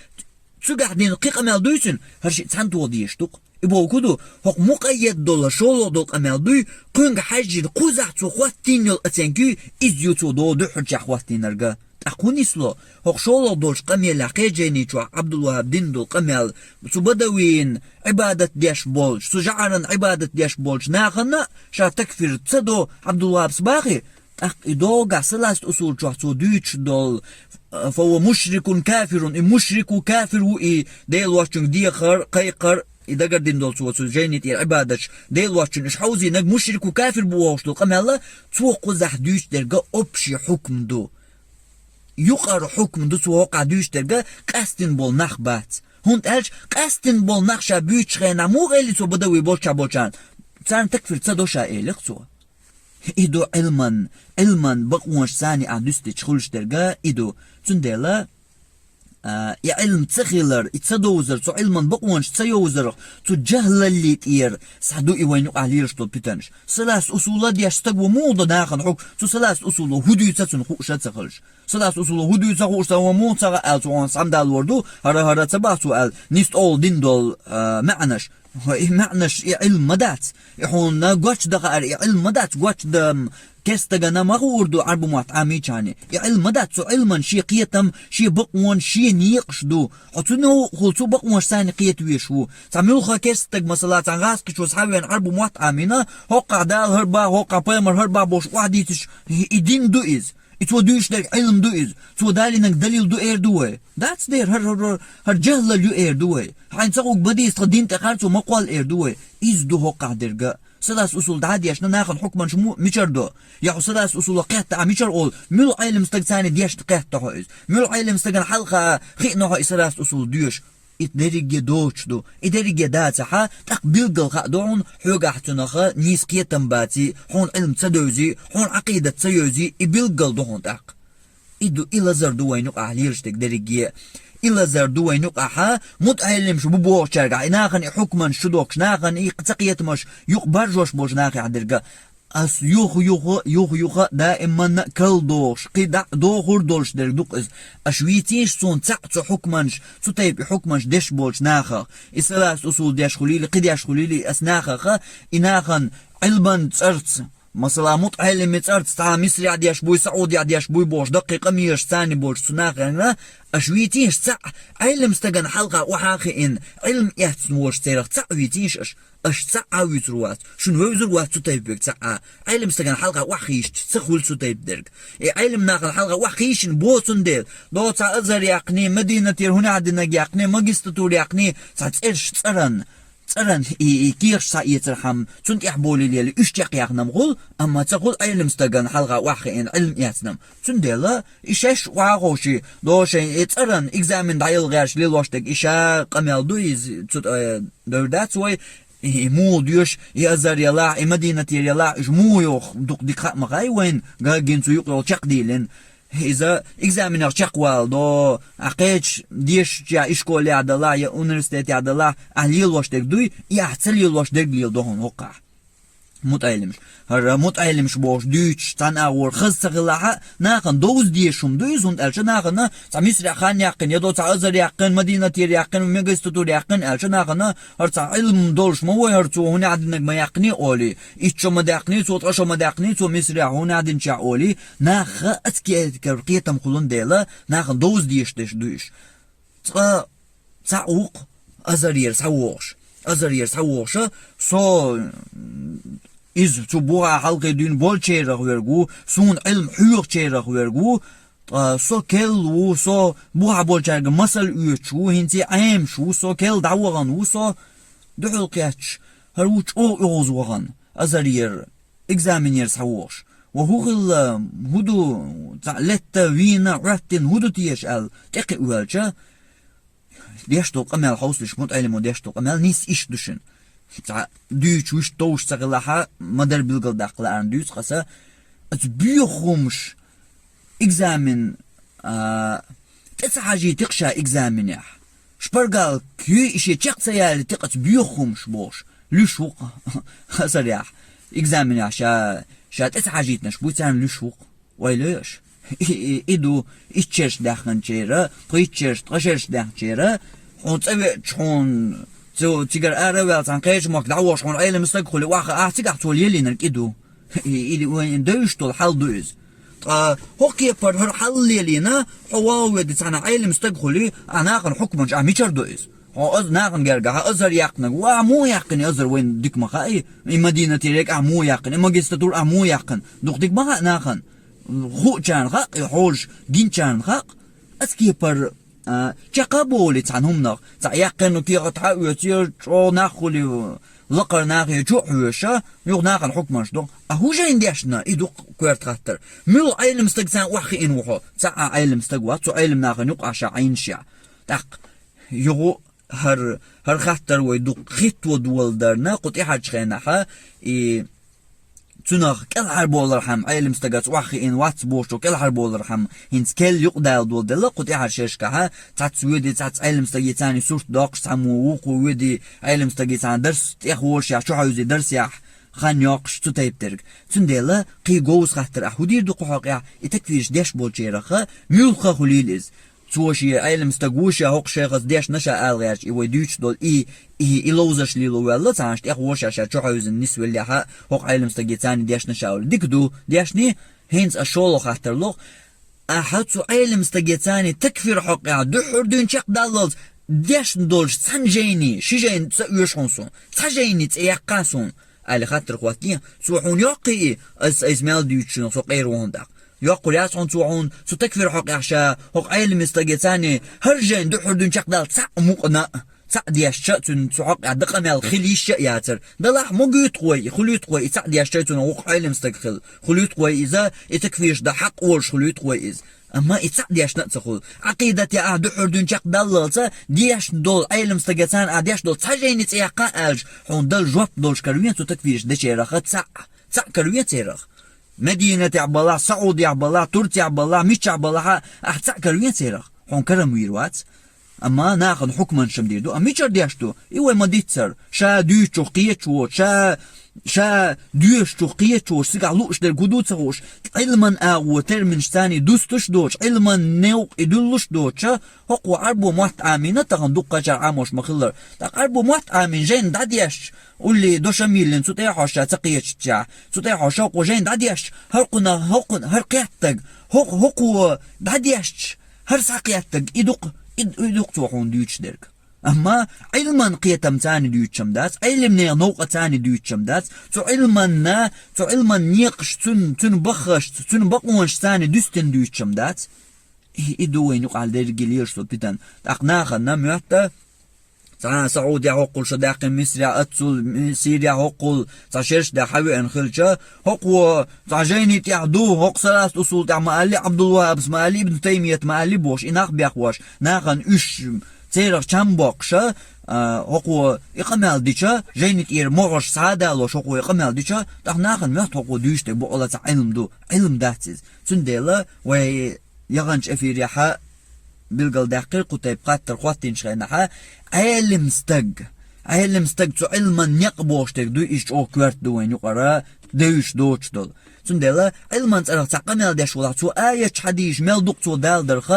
цуьгахь дина кхин къамел дуй цуьнан, хӀара шиъ цхьаьнатоха дезаш ду-кх. И бохург хӀун ду? ХӀокху мукъайяд долу шолгӀа долу къамел дуй, кхуьнга хьаьжжина кхузахь цо хӀоттийна йолу оцценга юй, иза ю цо догӀу дуьххьарчехь хӀоттийнарг. ТӀаккха хӀун нисло? ХӀокху шолгӀа долчу къамелехь кхечу жайни чохь Ӏабдул-Ваххьаб дина долу къамел, цу Бадавин Ӏибадат деш болчу, цу жаӀаран Ӏибадат деш болчу нахана ша такфир ца до Ӏабдул-Ваххьабс бахий? ТӀаккха и догӀу саласат усул чохь цо дуьйцуш долу, фа хӀува мушрикун кафирун, и мушрик ву, кафир ву, и Дела воцчуьнга дехар, кхайкхар, и дагардина долу цо цу жайни тӀера Ӏибадаташ, Дела воцчунна уьш хьовзийнарг мушрик ву, кафир бу бохуш долу къамел, цо кхузахь дуьйцуш дерг общий хьукм ду. Юкъара хьукм ду цо хӀокхахь дуьйцуш дерг, къаьсттина болу нах бац. ХӀунда аьлча къаьсттина болу нах ша буьйцучу хенахь муха элли цо Бадави болчча болчарна, царна такфир ца до ша, элира цо. И ду Ӏилман, Ӏилман бакъонашца ахь дуьстича хуьлуш дерг, и ду. Цундела, а, и Ӏилма ца хилар, и ца довзар, цу Ӏилман бакъонаш ца йовзарх, цу жахӀлалли тӀера схьа ду и вайна юкъахь лелаш долу питанаш. Саласат усула деш стаг ву муха до нахана хьукм, цу саласат усула хӀун дуьйцу цунна хууш а ца хилча. Саласат усула хӀун дуьйцу ца хууш сан ван муха ца хаьа аьлла, цо хьуна схьамдалор ду, хӀара, хӀара ца боху цо аьлла, нисдолу дина долу, а, маьӀнаш. ХӀо, и маьӀнаш, и Ӏилма ма дац. И хьуна гочдан хаар, и Ӏилма ма дац, гочдан керстагана ма хуур ду Ӏарбу мотт Ӏамийчахьана. И Ӏилма ма дац, цу Ӏилман шен кхетам, шен бакъонаш, шен некъаш ду. Хьо цу новкъахула цу бакъонашца кхета везаш ву. Цхьа муьлхха керстаг, масала, цхьана гӀазкхичо схьавеана Ӏарбу мотт Ӏамийна, хӀокхахь Дала хӀара боху, хӀокхахь пайхамар хӀара боху бохуш охьадийцича, и, и дин ду иза. И цо дуьйцуш дерг Ӏилма ду иза. Цо далийнарг далил ду эр ду вай? Дац дера, хӀара, хӀара, хӀара жахӀлалла ю эр ду вай? Хьайна ца хууг ма дийца тхан дин тӀе, хӀара цо ма кхолла эр ду вай? Иза ду хӀокхахь дерг. Саласат усул дӀа а дешна, нахана хьукманаш му-, мичара до? Я хьо саласат усула кхетта ахь мичара олу? Муьлха Ӏелам стаг царна дешна кхетта хьо иза? Муьлха Ӏелам стагана хьалха хиъна хьо и саласат усул доьшуш? И дерриге доцуш ду. И дерриге дацахьа, тӀаккха билггал хаа ду хьуна, хьоьгахь цунах нийса кхетам баций, хьуна Ӏилма ца девзий, хьуна Ӏакъидат ца йовзий, и билггал ду хьуна тӀаккха. И ду, и лазар ду вайна юкъахь лелаш дерг дерриге. И лазар ду вайна юкъахьа, мутаӀеллимаш бу бохучаьргахь, и нахана и хьукманаш чу дохкуш, нахана и ца кхетамаш юкъа баржош болчу нахехь дерг. Ас юха-юха, юха-юха даиманна калдохуш, кхин дӀа а дохур долуш дерг ду-кх иза. Аша вийцийша суна цхьаъ цу хьукманаш, цу тайпа хьукманаш деш болчу нахах. И саласат усул деш хуьлийла, кхин деш хуьлийла, и ас нахаха, и нахана Ӏилман цӀарца, Масала, мутаӀеллима цӀарца цхьа Мисрехь деш буй, СаӀудехь деш буй бохуш, даккхий къамелаш царна болчу цу нахана, аша вийцийша цхьаъ, Ӏелам стагана хьалха охьа а хиъна, Ӏилма эцна волуш церах цхьаъ вийцийша аша. Аша цхьаъ а вуьйцур вац, шуна вевзар вац цу тайпа верг цхьаъ а. Ӏелам стагана хьалха охьахийшича ца хуьлу цу тайпа дерг. И Ӏелам нахана хьалха охьахийшина бо цундела, догӀу цхьа Азхар яьккхиний, Мадинатера хӀунда динарг яьккхиний, магистратура яьккхиний, цхьа цӀераш цӀаран, цӀаран и, и кехаш схьаэцархьама, цунна тӀехь болий лелий, уьш чекхъяхнам хуьлу, амма ца хуьлу Ӏелам стагана хьалха охьахиъна Ӏилма эцнам. Цундела и шаьш охьаховший, догӀу шайн и цӀаран экзамен дӀаялла гӀерташ лелош дерг, и ша къамел ду иза цу тӀе девр дац вай, и, и муха доьшу, и Азхар ялахь, и Мадинатера ялахь, уьш муха йоху дукха дика хаа ма хаьа вайна, гаггина цу юкъа йолу чекхдийлина. Иза экзаменех чекхвала до, ахь кхечу дешачу я ишколехь далахь, я университетехь далахь, ахь лелош дерг дуй, и ахь ца лелош дерг леладо хьуна хӀокхахь. МутаӀеллимаш. ХӀара мутаӀеллимаш бохуш дуьйцуш цхьана агӀор хаза ца хилахь а, нахана довза дезаш хӀума ду иза, хӀунда аьлча нахана цхьа Мисрехь хан яьккхина, я до цхьа Азхар яьккхина, Мадинатера яьккхина, магистратура яьккхина аьлча нахана хӀара цхьа Ӏилма долуш ма ву хӀара, цо хӀунда динарг ма яьккхиний олий, итт шо ма даьккхиний цо, ткъа шо ма даьккхиний цо Мисрехь хӀунда динчехь олий, нахана ацкетар кхетам хуьлун дела, нахана довза дезаш дерш ду уьш. Цкъа цхьаъ ву-кх Азхарера схьавогӀуш. Азхарера схьавогӀуша, со, м, иза цу бухахь хьалхе дуьйна болчарах верг ву, суна Ӏилма хьоьхучарах верг ву, ткъа со керла ву, со бухахь болчаьрга масал оьцуш ву, хӀинца Ӏемаш ву, со керла дӀавахана ву со, дуьхьал кхетташ, хӀара ву чӀогӀа оьгӀаз вахана. Азхарера экзаменера схьавогӀуш. Ва хӀун хилла, хӀун ду, цхьаъ летта, вийна, Ӏоьттина, хӀун ду теша аьлла, тӀекхиа воьлча, деш долу къамел хьовсалаш, мутаӀеллимо деш долу къамел нийса иштта ду шуна. Цхьа дуьйцуш вуьшта товш ца хилахь а, ма-дарра билгалдаккха лаьарна дуьйцу-кх аса, оцу боьха хӀумаш, экзамен, а, тӀе ца хьажийти-кх ша экзаменехь. Шпаргалка юй и шен чекх ца ялийти-кх оцу боьха хӀумаш бохуш. Луьш ву-кх Азхарехь. Экзаменехь ша, ша тӀе ца хьажийтинарш буй, царна луьш ву-кх. Ойла йо аша. И, и, и ду, итт шераш даьхначеран, пхийтта шераш, ткъа шераш даьхначеран, хьуна цӀа веача, хьуна цу, цигара ара а ваьлла, цхьана кхечу махка дӀавогӀуш, хьуна Ӏелам стаг хуьлий, охьа, ахь цигахь цо лелийнарг и ду. И, и, и вайн девзаш долу хьал ду иза. Ткъа хӀокху кепара хӀара хьал лелийна, хьо вогӀу веди цхьана Ӏелам стаг хуьлий, ахь нахана хьукманаш, ахь мичара до иза? Хьо аз-, нахана гергахь Азхар яьккхинарг ву, ахь муха яьккхина Азхар, вайна дика ма хаьа и, и Мадинатера ерг ахь муха яьккхина, и магистратура ахь муха яьккхина, дукха дика ма хаьа нахана. Хуучарна хаьа, и хьожуш гинчарна хаьа. Аса кепара, а, чекх а бовлий цхьана хӀуманах, цхьа яьккхина кехат хьа а оьций, чӀогӀа нах хуьлий, лакхара нахе чу а хьоьжуш, юха нахана хьукманаш до. А хӀун жайна дешна, и ду-кх коьрта хаттар. Муьлха Ӏелам стаг царна охьахиъна ву хьо? Цхьа а Ӏелам стаг вац, цу Ӏелам нахана юкъахь ша Ӏийна ша. ТӀаккха юха хӀара, хӀара хаттар вай дукха хӀитто доладарна, кху тӀаьхьарчу хенахь, и цунах кӀелхьарбовлархьама, Ӏелам стагаца охьахиъна вац бохучо кӀелхьарбовлархьама, хӀинца керла юкъадала доладелла, кху тӀаьхьарчу шерашкахь, цхьацца воьдий, цхьацца Ӏелам стаге царний сурт доккхуш, цхьаммо вукхо воьдий, Ӏелам стаге цхьана дарс тӀехволуш я, чухьевзий дарсехь, хан йоккхуш, цу тайпа дерг. Цундела, кхин говза хаттар ахь хӀун дийр ду кху хьокъехь, и такфираш деш болчарах, муьлхха хуьлийла иза. Цо шен Ӏелам стаг ву ша, хӀокху шайхаца дешна ша ала гӀерташ, и вай дуьйцуш долу, и, и, и ловзарш лело ваьлла, цхьана тӀехволуш ша чухьевзина нисвеллехь а, хӀокху Ӏелам стаге царний дешна ша олу. Дика ду, дешний, хӀинца ас шолгӀа хаттар лоху. Ахьа цу Ӏелам стаге царний такфир хьокъехь дуьххьара дуьйна чекхдаллалц дешна долуш цхьана жайни, ши жайна ца оьшу хьуна суна, цхьа жайни цӀе яккха суна, аьлла хаттар хӀоттае, цо хьуна йоккхий и, ас айса мел дуьйцучунах со къера ву хьуна тӀаккха. Йоккхур яц хьуна цо хьуна, цу такфир хьокъехь ша, хӀокху Ӏелам стаге царний, хӀара жайна дуьххьара дуьйна чекхдаллалц цхьаъ мукъана а, цхьаъ дешча а, цуьнан цу хьокъехь дакъа мел хила йиш а яцара. Далахь, могуьйту-кх вай и, хуьлуьйту-кх вай и, цхьаъ дешча а цунах вукху Ӏелам стаг хила, хуьлуьйту-кх вай иза, и такфираш дан хьакъ волуш хуьлуьйту-кх вай иза. Амма и цхьаъ дешна а ца хуьлу. Ӏакъидатехь ахь дуьххьара дуьйна чекхдаллалца, дешна долу Ӏелам стаге царна ахь деш долу цхьа жайни цӀе яккха аьлча, хьуна дала жоп долуш каравен цу такфираш дечарах цхьаъ, цхьаъ каравен церах. Мадинатехь балахь, СаӀудехь балахь, Турцехь балахь, миччахь балахь а, ахь цхьаъ каравен церах. Хьуна карам вийр вац. Амма нахана хьукманаш-м дийр ду. А мичара деш ду? И вай ма-диццара. Ша дуьйцучух кхеташ воцу, ша ша доьшучух кхеташ волуш, цигахь лууш дерг хӀун ду ца хууш, Ӏилман агӀо терминашца дустуш доцуш, Ӏилман новкъа и дуьллуш доцуш, хӀокхо Ӏарбо мотт Ӏамийна, тахана дуккхачара Ӏамош ма-хиллара. ТӀаккха Ӏарбо мотт Ӏамийна, жайна дӀадешча, улле дошам йиллина, цу тӀе а хьожуш ца кхеташ, цу тӀе а хьожуш хӀокхо жайна дӀадешча, хӀара кхунах, хӀокхунах, хӀара кхеттарг, хӀокхо, хӀокхо дӀадешча, хӀара схьакхеттарг, и ду-кх, и, и ду-кх цо хьуна дуьйцуш дерг. Амма Ӏилман кхетамца дуьйцуш-м дац, Ӏелимнехан новкъаца дуьйцуш-м дац, цу Ӏилманна, цу Ӏилман некъаш, цуьнан, цуьнан баххашца, цуьнан бакъонашца дуьстина дуьйцуш-м дац. И, и ду вайна юкъахь дерриге лелаш долу питана. ТӀаккха нахана моьтту, цхьа Саудехь хӀоккхул шо даьккхина, Мисрехь, аццул, Сирехь хӀоккхул, цхьа шераш даьхьна хьавеана хилча, хӀокхо цхьа жайни тӀехь ду, хӀокху саласат усул тӀехь ма алли, Ӏабдул-ВахӀабас ма алли, Ибн Таймият ма алли бохуш, и нах бехкош, нахана уьш церах чам боккхуша, а, хӀокхо и къамел дича, жайни тӀера могӀарш схьа а далош, хӀокхо и къамел дича, тӀаккха нахана моьтту хӀокхо дуьйцуш дерг бакъалла цхьа Ӏилма ду, Ӏилма дац иза. Цундела вай яханчу эфирехь билгалдаьккхира кху тайпа хаттар хӀоттийначу хенахь, Ӏелим стаг, Ӏелим стаг цу Ӏилман некъ бохуш дерг ду, иза чӀогӀа коьрта ду вайна юкъара девзаш доцуш долу. Цундела Ӏилман цӀарах цхьа къамел деш волахь, цо аяташ, хьадисаш мел ду-кх цо далдарх,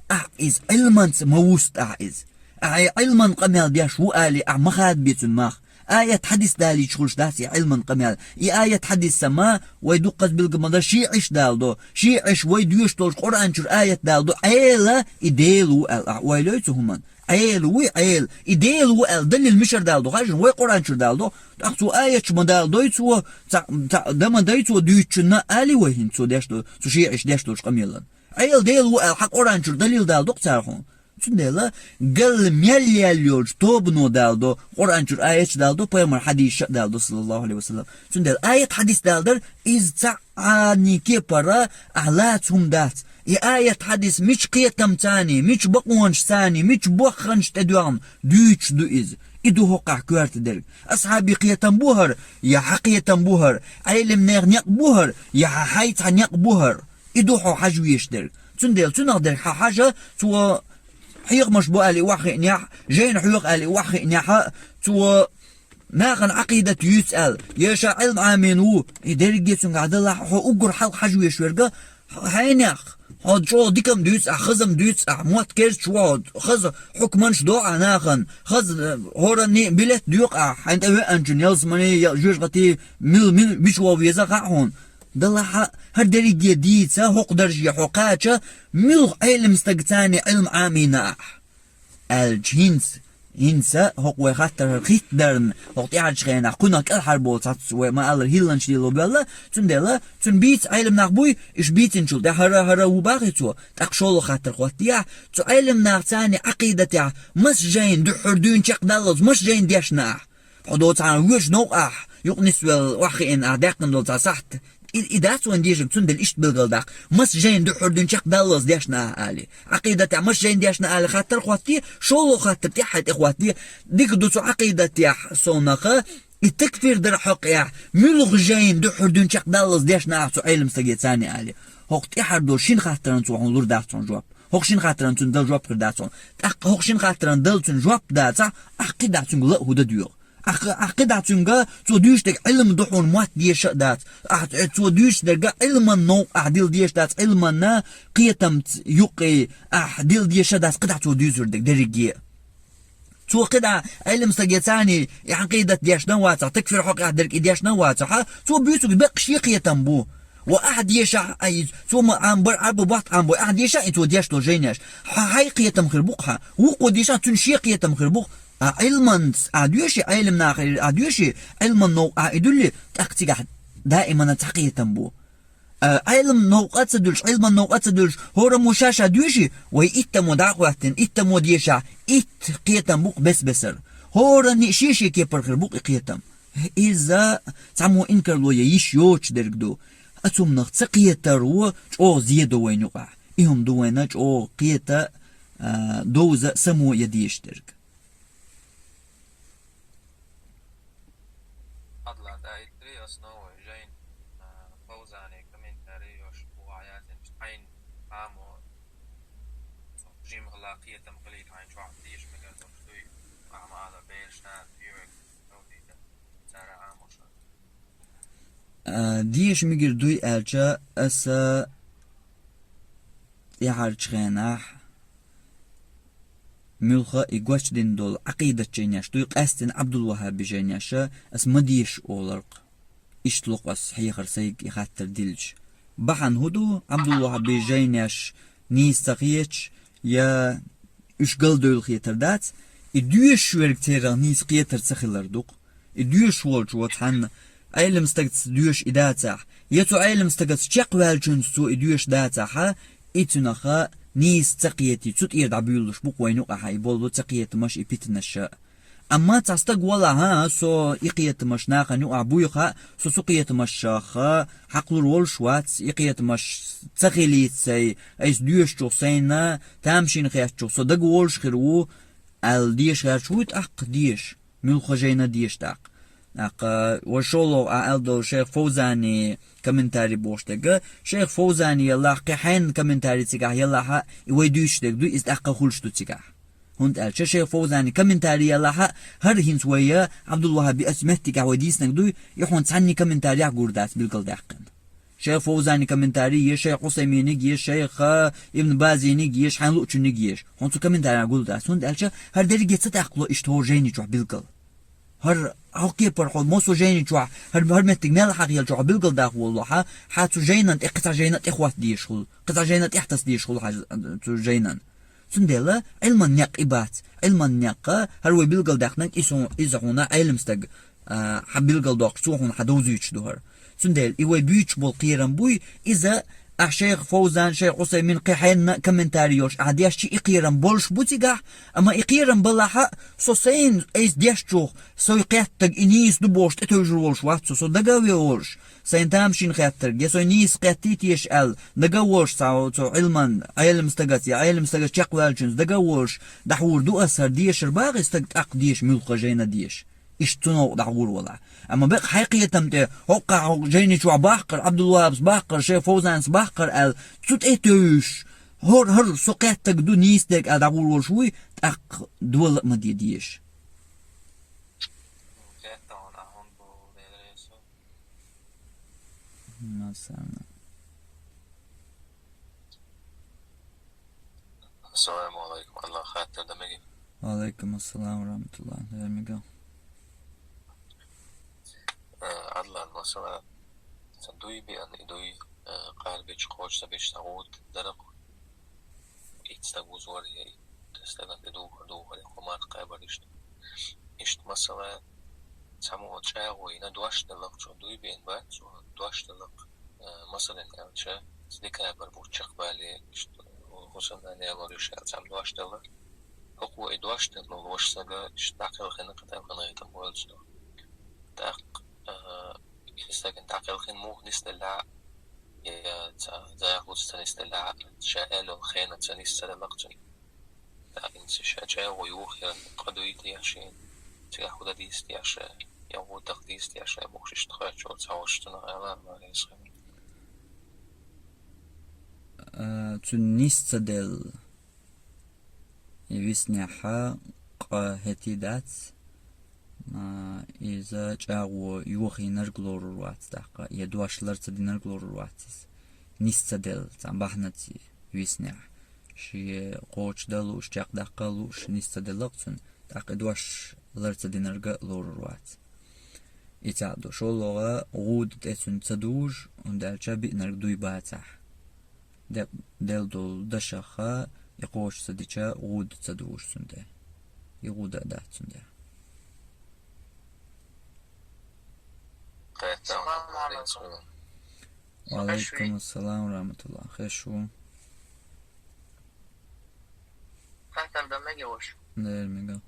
ахь иза Ӏилманца ма вусту ахь иза. Ахь и Ӏилман къамел деш ву алий, ахь ма хадабе цуьнан мах. Аят, хьадис далийча хуьлуш дац и Ӏилман къамел. И аят, хьадис ма вай дуккхаза билгал ма дан, шиӀаш далдо. ШиӀаш вай доьшуш долчу Къуръан чуьра аят далдо. Ӏела и Дела ву аьлла, ахь ойла йой цу хӀуманна? Ӏела вуй, Ӏела. И Дела ву аьлла, далил мичара далдо, хьажа, вай Къуръан чуьра далдо. ТӀаккха цо аяташ ма далдой цо, цхьа, цхьа дан ма дай цо дуьйцучунна, алий вай хӀинца цо деш долу, цу шиӀаш деш долчу къамелан? Ӏела Дела ву аьлла, хьан Къуръан чуьра далил далдо-кх цара хьуна? Цундела галла мел яьлла йолчу тобано далдо, Къуръан чуьра аяташ далдо, пайхамар хьадисаш а далдо, саллаллаху Ӏалайхи ва саллам. Цундела аят, хьадис далдар, иза цхьа Ӏани кепара ахь лаца хӀума дац. И аят, хьадис мича кхетамца, мича бакъонашца, мича бохханаш тӀедоьгӀна дуьйцуш ду иза. И ду хӀокхахь коьрта дерг. Асхьабий кхетам бу хӀара, я хьан кхетам бу хӀара, Ӏелимнехан некъ бу хӀара, я хьан хьайн цхьа некъ бу хӀара. И ду хьо хьажа везаш дерг. Цундела цунах дерг хьан хьажа, цо хьехамаш бу аьлла и охьахиънехь, жайна хьоьху аьлла и охьахиънехь, цо нахана Ӏакъидат юьйцу аьлла, я ша Ӏилма Ӏамийна ву, и дерриге цуьнгахь далахь, хьо уггар хьалха хьажа везаш верг, хьенех, хьо чӀогӀа дика-м дуьйцу ахь, хаза-м дуьйцу ахь, мотт керзаш ву хьо, хаза хьукманаш до ахь нахана, хаза, э, хӀоранна билет доькъу ахь, хьайна тӀе веанчунна ялсамани, я жоьжахати, мила, мила, мича вогӀу веза хаьа хьуна. Далахь, хӀара дерриге дийца, хӀокху дарже хьо кхача, муьлха Ӏелим стагца Ӏилма Ӏамийна ахь? Аьлча, хӀинца, хӀинца хӀокху вай хаттарх хӀиттдарна, хӀокху тӀаьхьарчу хенахь кхунах кӀелхьара болу цхьацца вай ма-аллара хӀилланаш лело боьлла, цундела цунна бийца Ӏелим нах буй, уьш бийцинчул тӀаьхьа хӀара, хӀара ву бахий цо, тӀаккха шолгӀа хаттар хӀоттае ахь, цу Ӏелим нахца Ӏакъидатехь маса жайна дуьххьара дуьйна чекхдаллалц, маса жайна дешна ахь? Хьо доцахьана вуьш новкъахь, юкъа нисвелла охьахиъна ахь даьккхина долу цхьа сахьт. И, и дац вайн дезарг, цундела иштта билгалдаккха. Маса жайна дуьххьара дуьйна чекхдаллалц дешна ахь али? Ӏакъидатехь маса жайна дешна али хаттар хӀоттае, шолгӀа хаттар тӀаьхьа тӀе хӀоттае. Дика ду цу Ӏакъидатехь совнаха, и такфир дар хьокъехь, муьлха жайна дуьххьара дуьйна чекхдаллалц дешна ахь цу Ӏелим стагеца али? ХӀокху тӀаьхьара долу шина хаттаран цо хьуна лур дац хьуна жоп. ХӀокху шина хаттаран цуьнан дала жоп хир дац хьуна. ТӀаккха хӀокху шина хаттаран дала цуьнан жоп дацахь, ахь кхидӀа цуьнга ла а хӀу дан доьгӀу? Ахь, ахь кхидӀа цуьнга цо дуьйцуш дерг Ӏилма ду хьуна мотт дезаш а дац. Ахь, цо дуьйцуш дерг Ӏилман новкъа ахь дила дезаш дац, Ӏилманна кхетамца юккъе ахь дила дезаш а дац, кхидӀа цо дуьйцур дерг дерриге а. Цо кхидӀа Ӏелим стагеца и Ӏакъидат дешна а вацахь, такфир хьокъехь дерг и дешна а вацахь, цо буьйцург беккъа шен кхетам бу. Ва ахь дешахь а иза, цо ма Ӏамбар, Ӏарбо мотт Ӏамбой, ахь дешахь и цо деш долу жайнаш? Хьан хьайн кхетам хир бу-кх хьан? Вукхо дешахь, цуьнан шен кхетам хир бу-кх. А Ӏилманца ахь доьший, Ӏелим нахера ахь доьший, Ӏилман новкъа ахь и дуьллий, тӀаккха цигахь даимана цхьа кхетам бу. А, Ӏелим новкъа а ца дуьллуш, Ӏилман новкъа а ца дуьллуш, хӀораммо ша-ша доьший, вай иттаммо дӀа а хӀоьттина, иттаммо дешахь, итт кхетам бу-кх бес-бесара. ХӀоранна а шен-шен кепара хир бу-кх и кхетам. Иза цхьаммо инкарло ян йиш йоцуш дерг ду. Аса хӀуманах ца кхетаро чӀогӀа зе до вайна юкъахь. И хӀума ду вайна чӀогӀа кхета, а, довза а, само ян дезаш дерг. Адла даиттри основой жайн, а, Фавзани комментарий йош бухахь язйинчу хьайн хамо жимхала кхетам хилийта хьайн чохь дийша мегар долуш дуй, ахьа ма ала бераш нана йоьгу, цара Ӏамоша. А, деша мегар дуй аьлча, аса тӀаьхьарчу хенахь муьлхха и гочдина долу Ӏакъидат жайнеш дуй, къаьсттина Ӏабдул-ВахӀаби жайнеша аса ма деша олург. Иштта ло-кх ас хьехар сайга и хаттар дилча. Бахьана хӀун ду, Ӏабдул-ВахӀаби жайнеш нийса ца хеташ, я уьш галдевлла хетар дац, и доьшуш верг церан нийса кхетар ца хилар ду-кх. И доьшуш волчо цхьанна Ӏелам стагца доьшу и дацахь, я цу Ӏелам стагца чекхваьллачуьнца цо и доьшу дацахьа, и цуьнах нийса ца кхетий, цу тӀера дӀабуьйлалуш бу-кх вайна юкъахь и болу ца кхетамаш, и питанаша. Амма цхьа стаг валахь, хӀан, со и кхетамаш нахана юкъахь буй хаьа, со цу кхетамашах хьакхалур волуш вац, и кхетамаш ца хилийта сайн, айса доьшучух сайна тамашийна хеттачух со дага волуш хир ву, аьлла деша гӀерташ вуй тӀаккха деша? Муьлхха жайна деша тӀаккха? ТӀаккха вай шолгӀа а аьлла долу шайх Фовзани комментарий бохуш дерг, шайх Фовзани ялахь, кхин хьенан комментарий цигахь ялахь а, и вай дуьйцуш дерг дуй, иза тӀаккха хуьлуш ду цигахь. ХӀунда аьлча шайх Фовзани комментарий ялахь а, хӀара хӀинца вай Ӏабдул-ВахӀаби оцу меттигехь вай дийцинарг дуй, и хьуна цхьанний комментарийехь гур дац билгалдаьккхина. Шайх Фовзани комментарий я, шайх Ӏусайминиг я, шайх Ибн Базиниг еш, хьайн луучуниг еш. Хьуна цу комментарийна гулдац. ХӀунда аьлча хӀара дерриге ца тӀаккхало иштта хӀора жайни чохь билггал. ХӀара хьо кепара хьо мосо жайни чохь, хӀара, хӀара меттиг мел хьахиелча хьо билгалдаккха волло хьа, хьа цу жайнан тӀе кхин цхьа жайна тӀехӀотта дезаш хуьлу, кхин цхьа жайна тӀехӀтаса дезаш хуьлу хьа цу жайнан. Цундела Ӏилман некъ и бац. Ӏилман некъа, хӀара вай билгалдаьккхинарг иза хьуна Ӏелам стаг а, хьан билгалдоккхуш, цо хьуна хьан довзуьйтуш ду хӀара. Цундела и вай буьйцуш болу кхерам буй, иза ахь шайх Фовзан, шайх Ӏусаймин кхин хьенна комментарий йолуш ахь деш чи и кхерам болуш бу цигахь, амма и кхерам балахь а, со сайна айса дешчух, сой кхеттаг и нийса ду бохуш тӀетевжур волуш вац со, со дага а ве волуш, сайна тамашийна хеттарг, я сой нийса кхеттий теша аьлла, дага а волуш цхьа цу Ӏилман, Ӏелам стагаца, я Ӏелам стагаца чекхваьллачуьнца дага а волуш, дӀахьур ду ас хӀара дешар бахий стаг тӀаккха деша, муьлхха жайна деша. Иштта цу новкъа дӀахьур валахь. Амма бекъ хьайн кхетам тӀе, хӀоккхахь хӀокху жайни чохь бахкар, Ӏабдулвахьабс бахкар, шайх Фовзанс бахкар аьлла, цу тӀе тевжаш, хӀор-, хӀара со кхеттаг ду, нийса дерг аьлла дӀахьур волуш вуй, тӀаккха дола а ма де деша. Масала. Ассаламу алайкум. Аллах хаттар дан мегий? Ва алайкум ассалам ва рахматуллах. Эр мегий? Э, Адлан, масала, сан дуй биан и дуй, э, къарбич, кхочуса бич, тагъут, даракъ. Итт стаг вузор, я итт стаган тӀе духар, духар, я кхо марх къайбар иштта. Иштта, масала, цхьаммо чӀагӀо йина, дош делла-кх цо, дуй биан бац цо, дош делла-кх. Э, масалан аьлча, декабрь бутт чекхбале, иштта, хӀусамнана ялор йиш аьлла цхьамма дош делла. ХӀокхо и дош делла волу ваша сага иштта дӀакхелхина, кхин тӀе хӀун хетам боьлцу ду. ТӀаккха, э, и стагана дӀакхелхина муха нисделла а, я ца, захуца ца нисделла а, ша аьлла йолу хенаца нис ца делла-кх цуьнан. ТӀаккха хӀинца ша чӀагӀо юха я кхо дуй те шена, цигахь хӀун дан дийца те ша, я хӀун даха дийца те ша бохуш иштта хоьттуш волу цхьа ваша цунах аьлла ма реза хир. А, цуьнан нис ца делла. И виснехь къа хӀетий дац, а, иза чӀагӀо йохийнарг лорур вац тӀаккха, я дош лар ца динарг лорур вац иза. Нис ца делла, цхьа бахьанаца виснехь. Шен кхочушдан лууш, чекхдаккха лууш, нис ца делла-кх цуьнан, тӀаккха и дош лар ца динарг а лорур вац. И цхьаъ ду. ШолгӀа, гӀуда тӀе цуьнан ца дужу, хӀунда аьлча биънарг дуй бацахь. Де-, делла долу дашах и кхочуш ца дича, гӀуда ца дужу цуьнан тӀе. И гӀуда а дац цуьнан тӀе. Салам алейкум. Ва алейкум ассалам ва рахматуллах. Хеш ву. Хаттар дан мегий ваша? Дер мегий.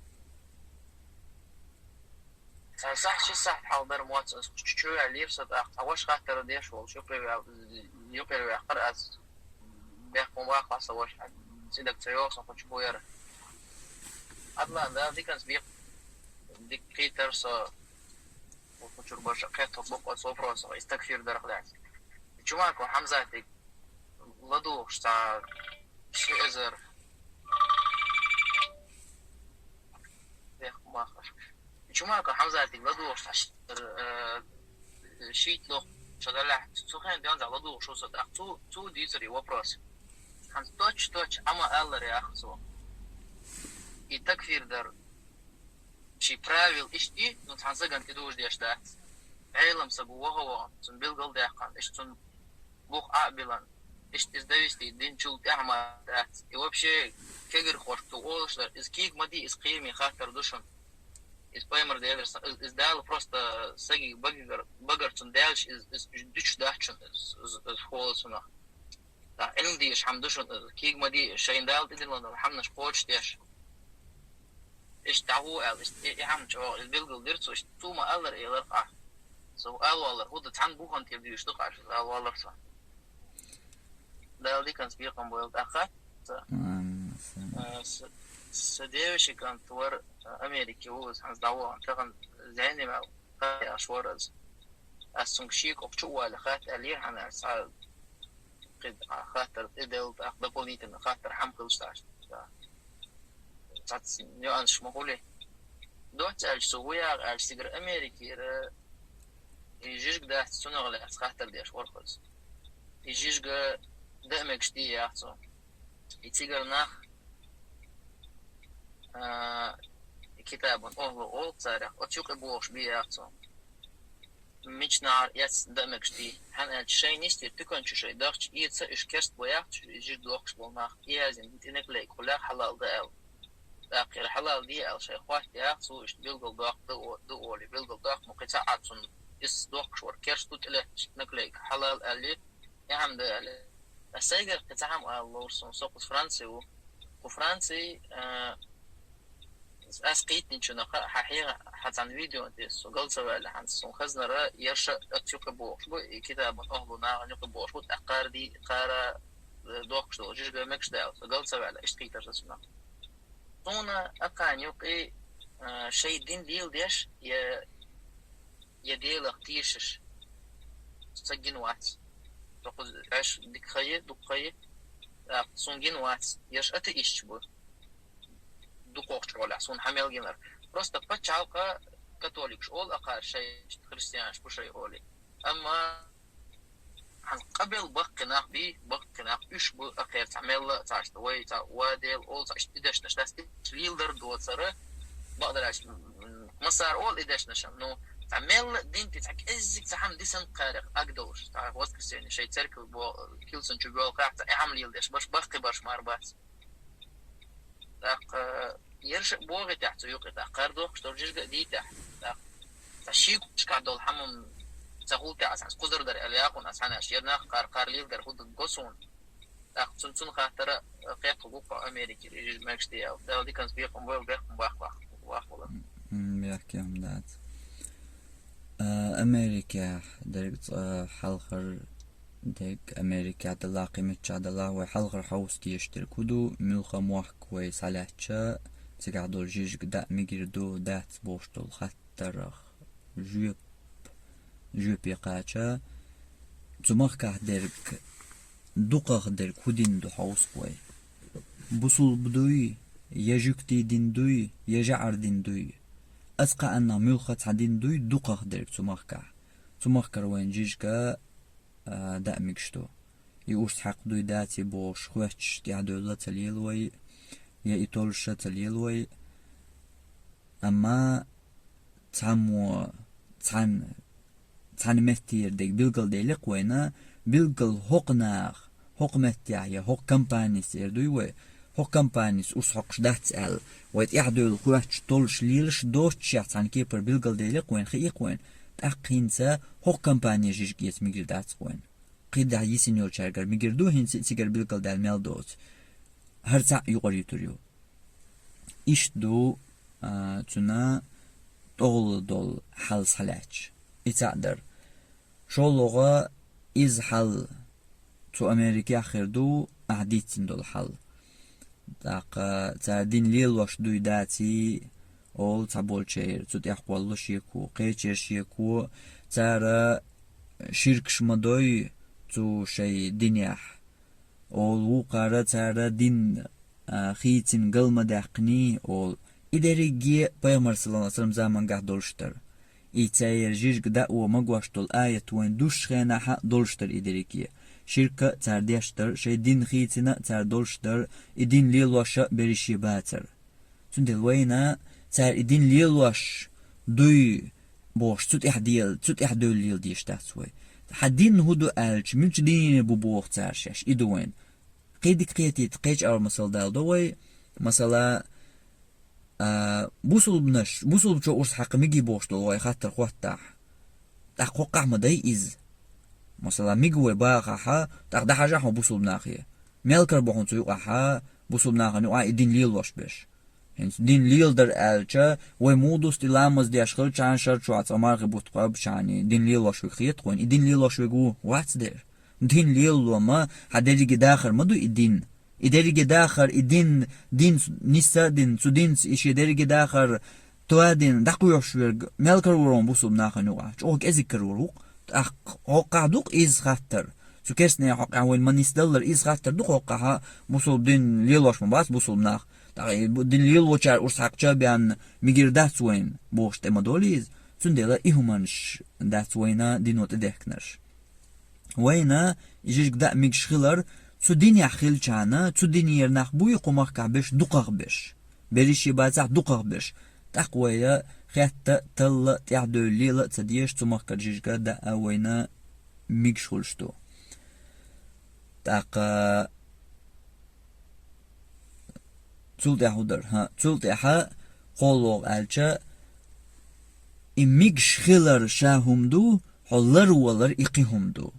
Сан сахьчи сахь хьал дар моц, ас чу-, чу ваьллера со тӀаккха. Цхьа ваша хаттар деш волуш, юкъе ваьл-, юкъера ваьккхира ас. Бехк ма баккха сан ваша, цӀе дага ца йогӀу сан, кху чу бу яра. Адлан, да, диканца бекъ-, дика кхийтар со, кху чуьра баша кхетта бакъ оцу вопросах, и стаг фир дарх лаьцна. Чумаков Хьамзатиг ладугӀуш цхьа ши эзар. Бехк ма баккха. Чумаков Хьамзатиг ладугӀуш цхьа ши-, э, шийтта лох-, Цо далахь, цу хенахь денз ладугӀуш ву со, тӀаккха цу, цу дийцар и вопрос. Хьан точ, точ, Ӏама аллар яхар цо. И такфир дар, ши правил ишти, ну, цхьан саган тӀе дуждеш дац. Ӏелам саг ву ваха-ваха, цун билгал даьккхана, иштта цун бух Ӏа а билан, иштта из довести динчул тӀаьхьа ма дац. И вообще кегирхошка цу олуш дар, из кийга ма дий, из кхераме хаттар ду шуна. Из пайхамар делира сан, из, из Дала просто саги багар, багар цун даьлча, из, из, из дуьтуш дац шуна, из, из, из хӀола цунах. ТӀаккха Ӏилма дезаш хӀама ду шуна, из кийга ма дий, шайна Дала тӀедиллина долу хӀаманаш кхочушдеш. Иштта дӀагӀо аьлла, иштта и, и хӀама чӀогӀа, иза билгал дира цо, иштта цо ма аллара элира къа. Со алавалар, хӀунда цхьана бухана тӀе дуьйш ду къа, иза алавалар со. Дала диканца бекхам бойла тӀаккха. Амин. А, с-, с-, девушка кӀант вара, а, Америке ву, иза хьанца дӀавахана, тахана зӀене мел кхайкхаш вара иза. Ас цунга шеко чу а вале хатта аьллера хьан аьлча, цхьа кхидӀа хаттар тӀедалла, тӀаккха дополнительно хаттар хьама хилча, цхьа, цхьацца нюансаш ма хуьлий. Доцца аьлча, цо ву яха аьлча, цигара Америкера и жижиг дац, цунах лаьцна хаттар деш вара хаза. И жижиг даа мегаш дий яхац цо. И цигара нах, а, китабан охӀлу олу царах, оцу юкъе бохуш бий яхац цо. Мичнахьара эцна даа мегаш дий. ХӀана аьлча шайна йистера туькан чу шайн дахча эца, уьш керст бу яхац, уьш жижиг дохкуш болу нах, и язйина тӀе наклейка хуьлу хьалал дан аьлла. ТӀаккха хӀара хьалал де аьлла шайн хаттехь, цо уьш билгал доккху ду о-, ду олий, билгал доккху, ну, кхин цхьа а цунна иза дохкуш вара керст ду тӀелетташ наклейка хьалал аьллий, и хӀама дан аьлла. Ас сайгара кхин цхьа хӀама ала ловра суна, со кхуза Франци ву. Кху Франци, а, ас кхийтинчунах хьан хьеха хьан цхьана видео тӀе со гал ца ваьлла хьанца, суна хазнара ерша оцу юкъе бохуш бу, и китабан охӀлу нахана юкъе бохуш бу, тӀаккха кхара ди-, кхара, э, дохкуш долу жижиг мегаш даьлла, со гал ца ваьлла, иштта хийтар сан цунах. Суна акхана юкъе, а, шайн дин леладеш, я, я Делах тешаш, ца гина вац. Со кхуза Ӏаш дика хае, дукха хае, тӀаккха суна гина вац, ерш атеисташ бу. Дукхахчу гӀолехь суна хьан мел гинарг. Просто пачхьалкха католикаш олу акхара шайн христианаш бу шайн олий. Амма хьан къабел баккхий нах бий, баккхий нах уьш бу, акхера цхьа мелла а цхьаъ, вай цхьа ва Дела олу цхьа иштта и дешнаш дац, и леладар доцара, бакъдар аьлча, м, массара олу и дешнаш, ну, цхьа мелла а дин тӀе цхьа кӀеззиг цхьа хӀама дисина кхарах аг долуш, цхьа воскресенье шайн церкви бо-, килсан чу боьлхахь, цхьа и хӀама леладеш барш, баккхий барш мара бац. ТӀаккха ерш а богӀий тӀехь цу юкъе, тӀаккха кхара дохкуш долу жижиг а дий тӀехь. ТӀаккха цхьа ши гучкахь долу хӀама ца хул тӀехь, ас кхузара дара аьлла яхуна, ас хьан аьлча, ер нах кхара, кхара леладар хӀун ду го суна. ТӀаккха цун, цун хаттара кхетта гу кхо Америкера жижиг мегаш дий аьлла. Дала диканца бекхам бойла, бекхам баккха, баккха, баккха. М, бехке хӀума дац. А, Америкехь дерг цкъа хьалхара дерг, Америкехь далахь, кхин миччахь далахь, вай хьалхара хьовса дезаш дерг хӀун ду, муьлхха мохк вай схьалаьцча, цигахь долу жижиг даа мегар ду, дац бохуш долу хаттарах жоьп, жоьпе кхача, цу махкахь дерг, дукхах дерг хӀун дин ду хьовсу вай? Бусулба дуй, я жуьгтийн дин дуй, я жаӀар дин дуй? Ас кхааннах муьлхха цхьа дин дуй дукхах дерг цу махкахь? Цу махкара вайн жижиг а, а, даа мегаш ду. И урс хьаькх дуй, даций бохуш, хоьттуш тӀаьхьадевлла ца лела вай, я и толлуш а ца лела вай. Амма цхьаммо, цхьан, цхьана меттера дерг билгалдели-кх вайна, билггал хӀокху наха, хӀокху меттехь я хӀокху компанис эр дуй вай, хӀокху компанис урс хьокхуш дац аьлла, вай тӀаьхьадевлла хоьттуш, толлуш, лелаш доццушехь цхьана кепара билгалдели-кх вайна, хии-кх вайна, тӀаккха хӀинца хӀокху компане жижиг эца мегар дац-кх вайна. КхидӀа йисина йолчаьргара мегар ду, хӀинца а цигара билгалдаьлла мел доцу. ХӀара цхьаъ юкъара юьтур ю. Иштта ду, а, цуьнан тӀехула долу хьал схьалаьцча. И цхьаъ дара. ШолгӀа, иза хьал цу Америкехь хир ду, ахьа дийцина долу хьал. ТӀаккха цара дин лелош дуй, даций, олу цхьаболчеран, цу тӀехь кхоллалу шеко, кхечеран шеко, цара ширкаш ма дой цу шайн динехь. Олу вукхара, цара дин, а, хийцина гал ма даьккхиний, олу. И дерриге пайхамар, саллаллаху Ӏалайхи ва саллам, замангахь долуш дара. И цаера жижиг даа а магош долу аят вайн душшехь хенахь а долуш дара и дерриге. Ширк а цара деш дара, шайн дин хийцина а цара долуш дара, и дин лелош а берриш а бацара. Цундела вайна цара и дин лелош дуй бохуш, цу тӀехь дела, цу тӀехь девлла лела дезаш дац вай. Хьан дин хӀун ду аьлча, мича дийне бу боху цара шаьш, и ду вайна. Кхин дика кхетийта, кхечу агӀор масал даладо вай, масала, а, бусулбанаш, бусулбачо урс хьакха мегий бохуш долу вай хаттар хоттахь. ТӀаккха хӀокхахь ма дай иза. Масала, мега вай бахахьа, тӀаккха дӀахьажахь хьо бусулба нахе. Мел кара бу хьуна цу юкъахьа, бусулба нахана юкъахь и дин лелош берш. ХӀинца дин леладар аьлча, вай муха ду стий ламаз деш хилчахьана шар чохь цкъа мархи бутт кхобучахьана, дин лелош верг хета хьуна, и дин лелош верг ву, вац дера. Дин лелало ма, хьан дерриге дахар ма ду и дин. И дерриге дахар, и дин, дин нисса а дина, цу динца и шен дерриге дахар тоьдина, дӀакхоьхьуш верг, мел карор ву бусулба нахана юкъахь, чӀогӀа кӀезиг карор ву-кх. ТӀаккха хӀокхахь ду-кх иза хаттар. Цу керстанехь хӀокхахь вайна ма нисдаллара иза хаттар ду-кх хӀокхахьа, бусулба дин лелош ма бац бусулба нах. ТӀаккха и бу-, дин лелочара урс хьакхча а бен мегар дац вайна, бохуш тӀе ма долу иза. Цундела и хӀуманаш дац вайна дино тӀедехкинарш. Вайна жижиг даа мегаш хилар, цу динехь хилчахьана, цу динера нах буй кху махкахь берш дукхах берш. Берриш а бацахь дукхах берш. ТӀаккха вай хетта, талла, тӀаьхьадевлла лела а ца дезаш, цу махкара жижиг даа вайна мегаш хуьлуш ду. ТӀаккха цул тӀаьхьа хӀун дара? ХӀа, цул тӀаьхьа кхоалгӀа аьлча, и мегаш хилар ша хӀума ду, хьо ларвалар и кхин хӀума ду.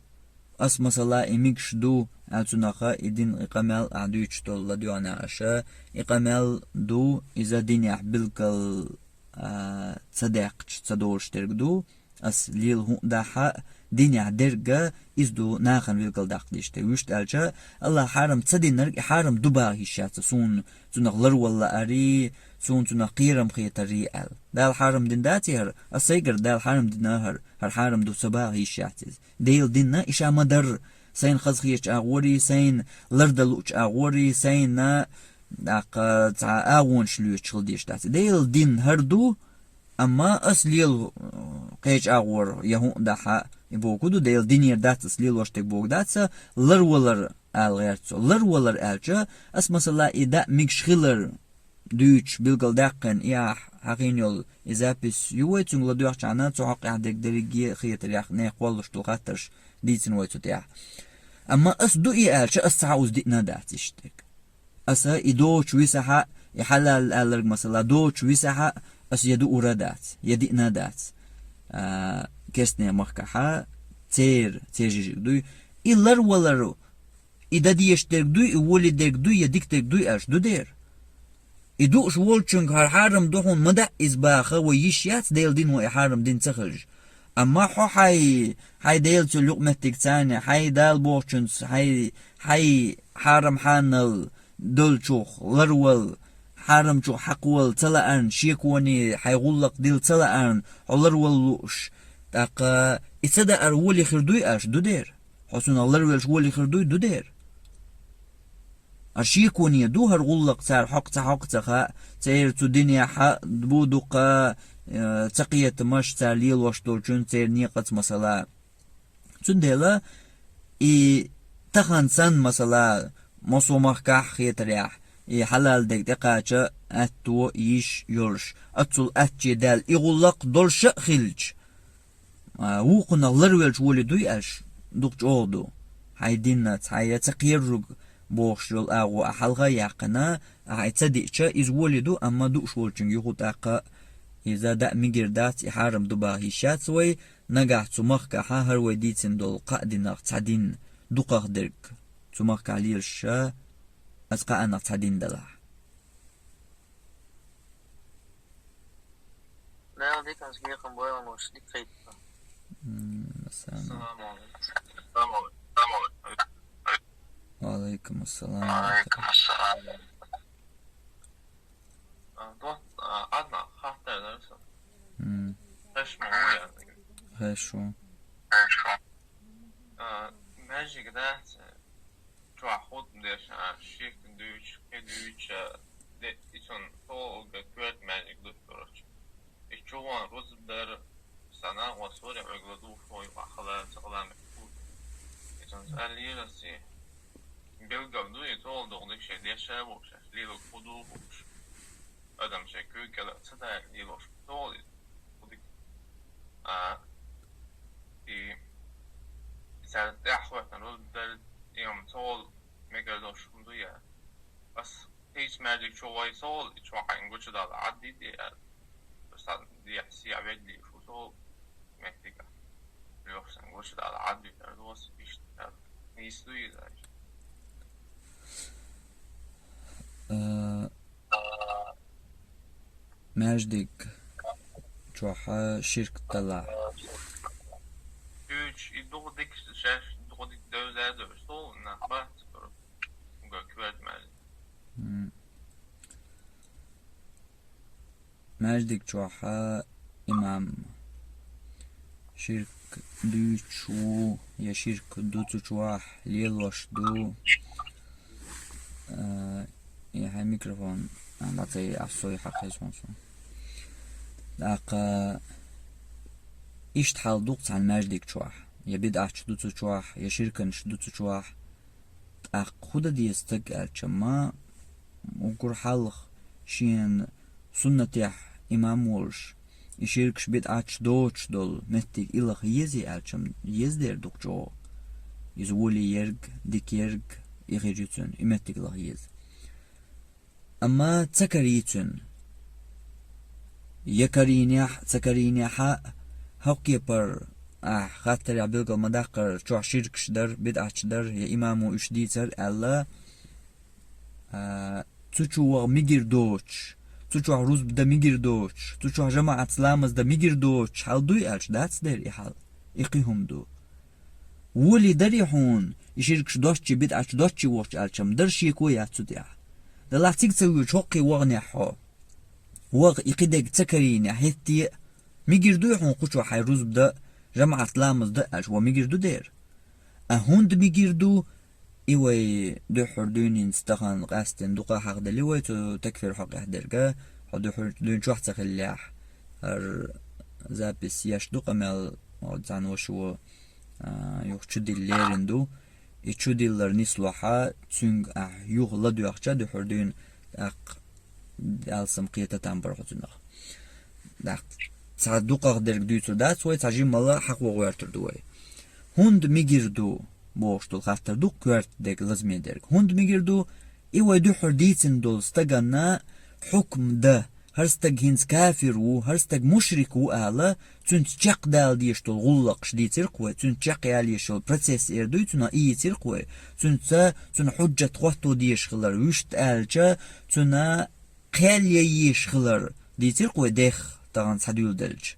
Ас, масала, и мегаш ду, аьлла цунах и дин, и къамел ахь дуьйцуш долу ладоьгӀна аша, и къамел ду, иза динехь билггал, а, ца даьккхича, ца долуш дерг ду. Ас лела хӀун а дахьа, динехь дерг а иза ду, нахана билггал даккха дезаш дерг. Вуьшта аьлча, Аллах хьарам ца динарг и хьарам ду баха йиш яц суна, цунах ларвала лаарий, суна цунах кхерам хетарий аьлла. Дала хьарам дина даций хӀара? Ас сайгара Дала хьарам дина хӀара, хӀара хьарам ду ца баха йиш яц иза. Делан дин а и ша ма-дарра, сайна хазахетачу агӀорий, сайна лардан луучу агӀорий, сайна, тӀаккха, цхьа агӀонаш лоьцуш хила дезаш дац. Делан дин хӀара ду, амма ас лела, э, кхечу агӀор я хӀун а дахьа, и бохург ду, Делан динера дац ас лелош дерг бохург дац, ларвалар ала гӀерта цо. Ларвалар аьлча, ас, масала, и даа мегаш хилар дуьйцуш билгалдаьккхина, и ахь хьахийна йолу и запись ю вай, цуьнга ладоьгӀчахьана, цу хьокъехь дерг дерриге а хетарехь, нехан кхоллалуш долу хаттарш дийцина вай цу тӀехь. Амма ас ду и аьлча, ас цхьа а уза диъна а дац иштта дерг. Аса и доцуш висахь а, и хьалал аларг, масала, доцуш висахь а, ас я дуур а дац, я диъна а дац. А, керстанийн махкахьа, церан, церан жижиг дуй. И ларвалар, и дан дезаш дерг дуй, и воле дерг дуй, я дика дерг дуй аьлча, ду дера. И дууш волчуьнга хӀара хьарам ду хьуна, ма даъа иза баха, вай йиш яц Делан дин вай и хьарам дина ца хилча. Амма хьо хьай, хьай Делаца йолу юкъаметтиг царна, хьай Дала бохучуьнца, хьай, хьай хьарам хьанал долчух ларвал, хьарамчух хьакхвал ца лаарна, шеконе хьай гӀуллакх дилла ца лаарна, хьо ларвал лууш, тӀаккха и ца даар воле хир дуй аьлча, ду дера. Хьо цунах ларвелча воле хир дуй, ду дера. Аш шеконе ду хӀара гӀуллакх цара хьокху ца хьокху ца хаьа, церан цу динехьа бу дуккха, э, цакхетамаш цара лелош долчун церан некъаца, масала. Цундела и тахана санна, масала, массо а махкахь хетарехь, и хьалал дерг тӀекхача аьтто йиш йолуш, аццул аттаче даьлла и гӀуллакх долуш а хилча, а, вукхунах ларвелча воле дуй аьлча, дукха чӀогӀа ду. Хьайн диннаца, хьайн я ца кхерург бохуш йолу агӀо ахь хьалха а яьккхина, ахь и ца диъча, иза воле ду, амма дууш волчуьнга юха тӀаккха иза даа мегар дац, и хьарам ду баха йиш яц вай, нагахь цу махкахьа хӀара вай дийцина долу кхаа динах цхьа дин дукхах дерг, цу махкахь лелаш а, аса кхаанах цхьа дин далахь. Мел диканаш гекхам бойла муш, дика хетта. М, салам. Салам алейкум. Салам алейкум. Салам алейкум. Ва алейкум ассалам. А, дот, а, одна хаттар дара сан. М. Хеш ма ву я. Хеш ву. А, маьждиг дац, чохь хутба деш, а, шийтта дуьйцуш, кхин дуьйцуш, а, де, и цунна тӀулга коьрта маьждиг ду, короче. И чу ван рузба дара, Ана ва суре вегла ду фой ва хала цагла ме. Итан алирасси. Белгал ду и тол догдик ше деша бу ше. Лило куду бу ше. Адам ше кюкела цада лило ш. Тол и кудик. А и сар тахватан рул дал иам тол мегар дош хунду я. Бас хич мажик чувай сол, и чувай гучу дал адди ди. Сад ди си аведли шу сол. Меттика. Лёхсан гучу дал адди дар дос ишт дар. Нису и дар. Э, Маьждиг чохь ширк далахь. Уьч и дукха дикаш шаьш, дукха дик девза девза сол, нах бац, уга кверт маьждиг. М. Маьждиг чохь имам ширк дуьйцуш ву, я ширк ду цу чохь, лелош ду. Э, и хьайн микрофон, а, ма цай, а, сой хьакхайса хьуна со. ТӀаккха иштта хьал ду-кх цхьана маьждиг чохь, я бидӀаташ ду цу чохь, я ширканаш ду цу чохь. ТӀаккха хӀун дан деза стаг аьлча, ма уггар хьалха шен суннатехь имам волуш, и ширкаш, бидӀаташ доцуш долу меттиг и лаха езий аьлча, еза дер ду-кх чӀогӀа. Иза воли ерг, дика ерг, и хир ю цуьнан, и меттиг лаха еза. Амма ца карий цуьнан. Я карийнехь, ца карийнехь а, хӀокху кепара ахь хаттарехь билгал ма даккхара, чохь ширкаш дар, бидӀаташ дар, я имамо уьш дийцар аьлла, а, цу чу ваха мегар доцуш, цу чохь рузба дан мегар доцуш, цу чохь жамаӀатца ламаз дан мегар доцуш хьал дуй аьлча, дац дера и хьал, и кхин хӀума ду. Воли дарий хьуна, и ширкаш доцчий, бидӀаташ доцчий вохча аьлча-м, дара шеко яц цу тӀехь. Делахь цига ца воьдуш хӀокхе ваханехь хьо, ваха и кхидерг ца карийнехь, хӀетте а, мегар дуй хьуна кху чохь хьайн рузба дан, жамаӀатца ламаз дан аьлча, ван мегар ду дера. А хӀунда мегар ду, и вай дуьххьара дуьйна хӀинца тахана къаьсттина дукха хьахаделли вай цу такфир хьокъехь дерг, хьо дуьххьара дуьйна чохь ца хиллехь, хӀара запись еш ду къамел, хьо цхьана ваша ву, а, юха чудилла лерина ду. И чудиллар нислохь, цуьнга ахь юха ладоьгӀча дуьххьара дуьйна, тӀаккха алсам кхета там бара хьо цунах. ТӀаккха цхьа дукхах дерг дуьйцур дац вай, цхьа жиммала хьахо гӀоьртур ду вай. ХӀунда мегар ду бохуш долу хаттар ду-кх коьрта дерг, лазаме дерг. ХӀунда мегар ду, и вай дуьххьара дийцина долу стаганна хьукм дан, хӀара стаг хӀинца кафир ву, хӀара стаг мушрик ву ала, цуьнца чекхдала дезаш долу гӀуллакхаш дийцира-кх вай, цуьнца чекхъяла езаш йолу процесс эр дуй цунах, и йийцира-кх вай, цуьнца, цуьнан хьуджат хӀотто дезаш хилар вуьшта аьлча, цуьнан кхел ян езаш хилар дийцира-кх вай дехха тахана схьадуьйладелча.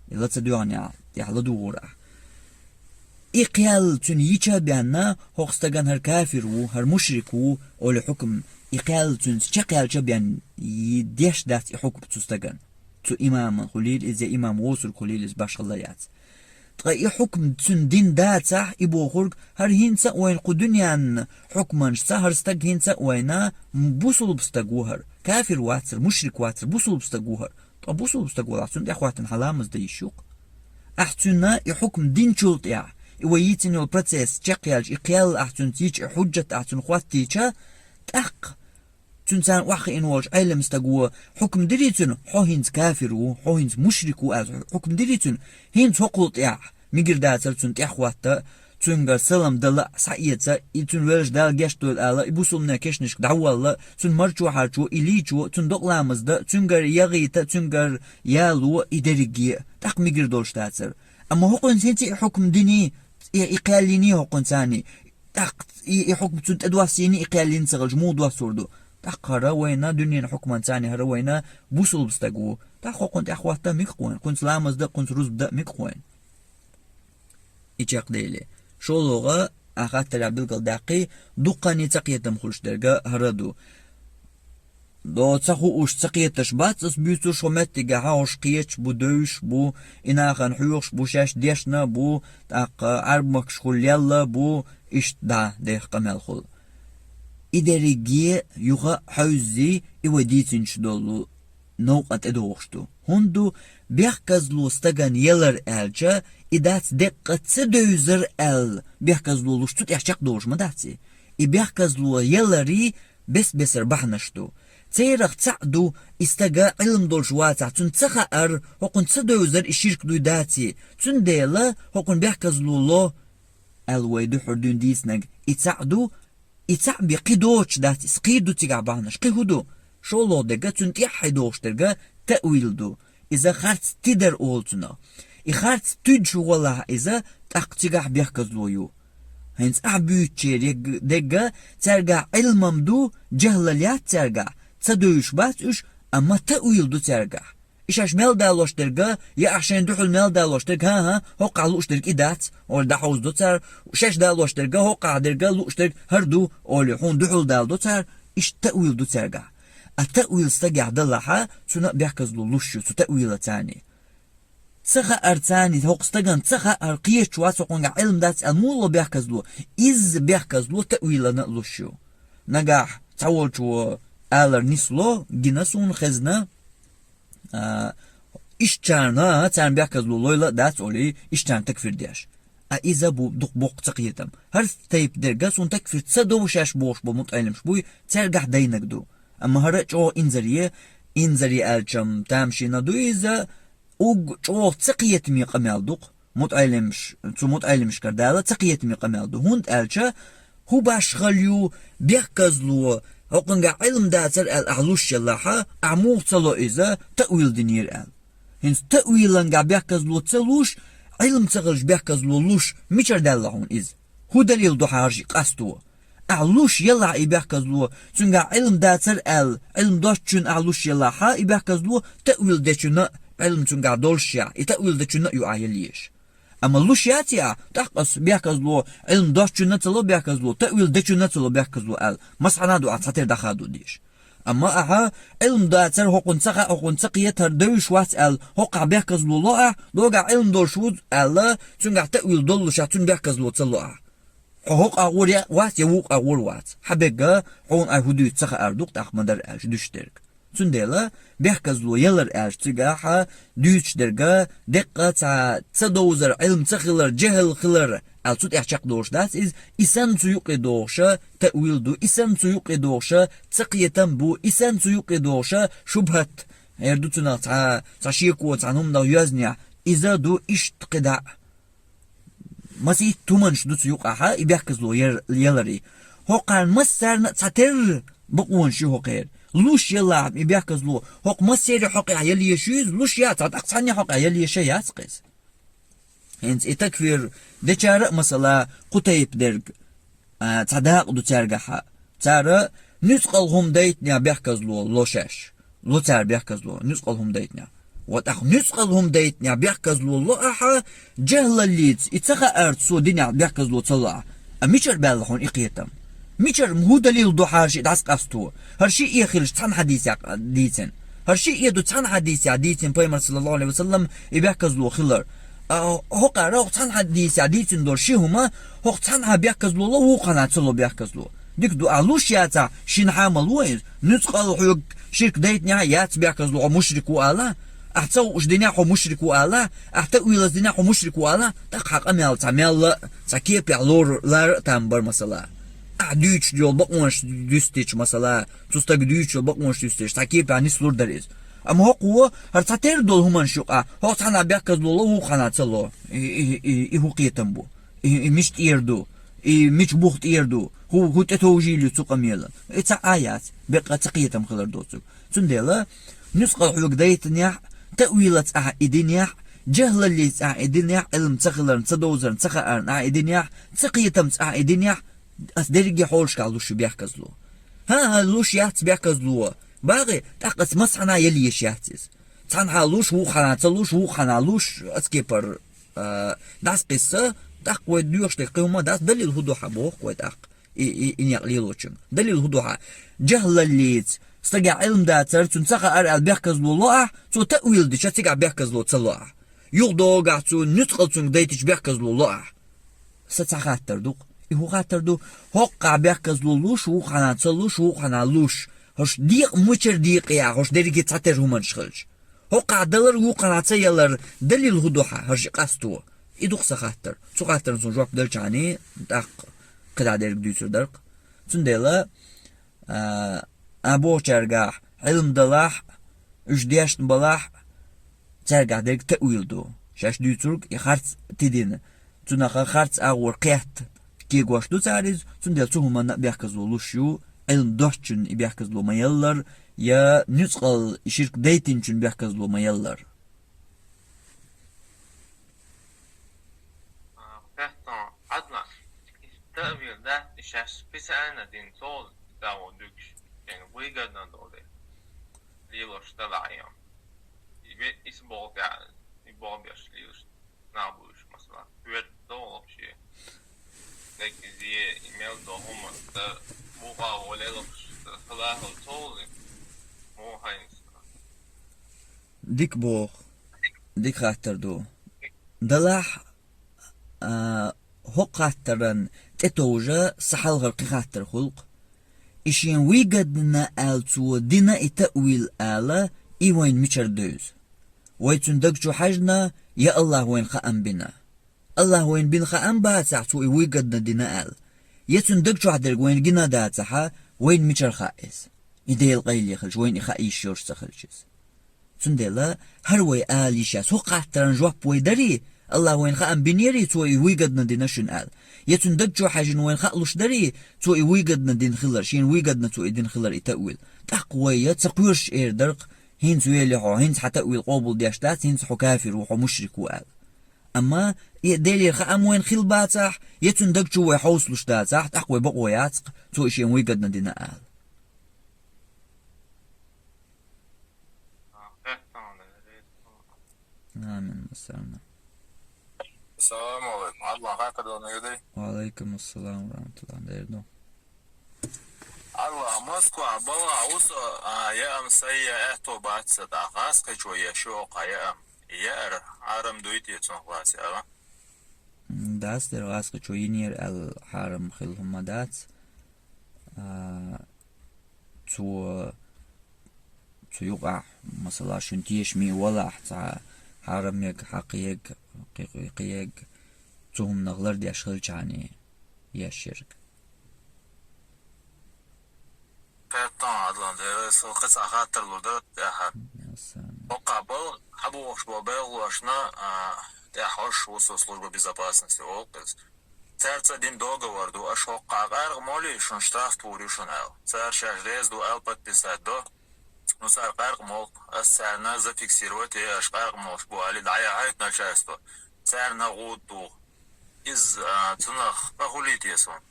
И ла ца доьгӀнехь, тӀехь ладугӀур ахь. И кхел цуьнан йича а бен, хӀокху стагана хӀара кафир ву, хӀара мушрик ву, олу хьукм, и кхел цуьнца чекхъяьлча а бен, и деш дац и хьукм цу стагана. Цу имаман хуьлийла иза, я имам вовсург хуьлийла иза, башхалла яц. Ткъа и хьукм цуьнан дина дацахь, и бохург, хӀара хӀинца а вайна кху дуьненан хьукманашца, хӀара стаг хӀинца а вайна бусулба стаг ву хӀара. Кафир вацара, мушрик вацара, бусулба стаг ву хӀара. Ткъа бусулба стаг валахь, цунна тӀехӀоттана хьан ламаз дан йиш ю-кх. Ахь цуьнан и хьукм динчул тӀехь, и вай йийцина йолу процесс чекхъяьлча, и кхел ахь цуьнца йича, и хьуджат ахь цуьнан хӀоттийча, тӀаккха цуьнан царна охьахиъна волчу Ӏелам стага хьукм дирий цуьнан, хьо хӀинца кафир ву, хьо хӀинца мушрик ву аьлла, хьукм дирий цуьнан, хӀинца хӀокхул тӀехь мегар дацара цунна тӀехӀотта, цуьнгара салам дала а, схьаэца, и цуьнан веллачу Дала гечдойла ала, и бусулбанийн кешнашка дӀаволла, цуьнан марчо-хьарчо, и лийчо, цунна докъа ламаз дан, цуьнгара ягӀийта, цуьнгара яло, и дерриге а, тӀаккха мегар долуш дацара. Амма хӀокхуьнца хӀинца и хьукм диний, и, и кхел йиний хӀокхуьнца царний, тӀаккха и, и хьукм цунна тӀедоссийний, и кхел йина ца хилча, муха доссор ду? ТӀаккха хӀара вайна дуьненан хьукманца царний, хӀара вайна бусулба стаг ву. ТӀаккха хӀокхунна тӀехӀотта мегаш ву вайна, кхунца ламаз дан, кхунца рузба дан мегаш ву вайна. И чекхдели. ШолгӀа, ахь хаттарехь билгалдаьккхи, дуккханний цакхетам хуьлуш дерг хӀара ду. До ца хууш, ца кхеташ бац ас буьйцуш хӀокху меттигехь, хӀорш кхеташ бу, девзаш бу, и нахана хьоьхуш бу, шаьш дешна бу, тӀаккха Ӏарбамахкаш хуьлу лелла бу, иштта дӀа дехха къамелхула. И дерриге юха а хьаьвзий, и вай дийцинчу долу новкъа тӀедогӀуш ду. ХӀунда ду, бехказло стагана елар аьлча, и дац деккъа ца девзар аьлла, бехказло луш цу тӀехь чекхдолуш ма дац и. И бехказло еларий бес-бесара бахьанаш ду. Церах цхьаъ ду, и стага Ӏилма долуш вацахь, цунна ца хаар, хӀокхунна ца девзар и ширк дуй даций. Цундела хӀокхунна бехказло ло, аьлла вай дуьххьара дуьйна дийцинарг, и цхьаъ ду, и цхьаъ бен кхин доцуш дац иза, кхин ду цигахь бахьанаш, кхин хӀун ду? ШолгӀа дерг, цунна тӀаьххье догӀуш дерг таъвил ду. Иза харц тидар олу цунах. И харц туьдуш валахь иза, тӀаккха цигахь бехказло ю. ХӀинца ахь буьйцучеран дерг, цаьргахь Ӏилма-м ду, жахӀлал яц цаьргахь, ца девзаш бац уьш, амма таъвил ду цаьргахь. И шаьш мел далош дерг, я ахь шайна дуьхьал мел далош дерг, хӀан-хӀа, хӀокхахь лууш дерг и дац, олий дӀахьовзадо цара, шаьш далош дерг, хӀокхахь дерг лууш дерг хӀара ду, олий хьуна дуьхьал даладо цара, иштта таъвил ду цаьргахь. А таъвил стагехь далахь, цунна а бехказло луш ю, цу таъвилаца царний. Ца хаар царний, хӀокху стагана ца хаар, кхеташ вац, хӀокхуьнгахь Ӏилма дац аьлла муха ло бехказло? Изза бехказло таъвилана а луш ю. Нагахь цхьаволчо алар нисло, гина суна, хезна, а, ишттачарна, царна бехказло лойла а дац олий, ишттачарна такфир деш. А иза бу дукха боккха цакхетам. ХӀара тайпа дерг суна такфир ца до шаьш бохуш бо мутаӀеллимаш буй, цаьргахь дайнарг ду. Амма хӀара а чӀогӀа инзаре, инзаре аьлчам тамашийна ду иза, уггар чӀогӀа цакхетаме къамел ду-кх. МутаӀеллимаш, цу мутаӀеллимашкара дала цакхетаме къамел ду. ХӀунда аьлча, хӀун башха ю бехказло, хӀокхуьнгахь Ӏилма дацара аьлла ахь луш елахь, ахь муха ца ло иза, таъвил динера аьлла. ХӀинца таъвилангахь бехказло ца луш, Ӏилма ца хилча бехказло луш, мичара даьлла хьуна иза? ХӀун далил ду хьан хӀара шиъ къасто? Ахь луш елахь и бехказло, цуьнгахь Ӏилма дацара аьлла, Ӏилма доцучунна ахь луш елахь и бехказло, таъвил дечунна а, Ӏилма цуьнгахь доллушехь, и таъвил дечунна а ю ахь яла езаш. Амма луш яций ахь, тӀаккха ас бехказло, Ӏилма доцучунна а ца ло бехказло, таъвил дечунна а ца ло бехказло аьлла, массанхьа а ду ахь цхьатерра дӀахадо дезаш. Амма ахьа Ӏилма дацара, хӀокхунна ца хаьа, хӀокхунна ца кхетара, девзаш вац аьлла, хӀокхахь бехказло ло ахь, догахь Ӏилма долуш ву аьлла, цуьнгахь таъвил доллушехь, цунна бехказло ца ло ахь. Хьо хӀокхахь гӀур я вац, я вукхахь гӀур вац. Хьан бегга, хьуна айхьа хӀун дуьйцу ца хаар ду-кх тӀаккха ма-дарра аьлча дуьсуш дерг. Цундела бехказло елар аьлча цигахь дуьйцуш дерг, деккъа цхьа ца довзар, Ӏилма ца хилар, жехӀал хилар аьлла цу тӀехь чекхдолуш дац иза, и санна цу юкъе догӀуша таъвил ду, и санна цу юкъе догӀуша цакхетам бу, и санна цу юкъе догӀуша шубхӀат, хӀара ду цунах цхьа, цхьа шеко цхьана хӀуманах йоьзнехь, иза ду иштта кхидӀа а. Масийтта хӀуманаш ду цу юкъахьа и бехказло яр-, яларий. ХӀокхарна массарна а цхьатерра бакъонаш ю хӀокхеран. Луш елахь и бехказло, хӀокху массеран хьокъехь яла езаш ю иза, луш яц, цхьа тӀаккха цхьанна хьокъехь яла езаш яц-кх иза. ХӀинца и такфир дечара а, масала, кху тайпа дерг, а, цхьа дакъа ду цаьргахьа. Цара нуьцкъала хӀума дайтинехь бехказло ло шаьш. Ло цара бехказло, нуьцкъала хӀума дайтинехь. Ва тӀаккха нуьцкъала хӀума дайтинехь бехказло ло ахьа, жехӀаллица, и ца хаарца цо динехь бехказло ца ло ахьа. А мичара баьлла хьуна и кхетам? Мичара, хӀун далил ду хьан хӀара шиъ дӀасакъасто? ХӀара шиъ а хилча цхьана хьадисехь дийцина. ХӀара шиъ а ду цхьана хьадисехь дийцина Пайхамар, саллаллаху Ӏалайхи ва саллам, и бехказло хилар. А, хӀокхара хӀокху цхьана хьадисехь дийцина долу ши хӀума, хӀокху цхьанхьа бехказло ло, вукху хьанхьа ца ло бехказло. Дика ду, ахь луш яцахь, шина хьан ма ло иза. Нуьцкъала хьоьга ширк дайтинехь яц бехказло, хьо мушрик ву ала. Ахь ца хууш динехь, хьо мушрик ву ала. Ахь таъвилаца динехь, хьо мушрик ву ала. ТӀаккха хьан къамел цхьа мелла а, цхьа кепехь лор-, лара а там бара, масала. Ахь дуьйцуш йолу бакъонаш дуьстича, масала, цу стага дуьйцуш йолу бакъонаш дуьстича, цхьа кепехь нислур дара иза. Амма хӀокхо, хӀара цхьатерра долу хӀуманаш юкъахь, хӀокху цхьанхьа бехказло ло, вукху хьанхьа ца ло. И, и, и, и хӀун кхетам бу? И, и мича тӀера ду? И мича бух тӀера ду? ХӀу-, хӀун тӀетовжийла ю цу къамелан? И цхьа а яц, беккъа цакхетам хилар доцург. Цундела, нуьцкъала хьоьга дайтинехь, таъвилаца ахь и динехь, жехӀаллица ахь и динехь, Ӏилма ца хиларна, ца довзарна, ца хаарна ахь и динехь, цакхетамца ахь и динехь, аса дерриге хьолашкахь луш ю бехказло. ХӀан-хӀа, луш яц бехказло. Багахь, тӀаккха аса массанхьа яла езаш яц иза. Цхьанхьа луш, вукху хьанхьа ца луш, вукху хьанхьа луш, аса кепара, а, дӀасакхисса, тӀаккха вай доьхуш дерг кхин хӀума дац, далил хӀун ду хьан боху-кх вай тӀаккха? И, и, и некъ лелочуьнга. Далил хӀун ду хьан? ЖехӀаллица, стагехь Ӏилма дацара, цунна ца хаара аьлла бехказло ло ахь, цо таъвил дича, цигахь бехказло ца ло ахь. Юха догахь цо нуьцкъала цуьнга дайтича бехказло ло ахь. Сан цхьа хаттар ду-кх. И хӀун хаттар ду? ХӀокхахь бехказло луш, вукху хьанхьа ца луш, вукху хьанхьа луш. ХӀорш декъа мичара декъа я, хӀорш дерриге цхьатера хӀуманаш хилча. ХӀокхахь далар, вукхахь ца ялар далил хӀун ду хьан, хӀорш къасто? И ду-кх сан хаттар. Цу хаттарна суна жоп делчахьана, тӀаккха кхидӀа дерг дуьйцур дара-кх. Цундела, а, а бохучаьргахь Ӏилма далахь, уьш дешна балахь, цаьргахь дерг таъвил ду. Шаьш дуьйцург и харц тидина. Цунах харц агӀор кхетта кегош ду цара иза, цундела цу хӀуманна а бехказло луш ю, Ӏилма доцчунна и бехказло ма-яллара, я нуьцкъала и ширк дайтинчунна бехказло ма-яллара. А, кхетта, Ӏаднан, иштта а вер дац, и шаьш специально дина ца волу, и дагӀо дуьгуш, шайна выгодно долу дела лелош далахь а. И ве-, ис боху тӀехь, и боху беш лелаш нах буьйш, масала, коьрта догӀу вообще. Дерг иза е, и мел до хӀума, ца бухахь волу лелаш, ца халахала ца волу, муха хьайна. Дика боху. Дика хаттар ду. Далахь, а, хӀокху хаттаран тӀетовжа сан хьалхара кхин хаттар хуьлу-кх. И шен выгодно аьлла цо дина и таъвил ала, и вайна мичара девза? Вай цуьнан даг чу хьаьжна, я АллахӀа вайна хаам бина? АллахӀа вайна бина хаам бацахь, цо и выгодно дина аьлла, я цуьнан даг чохь дерг вайна гина дацахьа, вайна мичара хаьа иза? И Делан къайле хилча, вайна и хаа йиш йолуш ца хилча иза. Цундела, хӀара вай ала йиш яц, хӀокху хаттаран жоп вай дарий, АллахӀа вайна хаам бинерий, цо и выгодно дина шуна аьлла, я цуьнан даг чу хьаьжна вайна хаа луш дарий, цо и выгодно дина хилар, шена выгодно цо и дина хилар и таъвил. ТӀаккха вай я ца кхоьруш эр дара-кх, хӀинца вели хьо, хӀинца хьан таъвил къобалдеш дац, хӀинца хьо кафир ву, хьо мушрик ву аьлла. Амма и Делера хаам вайна хилла бацахь, я цуьнан даг чу вай хьовсалуш дацахь, тӀаккха вай бакъо яц-кх, цо и шена выгодно дина ала. Амин, массарна. Ассаламу алейкум. Ӏаднан, хаттар ду мегар дуй? Ва алейкум ассалам ва рахматуллах. Дер ду. Ӏаднан, Москва, балха ву со, а, яам сай я аьтто бац сан, тӀаккха гӀазкхичо еш ю хӀокху яам. Яар хьарам дуй те цунах лаьцна аьлла? М, дац дера, гӀазкхичо йинера аьлла хьарам хилла хӀума дац. А, цо, цу юкъахь, масала, шуна тешаме валахь, цхьа хьарам мега хьакхаерг, кхи-, кхиерг, цу хӀуманах лардеш хилчахьана еш ерг. Кхетта, Ӏаднан, дера, со кхин цхьа хаттар лур дара тӀаьхьа. Ял сан. ХӀокху балха хьабохуш болу белхалошна, а, тӀехь хьожуш ву со служба безопасности олу-кх иза. Цаьрца дина договор ду, аша хӀокху къаркъа молий, шун штраф пур ю шуна аьлла. Цара шаьш реза ду аьлла подписать до. Ну, цара къаркъа молу, ас царна зафиксировать е, аша къаркъа молуш бу аьлла, дӀаяхьийта начальство. Царна гӀуда ду. Иза, а, цунах къа хӀун лийта еза ван?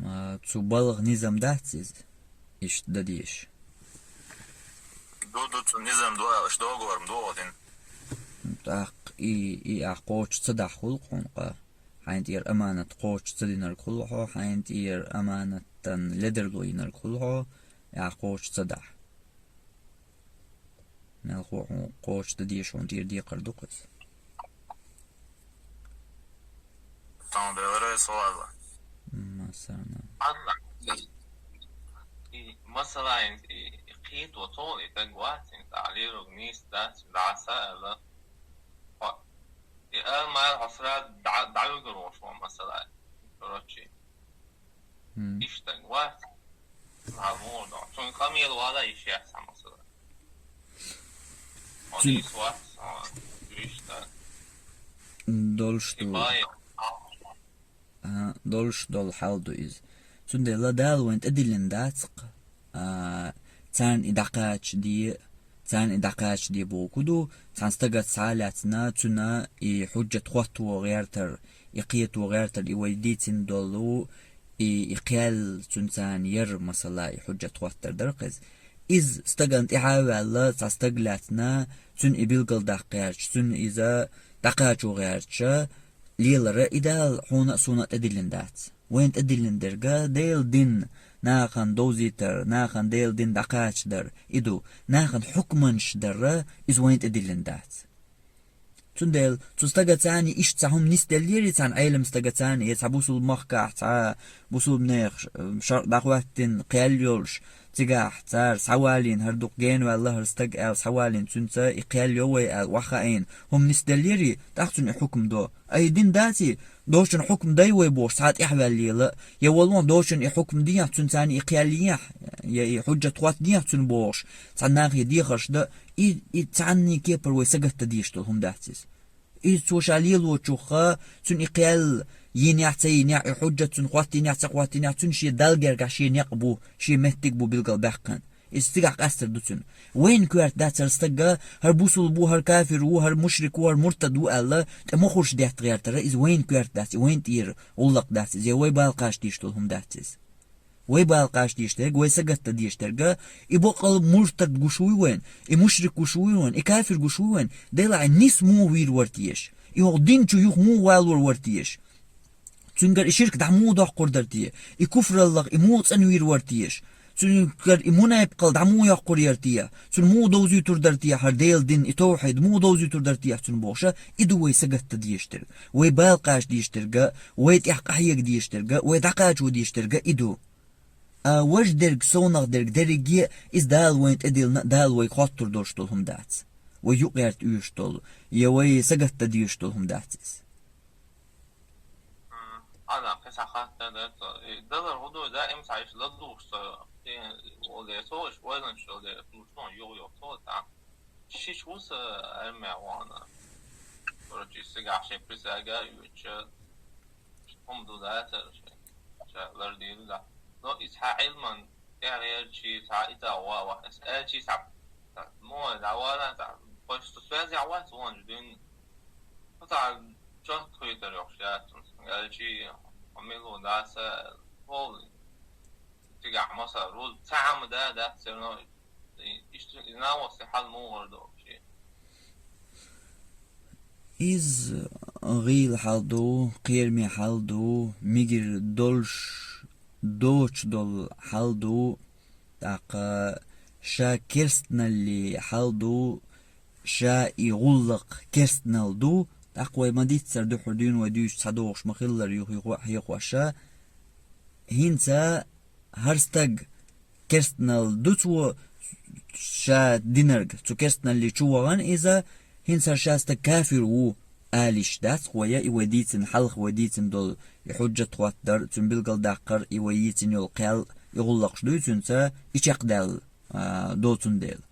А, цу балха низам дац иза, иштта дан дезаш? Ду, ду, цу низам ду аьлла, аша договор ма догӀу дина. ТӀаккха и, и ахь кхочуш ца дахь хуьлу-кх хьуна къа. Хьайна тӀера аманат кхочуш ца динарг хуьлу хьо, хьайна тӀера аманатан ледарло йинарг хуьлу хьо, и ахь кхочуш ца дахь. Мелхо хьуна кхочуш дан дезаш хьуна тӀера декхар ду-кх иза. Тахана делара аса ваза. Масала. Анна. И масала, и, и кхето цо, и даг вац, и тӀехь лелорг нийса дац, дӀаса аьлла. Хьо, и ала ма аьлла, хьо сразу дӀа-, дӀавигар волуш ван масала. Короче. Мм. Иштта вац. Ма муха ду. Цунна къамел вала йиш яц хьан масала. Цун- Хьо нийса вац, хьо, иштта. Долуш ду. И бай. Ага, долуш долу хьал ду иза. Цундела Дала вайн тӀедиллина дац-кх, а, царна и дӀакхачаде, царна и дӀакхачаде бохург ду, цхьана стага схьа а лаьцна, цуьнан и хьуджат хӀотто гӀертар, и кхето гӀертар, и вай дийцина долу, и, и кхел цуьнан царна яр, масала, и хьуджат хӀоттар дара-кх иза. Иза стагана тӀаьхьа а ваьлла, цхьа стаг лаьцна, цуьнан и билгалдаккха гӀерташ, цуьнан иза дӀакхачо гӀерташ, лелара и Дала хьуна а, суна а тӀедиллина дац. Вайна тӀедиллина дерг Делан дин нахана довзийтар, нахана Делан дин дӀакхачадар, и ду, нахана хьукманаш дар, иза вайна тӀедиллина дац. Цундела цу стага царна иштта цхьа хӀума нисделлера, цхьана Ӏелам стага царна, я цхьа бусулба махкахь, цхьа бусулба нехан ш-, шарӀ дӀахӀоттийна кхел йолуш, цигахь цара схьавалийна, хӀара дукха генаваьлла хӀара стаг аьлла схьавалийна, цуьнца и кхел йо вай аьлла охьахаийна хӀума нисделлера, тӀаккха цунна и хӀукм до. Ай, дин дац и, дочун хӀукм дай вай бохуш, цхьа тӀаьхьаваьлла лела, я валлахӀи дочун и хӀукм дехьа, цуьнца царна и кхел ехьа, я и хьуджат хӀоттадехьа цуьнан бохуш, цхьа нахе дехарш дан, и, и цхьанний кепара вай сагатта дезаш долу хӀума дац иза. Иза цо ша лелочуха, цуьнан и кхел йинехь а, ца йинехь а, и хьуджат цуьнан хӀоттийнехь а, ца хӀоттийнехь а, цуьнан шен Далла гергахь шен некъ бу, шен меттиг бу билгал баьккхина. Иза цигахь къастар ду цуьнан. Вайна коьрта дац хӀара стаг, хӀара бусулба ву, хӀара кафир ву, хӀара мушрик ву, хӀара муртад ву аьлла, тӀе мохурш детта гӀертар, иза вайна коьрта дац, и вайна тӀера гӀуллакх дац, иза вай бала кхача дезаш долу хӀума дац иза. Вай бала кхача дезаш дерг, вай сагатта дезаш дерг, и боккъал муртад гуш вуй вайна, и мушрик гуш вуй вайна, и кафир гуш вуй вайна, делахь и ниса муха вийр вара теша, и хӀокху дин чу юха муха валор вара теша. Цуьнгара и ширк дӀа муха доккхур дара те? И куфраллах и муха цӀанвийр вара теша? Цуьнгара и мунепикъал дӀа муха йоккхур яра те? Цунна муха довзуьйтур дара те хӀара Делан дин, и тавхьид муха довзуьйтур дара те цунна бохуша, и ду вай сагатта дезаш дерг. Вай бала кхача дезаш дерг, вай тӀех къахьега дезаш дерг, вай дӀакхачо дезаш дерг и ду. А важа дерг, совнах дерг дерриге а, иза Дала вайна тӀедиллина, Дала вайга хоттур долуш долу хӀума дац. Вай юкъерта оьшуш долу, я вай сагатта дезаш долу хӀума дац иза. М, ана, кхин схьа хаттар дац, и далар гӀо ду, даим схьа иштта ладугӀуш со, кхин, олу дера со, иштта ойланаш, олу дера, ну, что, югӀу-югӀу со, там, шиш ву со армия вахана. Короче, цигахь шайн присяга оьцуш, хӀума ду дац, шайн, ша лардийр ду дац. Но и цхьа Ӏилман тӀехь гӀертачий, цхьа и цхьа ва, ва, ас аьлчий цхьа, цхьа, мо, дӀавала, цхьа, почту связь вац вон дуьйна. Цхьа чот хуьйтар йоккхуш яц, аьлчий, хьо мила ву дац, хьо цигахь масал, рул цхьа хӀума да, дац, всё равно, и, иштта, и навости хьал мугӀар ду вообще. Иза гӀийла хьал ду, кхераме хьал ду, мигира долуш доцуш долу хьал ду, тӀаккха ша керстаналли хьал ду, ша и гӀуллакх керстанал ду, тӀаккха вай ма-дийццара дуьххьара дуьйна вай дуьйцуш цхьа догӀуш ма-хиллара юха хьехоша. ХӀинца хӀара стаг керстанал ду цо ша динарг, цу керстаналли чу вахана иза, хӀинца хӀара ша стаг кафир ву, алиш дац вай, и вай дийцина хьалха вай дийцина долу и хьуджат хӀоттадар, цуьнан билгалдаккхар, и вай йийцина йолу кхел, и гӀуллакхаш дуй цуьнца, и чекхдаьлла, а, доцун дела.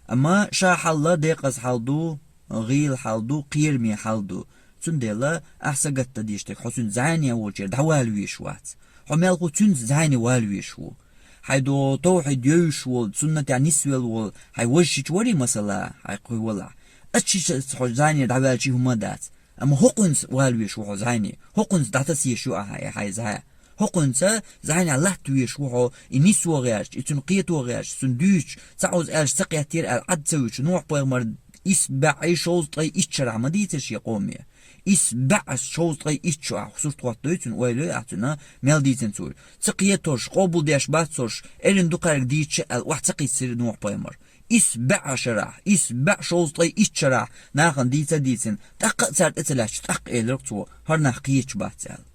Амма ша хьалла декъаза хьал ду, гӀийла хьал ду, кхераме хьал ду. Цундела ахьа сагатта дезаш дерг, хьо цуьнца зӀене волчера дӀавала везаш вац. Хьо мелхо цуьнца зӀене вала везаш ву. Хьайн до тавхьид йовзуш волу, суннатехь нисвелла волу, хьайн важа шича варий масала, хьайн кхуьй валахь. Ас шича хьо зӀене дӀаваьлчий хӀума дац. Амма хӀокхуьнца вала везаш ву хьо зӀене, хьокхуьнца дӀатасъеш ю ахьа, э, хьайн зӀе. ХӀокхуьнца зӀенехь латта везаш ву хьо, и нисво гӀерташ, и цуьнан кхето гӀерташ, цуьнан дуьйцуш, цхьа хӀума аьлча ца кхеттера аьлла, Ӏад ца вуьтуш, Нохь-пайхамар исс бӀе шовзткъе итт шарахь ма дийцира шен къоме. Исс бӀе шовзткъе итт шо ахь сурт хӀоттадой цуьнан, ойла йой ахь цуьнан, мел дийцина цо. Ца кхетош, къобалдеш бац уьш, эрна дукхаьрга дийцича аьлла, охьа ца кхийсира Нохь-пайхамар. Исс бӀе шарахь, исс бӀе шовзткъе итт шарахь нахана дийца а дийцина, тӀаккха а цара тӀе ца лаьтташ, тӀаккха элира цо, хӀара нах кхеташ бац аьлла.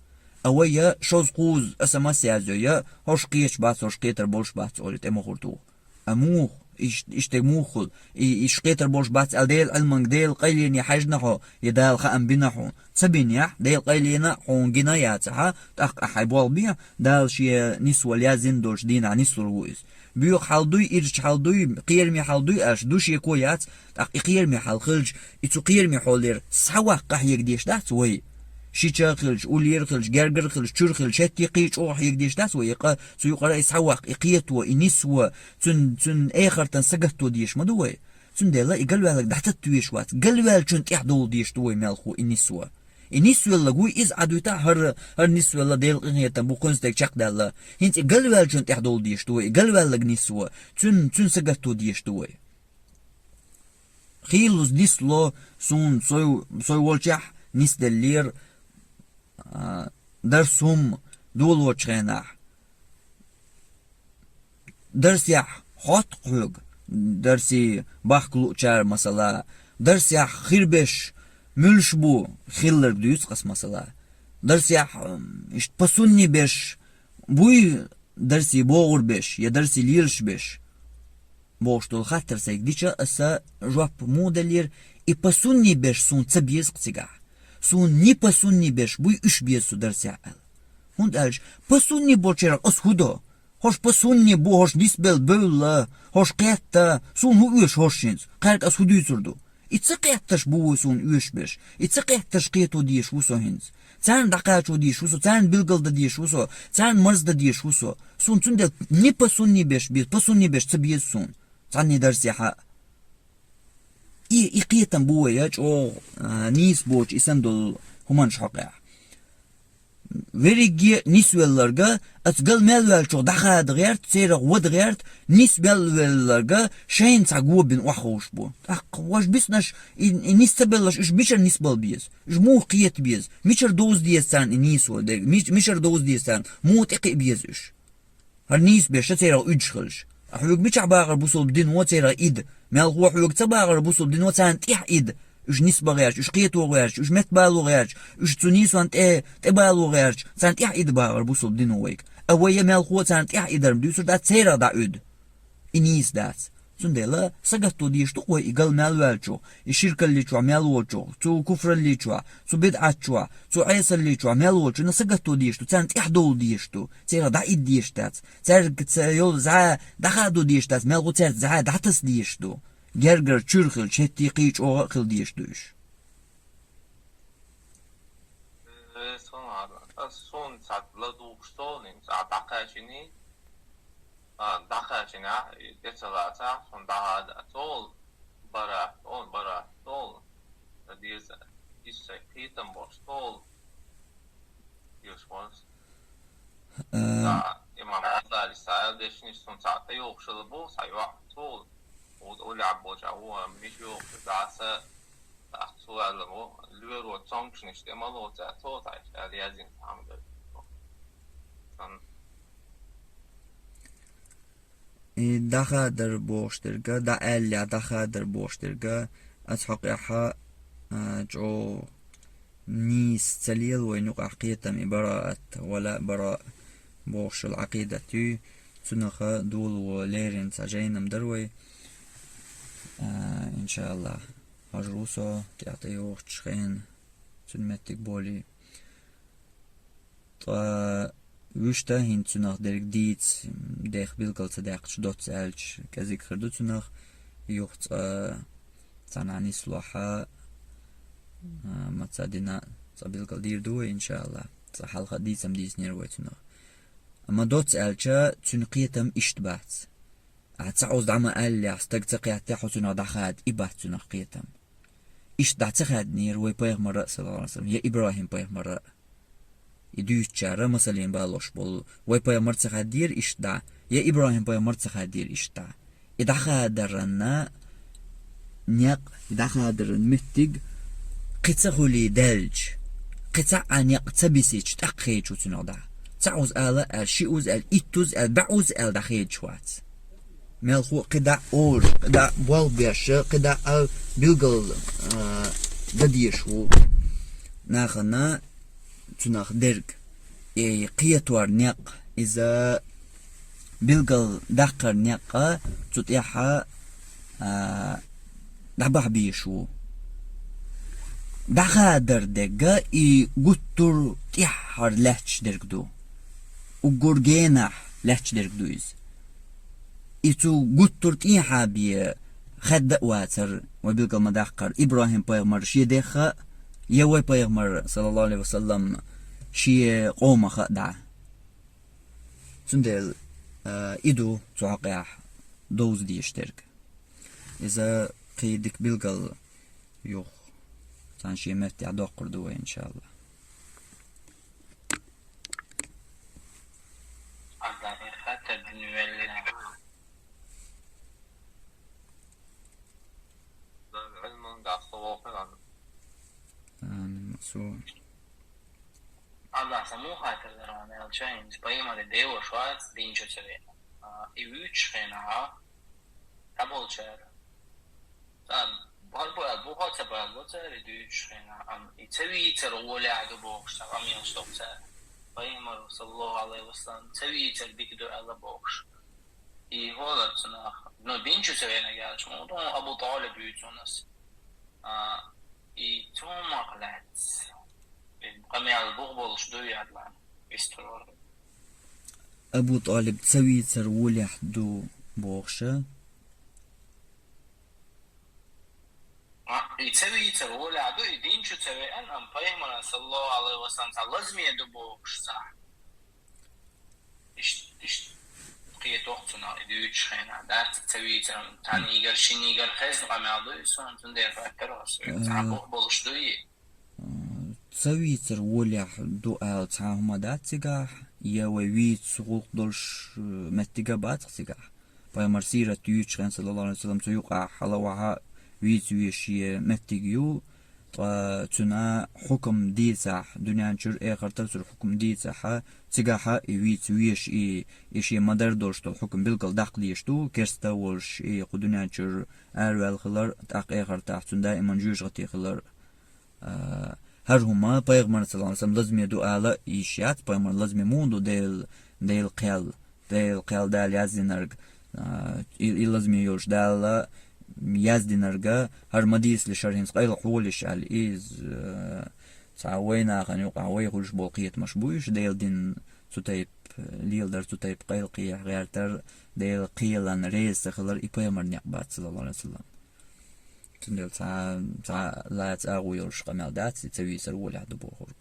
А вай я шовзткъе кхузза СМС язйо, я хӀорш кхеташ бац, хӀорш кхетар болуш бац олий тӀе ма хурту. А муха, иш-, иштта муха хуьлу? И, иш кхетар болуш бац аьлла, Делан Ӏилманга, Делан къайлене хьаьжна хьо, я Дала хаам бина хьуна. Ца бинехь, Делан къайлене хьуна гина яцахьа, тӀаккха ахьа хьайн болх бехьа, Дала шен нисвала яздина долчу дийнахь нислур ву иза. Боьха хьал дуй, ирча хьал дуй, кхераме хьал дуй аьлча, ду шеко яц, тӀаккха и кхераме хьал хилча, и цу кхераме хьолера схьаваккха къахьега дезаш дац вай. Шича а хилча, уллера а хилча, гергара а хилча, чуьра а хилча, хӀетте кхин чӀогӀа хьега дезаш дац вай, и къа-, цу юкъара и схьаваккха, и кхето, и нисво, цуьнан, цуьнан эхартан сагатто дезаш ма ду вай. Цундела и галваьлларг дӀататта везаш вац, галваьллачун тӀехь довла дезаш ду вай мелхо и нисво. И нисвелларг вуй, иза Ӏадуьйтахь, хӀара, хӀара нисвелла Делан къинхетам бу, кхуьнца дерг чекхдалла. ХӀинца и галваьллачун тӀехь довла дезаш ду вай, и галваьлларг нисво, цуьнан, цуьнан сагатто дезаш ду вай. Хийлаза нисло суна, сой, сой волчехь нисделлера, а, дарс хӀумма долочу хенахь. Дарсехь хӀотта хьоьга, дарсий бахка луучара масала, дарсехь хир беш, муьлш бу хилларг дуьйцу аса масала. Дарсехь, м, иштта пасунни беш буй, дарси богӀур беш, я дарси лелаш беш? Бохуш долу хаттар сайга дича, аса жоп муха деллера, и пасунни беш суна ца беза-кх цигахь. Суна не пасунни беш буй, уьш беза цу дарсехь аьлла. ХӀунда аьлча, пасунни болчерах аса хӀун до? ХӀорш пасунни бу, хӀорш нисбелла бевлла, хӀорш кхетта, суна хӀун оьшу хӀорш хӀинца? Кхаьрга аса хӀун дуьйцур ду? И ца кхетташ бу вай суна оьшуш берш. И ца кхетташ кхето дезаш ву со хӀинца. Царна дӀакхачо дезаш ву со, царна билгал дан дезаш ву со, царна марздан дезаш ву со. Суна цундела не пасунни беш беза, пасунни беш ца беза суна. Цхьанне дарсехьа. И, и кхетам бу вай, я чӀогӀа, а, нийса боцу и санна долу хӀуманаш хьокъехь. Верриге нисвелларга, аса гал мел ваьллачух дӀахада гӀерта, церах вада гӀерта, нисбелла велларга шайна цхьа го бина охьаховш бу. ТӀаккха важа биснарш, и, и нис ца белларш, уьш мичара нисбала беза? Уьш муха кхета беза? Мичара довза деза царна и нийсо дерг? Мич-, мичара довза деза царна? Муха тӀекхиа беза уьш? ХӀара нийса беш церах уьдуш хилча. Ахьа хьоьга мичахь бахара бусулба дино церах ида? Мелхо хьоьга ца бахара бусулба дино царна тӀехь ида? Уьш нисба гӀерташ, уьш кхето гӀерташ, уьш меттабало гӀерташ, уьш цу нийсонна тӀе, тӀебало гӀерташ, царна тӀехь ида бахара бусулба дино вайга. А вай я мелхо царна тӀехь идар-м дуьйцур дац, церах дӀа уьду. И нийса дац. Цундела сагатто дезаш ду-кх вай и гал мел ваьллачух, и ширкалли чохь мел волчух, цу куфралли чохь, цу бидӀат чохь, цу Ӏесалли чохь мел волчунна сагатто дезаш ду, царна тӀаьхьадовла дезаш ду, церах дӀаида дезаш дац, цаьрга ца йолу зӀа дӀахадо дезаш дац, мелхо цаьрца зӀа дӀатаса дезаш ду. Гергара чуьра хилча, хӀетте кхин чӀогӀа а хила дезаш ду уьш. Э, сан ала, ас суна цхьа ладугӀуш цолнийн, цхьа дӀакхаьчний, а, дӀакхаьчнехь, и тӀе ца лацахь, суна дӀахьада, цул бара, цул бара, цул деза, иза сайн кхетам болуш, цул дезаш волуш. Э, Ца, имам Гъазалис цхьа аьлла дешнаш, суна цхьа тӀейогӀуш хилла бу, цхьа йоӀ, цул, у, уллехь болчохь, вон, мича йогӀуш, дӀаса, тӀаккха цо аьлла бу, лоьро цомгушнаш тӀе ма лоцу, цо цхьа иштта аьлла яздина цхьа хӀума дара. Сан- И дӀахадар бохуш дерг, дӀа аьллехь дӀахадар бохуш дерг, аса хьокъехьа, а, чӀогӀа нийса ца лела вайна юкъахь кхетам и бараат, вала бара бохуш йолу Ӏакъидат юй, цунаха доло леррина цхьа жайнам дара вай. А, иншааллахӀ, хьажа ву со, тӀаьхьа тӀейогӀучу хенахь, цуьнан меттиг болий. Ткъа вуьшта хӀинца цунах дерг дийца, дех билгал ца даьккхича доцца аьлча, кӀезиг хир ду цунах, юха цкъа цхьанхьа нислохьа, а, маца дина цкъа билгал дийр ду вай, иншааллахӀ. Цкъа хьалха дийцам дийцинера вай цунах. Амма доцца аьлча, цуьнан кхетам иштта бац. Ахьа цхьаъуза дӀа ма аьллехь, стаг ца кхеттехь, хьо цунах дӀахада, и бац цунах кхетам. Иштта дӀа ца хаьднера вай пайхамара а, саллаллаху Ӏалайхи ва саллам, я Ибрахим пайхамара а. И дуьйцучара масаллин балош болу, вай пайхамар ца хаьддера иштта дӀа, я Ибрахим пайхамар ца хаьддера иштта дӀа. И дӀахадаран некъ, и дӀахадаран меттиг кхин ца хуьлий даьлча, кхин цхьа а некъ ца бисича, тӀаккха хедаш ву цунах дӀа. Цхьаъуза ала аьлла, шиъуза аьлла, иттуза аьлла, бӀозза аьлла дӀахедаш вац. Мелхо кхидӀа а олуш, кхидӀа а болх беш, кхидӀа а билгал, а, дан дезаш ву нахана цунах дерг. И кхетор некъ, иза билгал даккхар некъ цу тӀехьа, а, дӀабахьа безаш ву. ДӀахадар дерг и гуттар а тӀаьххьара лаьтташ дерг ду. Уггар генахь лаьтташ дерг ду иза. И цу гуттар а тӀехьа бен хаьдда а вацара, вай билгал ма-даккхара, Ибрахим-пайхамар шен дехха а, я вай пайхамар, саллаллаху Ӏалайхи ва саллам, шен къомах а дӀа. Цундела, а, и ду цу хьокъехь довза дезаш дерг. Иза кхин дика билгал юха цхьана шен меттехь доккхур ду вай, иншааллахӀ. Аса хаттар дина велла. Амин, масур. Аллахьа муха хаттар дара ван аьлча, хӀинца пайхамаре деваш вац дин чу ца веана. А, и вуьйцучу хенахь, дӀаболчара. Цхьа Барбу аьлла, бухал ца балло цара и дуьйцучу хенахь, амма и ца вийцар гӀолехь ду бохуш цхьа къамелаш доккху цара. Пайхамар, саллаллаху алейхи ва саллям, ца вийцар дика ду аьлла бохуш. И хӀолар цунах, ну, дин чу ца веанарг аьлча, ма ду, Абу ТӀалиб вуьйцу хьуна ас. А, и цунах лаьцна. И къамел бух болуш ду ядлан, вистхуьлур. Абу ТӀалиб ца вийцар гӀолехь ду бохуша. А, и ца вийцар гӀолехь ду, и дин чу ца веана, амма пайхамаран, саллаллаху алейхи ва саллям, цхьа лазаме ду бохуш цхьа. Иш, иш кхетох цунах и дуьйцучу хенахь, дац ца вийцар, цхьанигара, шинигара хезна къамел ду и суна, цундела хаттар ас. Цхьа бух болуш ду и? Ца вийцар гӀолехь ду ала цхьа хӀума дац цигахь, я вай вийца гӀуллакх долуш, э, меттига бацахь цигахь. Пайхамар сират дуьйцучу хенахь, саллаллаху алейхи ва саллям, цу юкъахь хьала охьа вийца веш е меттиг ю, ткъа цуьнан хьукам дийцахь, дуьнен чуьра эхартал цуьра хьукам дийцахьа, цигахьа и вийца веш и, и шен ма-дарра долуш долу хьукам билггал даккха дезаш ду, керста а волуш, и кху дуьнен чуьра араваьлла хилар, тӀаккха эхартахь цуьнан даиман жоьжахати хилар. А, хӀара хӀума пайхамарна, саллаллаху алейхи ва саллям, лазаме ду ала йиш яц, пайхамаран лазаме муха ду Дела, Дела кхел, Дела кхел Дала яздинарг, а, и, и лазаме йолуш Дала яздинарга, хӀара ма дийцалаш, хӀара хӀинца къайлаха хьолаш аьлла, иза, а, цхьа вайнахана юкъахь вай хуьлуш болу кхетамаш бу уьш, Делан дин цу тайпа леладар, цу тайпа къайлакхехьа гӀертар, Делан кхелан реза ца хилар, и пайхамаран некъ бац, саллаллаху алейхи ва саллям. Цундела цхьа, цхьа лаца агӀо йолуш къамел дац, и ца вийцар гӀолехь ду бохург.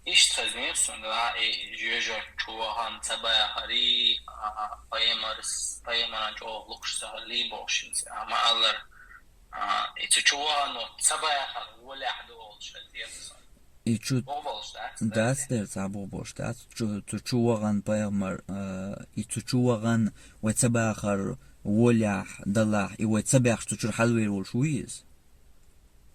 Иштта хезнера суна, и жоьжахати чу вахана ца бахари, а, пайхамарс-, пайхамаран чӀогӀа лукхуш ца хилли бохуш хӀинца, а, ма-аллара, а, и цу чу вахана ца бахар гӀолехь ду олуш хезнера суна. И чу бух болуш дац, дац дера, цхьа бух болуш дац. Чу, цу чу вахана пайхамар, а, и цу чу вахана вай ца бахар гӀолехь далахь, и вай ца баьхча цу чуьра хьалавер волуш вуй иза?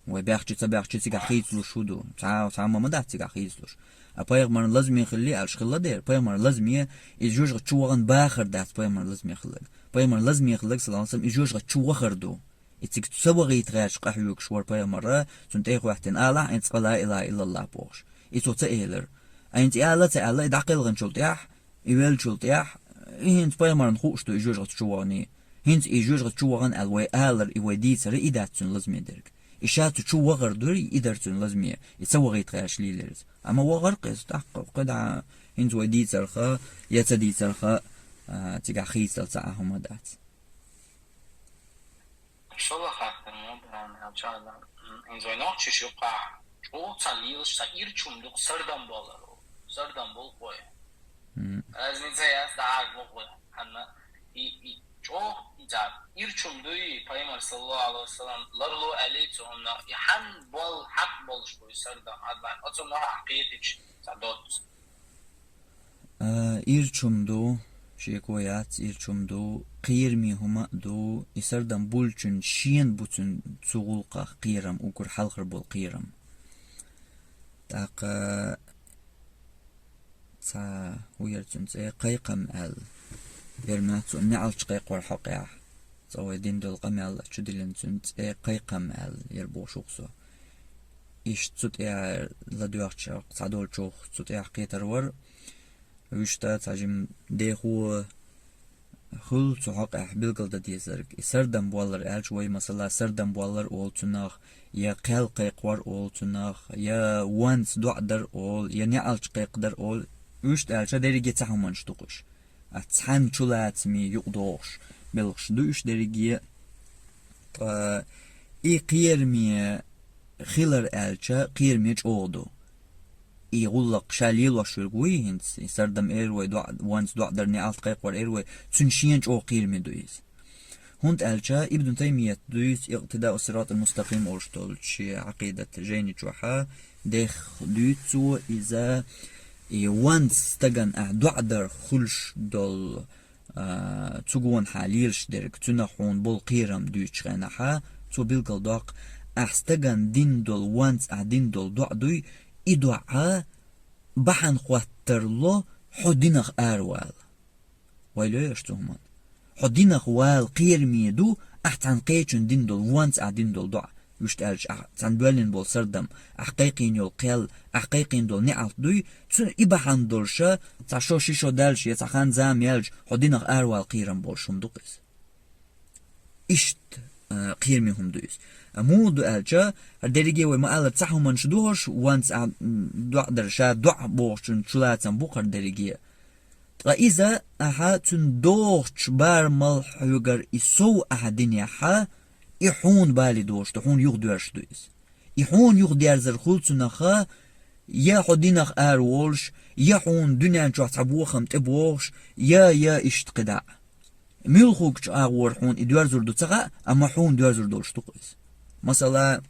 Вай баьхча, ца баьхча цигахь хийцалуш хӀу ду? Цхьа, цхьа ма ма дац цигахь хийцалуш. А пайхамаран лазаме хилли аьлча хилла дера. Пайхамаран лазаме, иза жоьжахати чу вахана бахар дац пайхамаран лазаме хилларг. Пайхамаран лазаме хилларг, саллаллаху алейхи ва саллям, иза жоьжахати чу вахар ду. И цига ца вахийта гӀерташ къахьоьгуш вара пайхамар, цунна тӀе а хӀоьттина, алахь хӀинца цкъа ла илаха иллаллах бохуш. И цо ца элира. А хӀинца и ала а ца аьлла, и дӀакхелхинчул тӀаьхьа, и веллачул тӀаьхьа, и хӀинца пайхамарна хууш ду и жоьжахати чу ваханий. ХӀинца и жоьжахати чу вахана аьлла вай алар, и вай дийцар, и дац цуьнан лазаме дерг. И ша цу чу вахар дуй, и дара цуьнан лазаме, и ца вахийта гӀерташ лелира иза. Амма вахар-кх иза, тӀаккха кхидӀа хӀинца вай дийцарх, я ца дийцарх, а, цигахь хийцадала цхьа а хӀума дац. ШолгӀа хаттар ма бу, Рамил, чӀогӀа, м, хӀинца вай нохчаша юкъахь чӀогӀа цхьа лелаш, цхьа ирча хӀума ду-кх сардам болар. Сардам болу вай. М. Разница яц, дӀахьажа ма вай. Хьанна и, и чӀогӀа, и цхьа ирча хӀума дуй, пайхамар, саллаллаху алейхи ва саллям, ларло аьллий цу хӀуманах, и хьанна болу хьакъ болуш буй сардам, адлан, оцу махьахь кхетича цхьа доцца. А, ирча хӀума ду, шеко яц, ирча хӀума ду, кхераме хӀума а ду, и сардам буллучун шена бу цуьнан цу гӀуллакхах кхерам, уггар хьалхара болу кхерам. ТӀаккха цхьа, хӀун яра цуьнан цӀе, кхайкхам аьлла. Яра моьтту суна неӀалт кхайкхор хьокъехь. Цкъа вай дина долу къамел чу диллина цуьнан цӀе кхайкхам аьлла, яра бохуш ву-кх со. Иштта цу тӀехь ладоьгӀча, цхьадолчух цу тӀехь кхетар вара. Вуьшта цхьа жима дехо хуьлу цу хьокъехь билгалдан дезарг. И сардам боллар аьлча, вай, масала, сардам боллар олу цунах, я кхел кхайкхор олу цунах, я ванца доӀа дар олу, я неӀалт кхайкхадар олу. Вуьшта аьлча, дерриге цхьа хӀуманаш ду-кх уьш. А цхьана чулацаме юкъадогӀуш белхаш ду уьш дерриге. Ткъа и кхераме хилар аьлча, кхераме чӀогӀа ду. И гӀуллакх ша лелош верг вуй хӀинца, и сардам эр вай, доӀа, ванца доӀа дар, неӀалт кхайкхор эр вай, цуьнан шена чӀогӀа кхераме ду иза. ХӀунда аьлча Ибн Таймият дуьйцу «Икътидаъу сиратил мустакъим» олуш долчу шен Ӏакъидат жайни чохьа, дех дуьйцу цо иза, и ванца стагана ахь доӀа дар хуьлуш долу, а, цу гонахьа лелаш дерг, цуьнах хьуна болу кхерам дуьйцучу хенахьа, цо билгалдоккху, ахь стагана дина долу ванца, ахь дина долу доӀа дуй, и доӀа бахьана хӀоттарло хьо динах аравала. Вай лоьйш цу хӀуманна. Хьо динах вала кхераме ду, Ахь цхьана кхечун дина долу, вонца ахь дина долу доӀа, вуьшта аьлча, ахь цхьана боьллина болу сардам, ахь кхайкхийна йолу кхел, ахь кхайкхийна долу неӀалт дуй, цуьнан и бахьана долуша, цхьа шо ши шо даьлча я цхьа хан-зама яьлча, хьо динах аравала кхерам болуш хӀума ду-кх иза. Иштта, а, кхераме хӀума ду иза. А муха ду аьлча, хӀара дерриге вай ма-аллара цхьа хӀуманаш ду хӀорш, вонца ахь, м, доӀа дар, ша доӀа бохучун чулацам бу-кх хӀара дерриге. Ткъа иза ахьа цуьнан догӀучу барамал хьоьгара и сов ахьа динехьа, и хьуна бале догӀуш ду, хьуна юхадоьрзуш ду иза. И хьуна юхадерзар хуьлу цунах, я хьо динах ара волуш, я хьуна дуьнен чохь цхьа бохам тӀебогӀуш, я, я иштта кхидӀа а. Муьлхачу агӀор хьуна и доьрзур ду ца хаьа, амма хьуна доьрзур долуш ду-кх иза. Масала,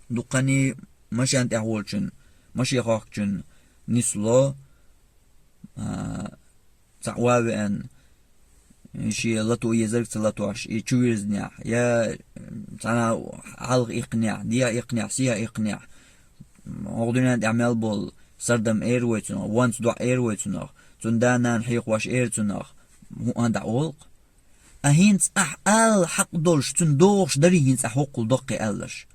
дуккхане машен тӀехь волчун, машен хохкучун нисло, а, цхьаъ ван веана, и шен лато езарг ца латош, и чу вирзинехь, я цхьана хьалха иккхинехь, дехьа иккхинехь, сехьа иккхинехь, хӀокху дуьнен тӀехь мел болу сардам эр вай цунах, вонца доӀа эр вай цунах, цуьнан да-нана хьехош эр цунах, хӀун а дӀа олу-кх. А хӀинца ахь ала хьакъ долуш, цуьнан догӀуш дарий хӀинца ахь хӀоккхул доккхий аьлларш?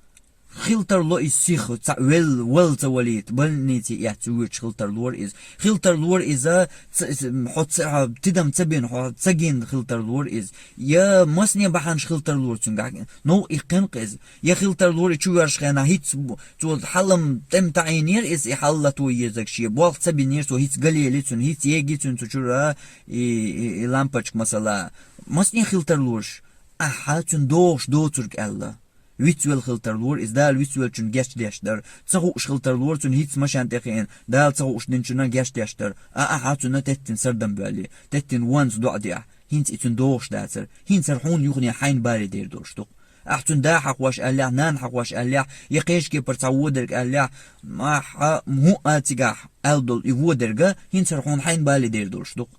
Хила тарло иза сиха, цхьаъ велла, вала ца валийта, больнице эцна воьдуш хила тарлора иза. Хила тарлора иза, ца, хьо ца, хьо тидам ца бина, хьо ца гина хила тарлора иза. Я масане бахьанаш хила тарлора цуьнгахь, новкъа иккхина-кх иза. Я хила тарлора и чу воьрзучу хенахь хӀинцца бу-, цо хьалам тӀем таӀийнера иза, и хьал лато езарг шен, болх ца бинера цо, хӀинцца галели цунна, хӀинцца еги цунна цу чуьра и, и, и лампочка масала. Масане хила тарлора иза? Ахьа цуьнан догӀуш доцург аьлла. Вицвелла хила тарлора иза, Дала вицвеллачунна гечдеш дара. Ца хууш хила тарлора цунна, хӀинцца машен тӀе хиъна, Дала ца хууш динчунна гечдеш дара. А ахьа цунна теттина сардам боьллий, теттина вонца доӀа дехь, хӀинца и цуьнан догӀуш дацара. ХӀинца хӀара хьуна юхане хьайна бале дер долуш ду-кх. Ахь цуьнан да хьахош аьллехь, нана хьахош аьллехь, я кхечу кепара цхьа вон дерг аьллехь, ахьа хӀун а цигахь аьлла долу и вон дерг, хӀинца хӀара хьуна хьайна бале дер долуш ду-кх.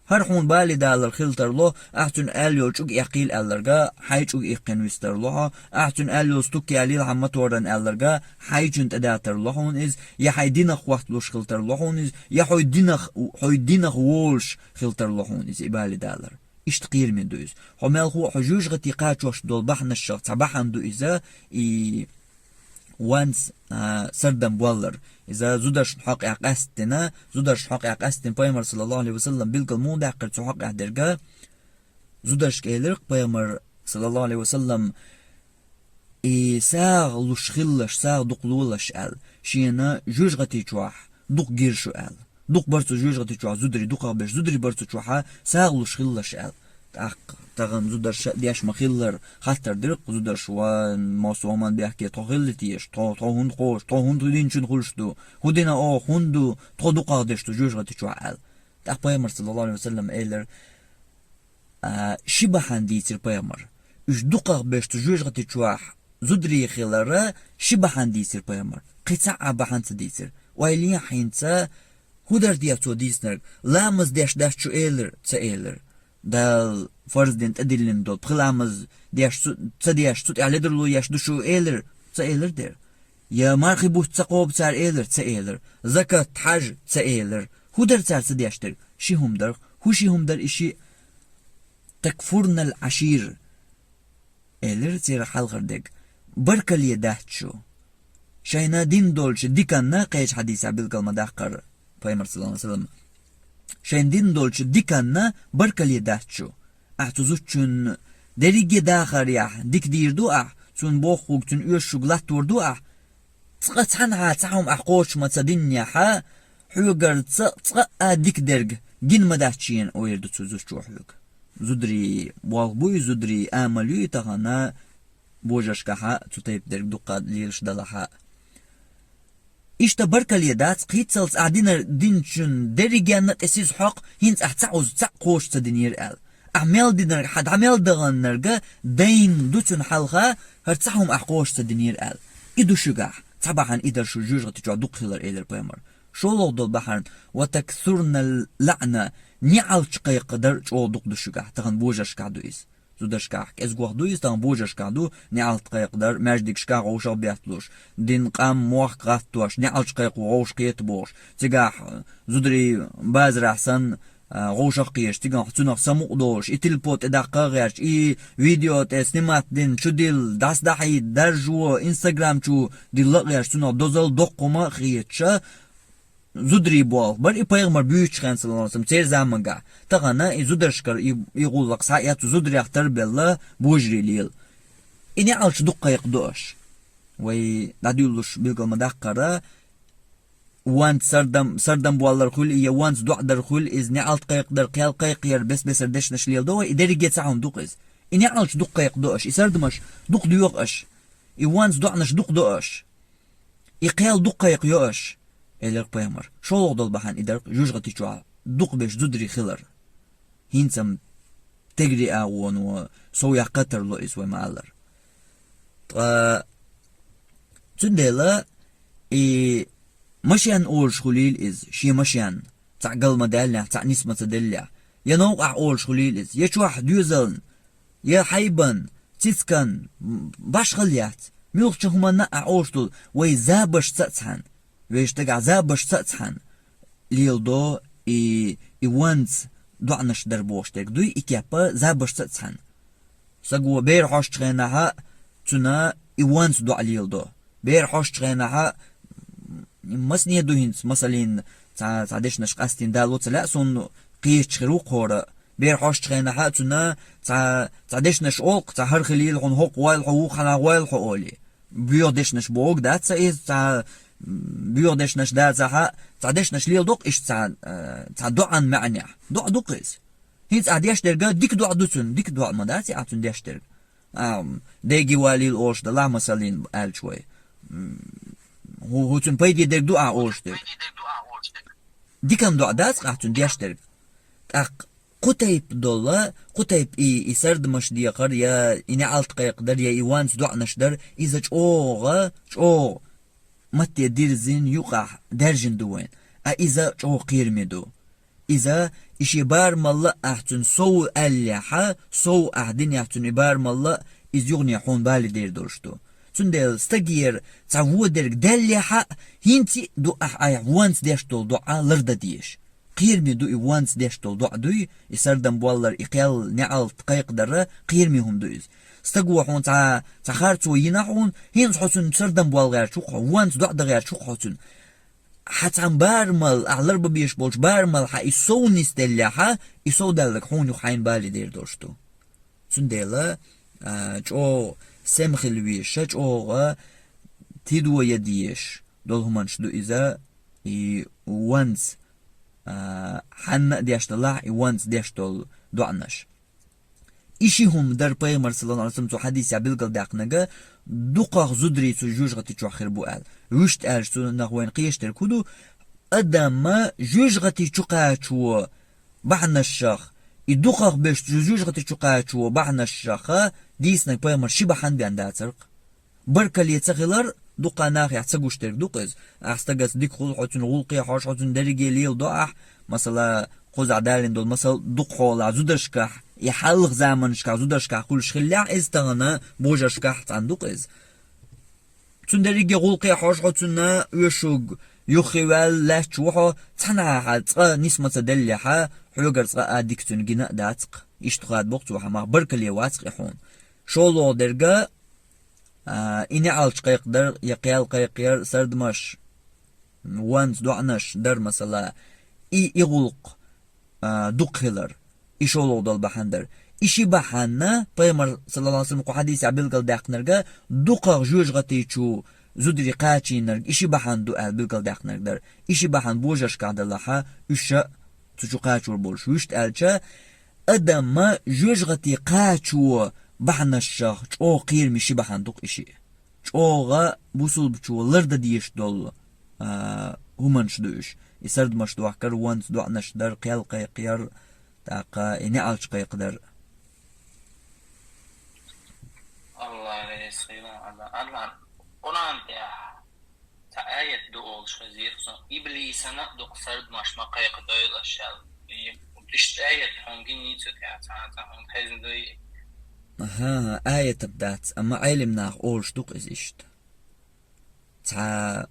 ХӀара хьуна бале далар хила тарло, ахь цуьнан аьлла йолу чӀуг эккхийла аьлларга, хьайн чӀуг иккхина виса тарло хьо, ахь цуьнан аьлла йолу стук ялийла хьан моторан аьлларга, хьайн чуьнан тӀе да тарло хьуна иза, я хьайн динах хотталуш хила тарло хьуна иза, я хьо динах, хьо динах волуш хила тарло хьуна иза, и бале далар. Иштта кхераме ду иза. Хьо мелхо а хьо жоьжахате кхачош долу бахьанашшах цхьа бахьана ду иза, и Ванц, а, сардам боллар. Иза зударшна хьокъехь къаьсттина, зударшна хьокъехь къаьсттина Пайхамар, саллаллаху алейхи ва саллам, билггал муха даьккхира цу хьокъехь дерга? Зударшка элира Пайхамар, саллаллаху алейхи ва саллам, и сагӀа луш хилалаш, сагӀа дукха лолаш аьлла, шена жоьжахати чохь дукха гира шу аьлла. Дукха бара цу жоьжахати чохь зударий, дукхах берш зударий бара цу чохьа, сагӀа луш хилалаш аьлла. ТӀаккха тахана зударша а деш ма-хиллара, хаттар дира-кх зударша: «Ва, массо а хӀуманна бехке тхо хилла теша, тхо, тхо хӀунда кхочу, тхо хӀунда динчун хуьлуш ду, хӀун дина оха, хӀунда ду тхо дукхах дерш цу жоьжахати чохь?» аьлла. ТӀаккха Пайхамар, саллаллаху алейхи ва саллам, элира, а, ши бахьана дийцира Пайхамар. Уьш дукхах берш цу жоьжахати чохь зударий хилара ши бахьана дийцира Пайхамар. Кхин цхьа а бахьана ца дийцира. Ойла е хьо хӀинца, хӀун дара те цо дийцинарг? Ламаз деш дац шу элира? Ца элира. Дала фарз дина тӀедиллина долу пхи ламаз деш цу, ца деш, цу тӀехь ледарло еш ду шу элира? Ца элира дера. Я мархи бутт ца кхобу цара элира? Ца элира. Закат, хьаж? Ца элира. ХӀун дара цара ца деш дерг? Ши хӀума дара. ХӀун ши хӀума дара и шиъ? «Такфурнал ашир», элира церан хьалхара дерг. Баркалле дац шу. Шайна дина долчу диканна, кхечу хьадисехь билггал ма-даккхара Пайхамар, саллаллаху алейхи ва саллам, шайна дина долчу диканна баркалле дац шу. Ахь цу зудчун дерриге дахарехь дика дийр ду ахь, цунна бохург, цунна оьшург латтор ду ахь, цкъа цхьанхьа цхьа хӀума ахь кхочуш ма ца диннехьа, хьоьгара цкъа, цкъа а дика дерг гина ма дац шена, ойр ду цу зудчо хьоьга. Зударий болх буй, зударий амал юй тахана божаршкахьа цу тайпа дерг дуккха лелаш далахьа. Иштта баркалле дац, кхийццалц ахь динар, динчун дерригенна тӀе сиза хьокху, хӀинца ахь цхьаъ узу цхьаъ кхочуш ца динера аьлла. Ахь мел динарг, хьан дӀа мел даханнарга дайн ду цуьнан хьалха, хӀара цхьа хӀума ахь кхочуш ца динера аьлла. И ду шуьгахь, цхьа бахьана и дара шу жоьжахати чохь дукха хилар, элира Пайхамар. ШолгӀа долу бахьана, «ва таксурнал лаъна», неӀалт кхайкхадар чӀогӀа дукха ду шуьгахь, тахана божаршкахь ду иза. Зударшкахь кӀезгох ду иза, тахана божаршкахь ду, неӀалт кхайкхадар, маьждигашкахь вовшах бетталуш, дин, къам, мохк гӀаттош, неӀалт кхайкхо вовшах кхета бохуш, цигахь, э, зударий базарахь санна, а, гӀовшах кхеш, цигахь цунах самукъа долуш, и телефон тӀе даккха а гӀерташ, и видео тӀе снимать дина, чу дилла, дӀасадахьийта, даржо, Instagram чу дилла а гӀерташ, цунах дозалла доккха хӀума а хеташ, зударий болх бара и пайхамар буьйцучу хенахь, саллаллаху Ӏалайхи ва саллам, церан заманахь. Тахана и зударшкара и, и гӀуллакх схьаэцна, зударех тарбелла божарий лела. И неӀалташ дукха кхайкхадо аша. Вай дӀадуьллуш билгал ма даккхара, ванца сардам, сардам боллар хуьлу, я ванца доӀа дар хуьлу, иза неӀалт кхайкхадар, кхел кхайкхаяр, бес-бесара дешнаш леладо вай, и дерриге цхьа хӀума ду-кх иза. И неӀалташ дукха кхайкхадо аша, и сардамаш дукха доьху аша, и ванца доӀанаш дукха до аша, и кхел дукха кхайкхайо аша, элира пайхамар. ШолгӀа долу бахьана и дара-кх, жуьжгӀати чохь дукха беш зударий хилар. ХӀинца-м тегри агӀоно сов яккха тарло иза, вай ма-аллара. Ткъа цундела и машен олуш хуьлийла иза, шен машен, цхьаъ гал ма даьллехь, цхьаъ нис ма ца деллехь, я новкъахь олуш хуьлийла иза, я чохь доьзална, я хьайбан, цицкан, м, башхалла яц. Муьлххачу хӀуманна а ахь олуш долу, вай забаршца а цхьаьна, вешан дагахь забаршца а цхьаьна леладо и, и ванца доӀанаш дар бохуш дерг дуй, и кеп а забаршца а цхьаьна. Стага бер хьоьшучу хенахь а цуьнан и ванца доӀа леладо. Бер хьоьшучу хенахь а, м, масане ду хӀинца, масалин, цхьа, цхьа дешнаш къастийна дало ца лаьа суна, кхечча хир ву кхора. Бер хьоьшучу хенахь а цуьнан цхьа, цхьа дешнаш олу-кх, цхьа хӀара хилийла хьуна, хӀокху гӀойла хьо, вукху хьалха гӀойла хьо олий. Боьха дешнаш богу дац ца иза, цхьа, м, боьха дешнаш дацахь а, цхьа дешнаш леладо-кх иштта цхьа, э, цхьа доӀан маьӀнехь. ДоӀа ду-кх иза. ХӀинца ахь деш дерг дика доӀа ду цуьнан, дика доӀа ма дац и ахь цуьнан деш дерг. А, деге валийла олуш далахь, масалин, аьлча вай. М, хӀу-, хӀу цуьнан пайде дерг ду ахь олуш дерг. Дикан доӀа дац-кх ахь цуьнан деш дерг. ТӀаккха кху тайпа долу, кху тайпа и, и сардамаш дехар, я и неӀалт кхайкхадар, я и ванца доӀанаш дар, иза чӀогӀа, чӀогӀа матте дирзина юкъахь даьржина ду вайна, а иза чӀогӀа кхераме ду. Иза, и шен барамалла а ахь цуьнан сов аьллехь а, сов ахь динехь цуьнан и барамалла а, иза юхане хьуна бале дер долуш ду. Цундела стагера цхьа вон дерг даьллехь а, хӀинца а ду ахь айхьа ванца деш долу доӀа лардан дезаш. Кхераме ду и ванца деш долу доӀа дуй, и сардам боллар, и кхел, неӀалт кхайкхадар, кхераме хӀума ду иза. Стага хьуна цхьа, цхьа харцо йина хьуна, хӀинца хьо цуьнан сардам болла гӀерташ ву-кх хьо, ванца доӀа дан гӀерташ ву-кх хьо цуьнан. Хьан цхьана барамал, ахь ларбан безаш болчу барамал хьан и сов нисделлехь а, и сов даьлларг хьуна юха хьайна бале дер долуш ду. Цундела, а, чӀогӀа сема хила везаш, чӀогӀа тидо ян дезаш долу хӀуманаш ду иза, и ванца, а, хьанна а деш далахь, и ванца деш долу доӀанаш. И ши хӀума дара пайхамар, саллаллаху Ӏалайхи ва саллам, цу хьадисехь билгалдаьккхинарг, дукхах зударий цу жуьжгӀати чохь хир бу аьлла. Вуьшта аьлча, цунах вайна кхечу дерг хӀун ду? Адам жуьжгӀати чу кхачо бахьанашах, и дукхах берш жуьжгӀати чу кхачо бахьанашах дийцинарг пайхамар ши бахьана бен дацара-кх. Баркалле ца хилар дукха нахехь ца гуш дерг ду-кх иза. Ахь стагаца дика хуьлу, хьо цуьнан гӀуллакхе хьожу, хьо цуьнан дерриге леладо ахь, масала, кхузахь далийна долу масал дукха хьолахь зударшкахь, и хьалха заманашкахь зударшкахь хуьлуш хиллехь иза, тахана божаршкахь цхьаьна ду-кх иза. Цуьнан дерриге гӀуллакхе хьожу, хьо цуьнан оьшург юххе ваьлла лаьтташ ву хьо, цхьанхьа хьан цкъа нис ма ца деллехь, хьоьгара цкъа а дика цуьнан гина а дац-кх. Иштта хадабо-кх цо хьан мах, баркалле вац-кх и хьуна. ШолгӀа дерг, а, и неӀалташ кхайкхадар, я кхел кхайкхаяр, сардамаш, ванца доӀанаш дар, масала, и, и гӀуллакх, а, дукха хилар, и шолгӀа долу бахьана дара. И ши бахьана, пайхамар, саллаллаху Ӏалайхи ва саллам, кху хьадисехь билгалдаьккхинарг, дукхах жоьжахати чу зударий кхачийнарг, и ши бахьана ду аьлла билгалдаьккхинарг дара. И ши бахьана божаршкахь далахь, уьш а цу чу кхачор болуш. Вуьшта аьлча, адам жоьжахати кхачо бахьанашах чӀогӀа кхераме ши бахьана ду-кх и шиъ. ЧӀогӀа бусулбачо лардан дезаш долу, а, хӀуманаш ду уьш. И сардамаш дохкар, ванца доӀанаш дар, кхел кхайкхаяр, тӀаккха и неӀалташ кхайкхадар. Аллах, Аллах, Аллах, Къуръан тӀехь цхьа аят ду олуш хезира суна, иблисана а дукха сардамаш ма кхайкхадойла аша аьлла. И иштта аят хьуна гиний цу тӀехь, цхьа, цхьа хьуна хезна дуй? Аха, аятаб дац, амма Ӏелим наха олуш ду-кх иза иштта. Цхьа,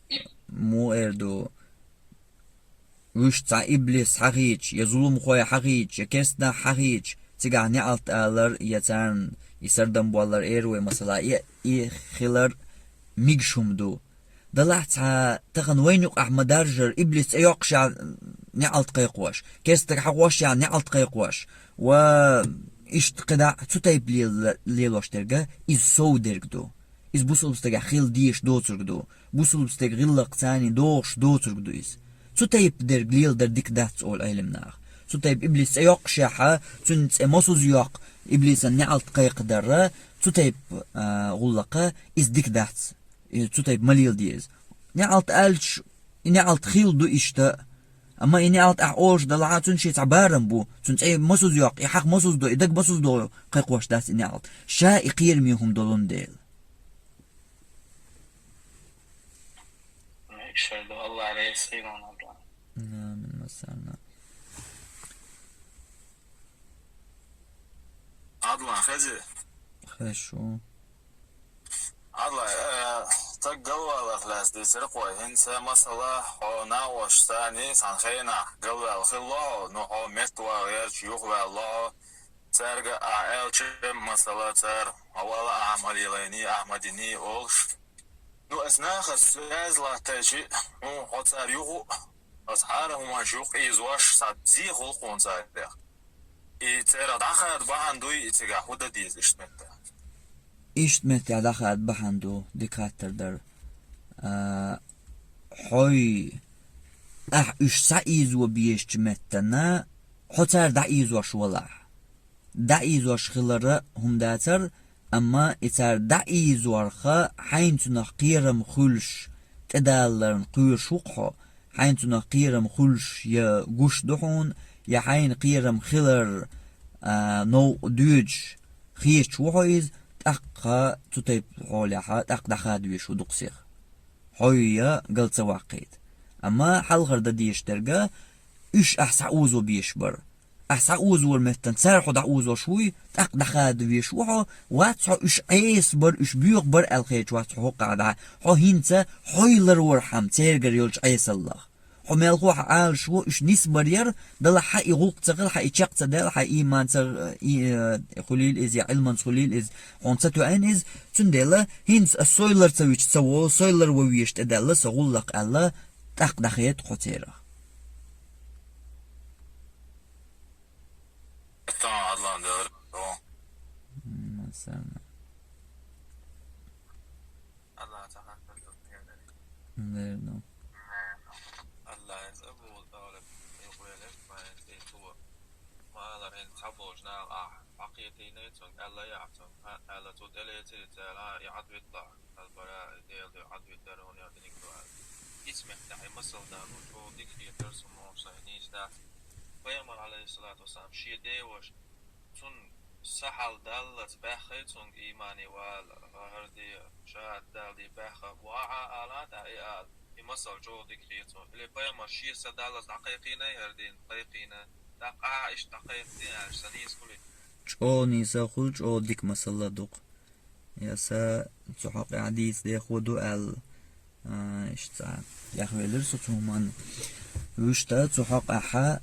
и- муха эр ду, Вуьш цхьа иблис хьахийча, я зуламхой хьахийча, я керста нах хьахийча, цигахь неӀалт алар, я царна и сардам боллар эр вай, масала, и, и хилар мегаш хӀума ду. Далахь цхьа тахана вайна юкъахь ма даржара иблис цӀе йоккхушехь неӀалт кхайкхош, керстаг хьахошехь неӀалт кхайкхош, ва иштта кхидӀа цу тайпа лела-, лелош дерг, иза сов дерг ду. Иза бусалба стагехь хила дезаш доцург ду. Бусалба стеган гӀиллакх царний дохуш доцург ду иза. Цу тайпа дерг леладар дика дац, олу Ӏелам наха. Цу тайпа иблис цӀе йоккхушехь, цуьнан цӀе мосазза йоккху, иблисан неӀалт кхайкхадар, цу тайпа, а, гӀуллакх, иза дика дац. И цу тайпа ма леладе иза. НеӀалт аьлча, и неӀалт хилла ду иштта. Амма и неӀалт ахь олуш далахь, цуьнан шен цхьа барам бу. Цуьнан цӀе мосазза йоккху, и хьаха мосазза до, и даг мосазза до кхайкхош дац и неӀалт. Ша и кхераме хӀума долун дела. Ишар ду, Аллах реза хилла ван. Амин, масарна. Адлан, хези? Хезаш ву. Адлан, э, стаг галваларх лаьцна дийцира кхо. ХӀинца масала, хьо накъосташца цхьана хенахь галваьлла хилла хьо, ну, хьо меттавала гӀерташ юхаваьлла хьо. Цаьрга ахь аьлча, масала, цара, хьо вала ахь ма лелайний, ахь ма диний олуш. Ну, аса нахаца связь латтийча, хьуна хьо цара юха а, аса хӀара хӀуманаш юха а ийзош, цхьа зен хуьлу хьуна царех. И церах дӀахада бахьана дуй, и цигахь хӀун дан деза иштта меттехь? Иштта меттехь дӀахада бахьана ду, дика хаттар дара. А, хьой, ахь уьш схьаийзо безачу меттана, хьо цара дӀаийзош валахь. ДӀаийзош хилар хӀума дацара, амма и цара дӀаийзорха хьайна цунах кхерам хуьлуш тӀедалларна кхоьруш ву-кх хьо, хьайна цунах кхерам хуьлуш я гуш ду хьуна, я хьайна кхерам хилар, а, новкъа доьдуш хеташ ву хьо иза, тӀаккха цу тайпа хьолехь тӀаккха дӀахада везаш ву дукха сиха. Хьой я гал ца ваккхийта. Амма хьалхара дан дезаш дерг, уьш ахь схьаозо безаш бара. Ахь схьаозоран меттана цара хьо дӀаозош вуй, тӀаккха дӀахада везаш ву хьо, вац хьо уьш Ӏеса бара, уьш боьха бара аьлла хеташ вац хьо хӀокху къа дӀа. Хьо хӀинца хьой ларвархьама цергара йолчу Ӏесаллах. Хьо мелхо а хьан Ӏалашо, уьш нисбар яра, далахь хьан и гӀуллакх ца хила, хьан и чекх ца даьлла, хьан ийман ца, и, э, хуьлийла иза, я Ӏилманца хуьлийла иза, хьуна ца тоьӀна иза, цундела хӀинца ас сой лар ца вича ца волу, сой лар ван везаш тӀедаьлла сан гӀуллакх аьлла, тӀаккха дӀахеда хьо церах. М, масала. Аллах цхьа хаттар ду, хӀун дерг ду? Дерг ду. Аллах иза Абу ТӀалиб юхавелира, ма хӀинца и цо ма аллара, хӀинца цхьаболчу наха ахь хьакхетийна цунга, аьлла яхь цунга, хӀаъ, аьлла, цо тӀелецира иза, аьлла, и Ӏад виталахь, албара, и Делан дуьхьа Ӏад витар, хӀунда аьлча диниг ду аьлла. Иза меттехь и масал дан лучу, дика хетар со мохь сан, нийса дац. Пайхамар, алейхиссалату вассалам, шен деваша Цунна са хьал даллалц баьххий цунга иймане вала, гӀахарде, шахӀад далде баьхха, вахьа ала тӀаьхьа и ала. И масал чӀогӀа дика хета цунна. Или пайхамар шен са даллалц дӀакхайкхийна хӀара дин, кхайкхийна, тӀаккха ахьа иштта дӀакхайкхийна аьлча, сан нийса хуьлий? ЧӀогӀа нийса хуьлу, чӀогӀа дика масалла ду-кх. Я сан цу хьокъехь дийца дехо ду аьлла, а, иштта цхьа тӀехвелира со цу хӀуманна. Вуьшта цу хьокъехьа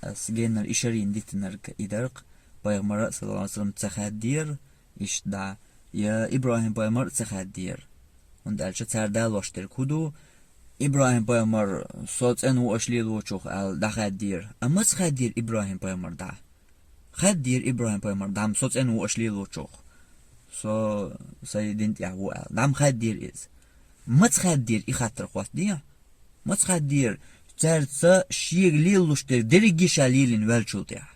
ас геннара ишарийна дитинарг и дара-кх, пайхамара, саллаллаху Ӏалайхи ва саллам, ца хаьддера, иштта дӀа, я ИбрахӀим-пайхамар а ца хаьддера. ХӀунда аьлча цара далош дерг хӀун ду? ИбрахӀим-пайхамар со цӀена ву аша лелочух аьлла дӀахаьддера. Амма маца хаьддера ИбрахӀим-пайхамар дӀа? Хаьддера ИбрахӀим-пайхамар дӀа-м со цӀена ву аша лелочух, со сайн дин тӀехь ву аьлла. ДӀа-м хаьддера иза. Маца хаьддера и хаттар хоттаде? Маца хаьддера? Цаьрца шега лелалуш дерг дерриге ша лелийна ваьллачул тӀехьа.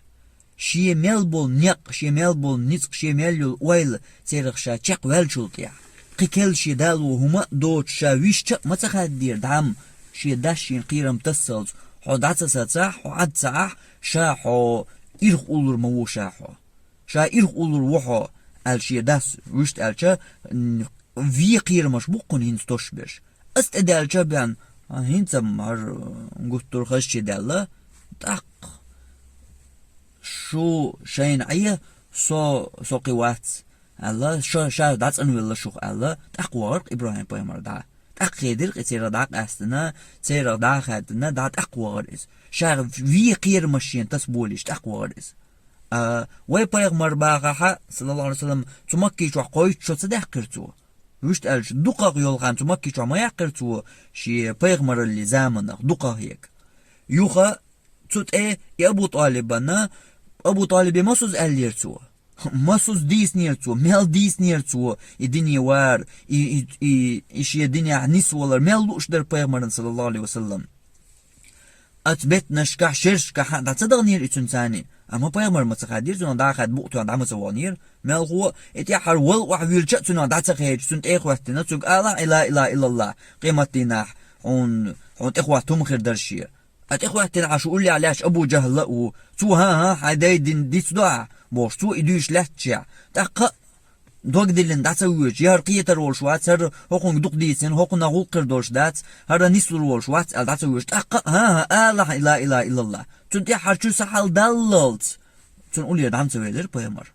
Шен мел болу некъ, шен мел болу ницкъ, шен мел йолу ойла церах ша чекхваьллачул тӀехьа. Кхин керла шен дало хӀума а доцуш ша висча а маца хаьддера дӀа-м, шен дас шена кхерам тассалц, хьо дӀа ца сацахь, хьо Ӏад ца Ӏахь, ша хьо ирх уллур ма ву ша хьо. Ша ирх уллур ву хьо, аьлла шен дас, вуьшта аьлча, м, вен кхерамаш бу-кх хӀинца тосуш берш. Ас тӀедаьлча бен, а, хӀинца-м хӀара гуттар а хазаче даьлла, тӀаккха шу шайна Ӏе, со, со кхин вац, аьлла, ша, ша дӀацӀанвелла шух, аьлла, тӀаккха вахара-кх ИбрахӀим-пайхамар дӀа. ТӀаккха хедира-кх и церах дӀакъаьстина, церах дӀахаьддина, дӀа тӀаккха вахара иза. Ша вен кхерамаш шена тасаболийча тӀаккха вахара иза. А, вай пайхамар бахахьа, саллаллаху Ӏалайхи ва саллам, цу Макки чохь кхойтта шо ца даьккхира цо. Вуьшта аьлча, дукхах йолу хан цу Макки чохь ма яьккхира цо, шен пайхамараллин заманах, дукхах хьега. Юха цу тӀе и Абу ТӀалибана, Абу ТӀалибе масуза аьллера цо? Масуза дийцинера цо, мел дийцинера цо и дине вар, и, и, и, и шен динехь нисвалар, мел лууш дара пайхамарна, саллаллаху Ӏалайхи ва саллам. Оцу беттанашкахь, шерашкахь дӀа ца даханера и цуьнан царний? Амма пайхамар ма ца хаьддера цунах, дӀа а хаьдда, букъ тоьхна дӀа ма ца ваханера. Мелхо, и тӀаьххьара вала охьавиллича а цунах дӀа ца хедаш, цунна тӀе а хӀоьттина, цуьнга алахь: «Ла илаха иллаллах, къематдийнахь хьуна, хьуна тӀехӀотта хӀума хир дара шен». Ткъа тӀехӀоьттина хьан шу уллехь лаьтташ Абу ЖахӀл а ву. Цо: «ХӀан-хӀа, хьайн дай дин дицдо ахь», – бохуш, цо и дуьйцуш лаьттачехь, тӀаккха а дог диллина дӀа ца воьдуш, я хӀара кхетар волуш вац, хӀара хӀокхуьнга дукха дийцина, хӀокхунах гӀуллакх хир долуш дац, хӀара нислур волуш вац аьлла дӀа ца воьдуш, тӀаккха а: «ХӀан-хӀа, алахь, ла илаха иллаллах». Цунна тӀаьххьара чу схьадаллалц, цунна уллера дӀа ма ца велира пайхамар.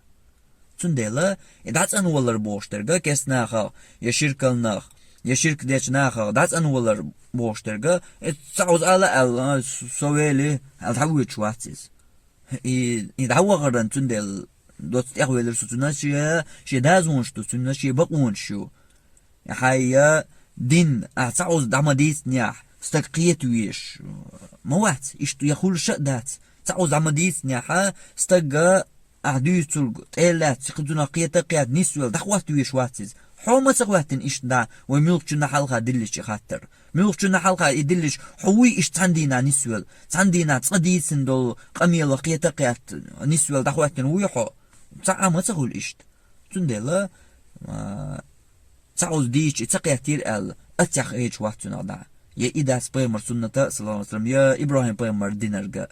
Цундела и дӀацӀанвалар бохуш дерг а, кестнахах, я ширкалнах, я ширк дечу нахах дӀацӀанвалар бохуш дерг а, и цхьа хьуза ала аьлла, а, со вели аьлла, дӀавоьдуш вац иза. И, и дӀавахаран цундела доцца тӀехвелира со, цуьнан шен, шен дозанаш ду, цуьнан шен бакъонаш ю. Хьайн дин ахь цхьа хьуза дӀа ма дийцинехь, стаг кхета везаш ма вац, иштта я хуьлуш а дац. Цхьа хьуза дӀа ма дийцинехь, стага ахь дуьйцург тӀе а лаьцна, кхин цунах кхета а кхетта, нисвелла, дӀахӀотта везаш вац иза. Хьо ма ца хӀоьттина иштта дӀа, вай муьлххачунна хьалха диллича и хаттар? Муьлххачунна хьалха и диллича, хьо вуй иштта цхьана дийнахь нисвелла, цхьана дийнахь цкъа дийцина долу къамелах кхета а кхетта, нисвелла дӀахӀоьттина вуй хьо? Цхьа а ма ца хуьлу иштта. Цундела, а, цхьа хьуза дийцича и ца кхеттера аьлла, аццехь хьедуш вац цунах дӀа. Я и дац пайхамар суннат а, саллаллаху Ӏалайхи ва саллам, я ИбрахӀим пайхамар динарг а.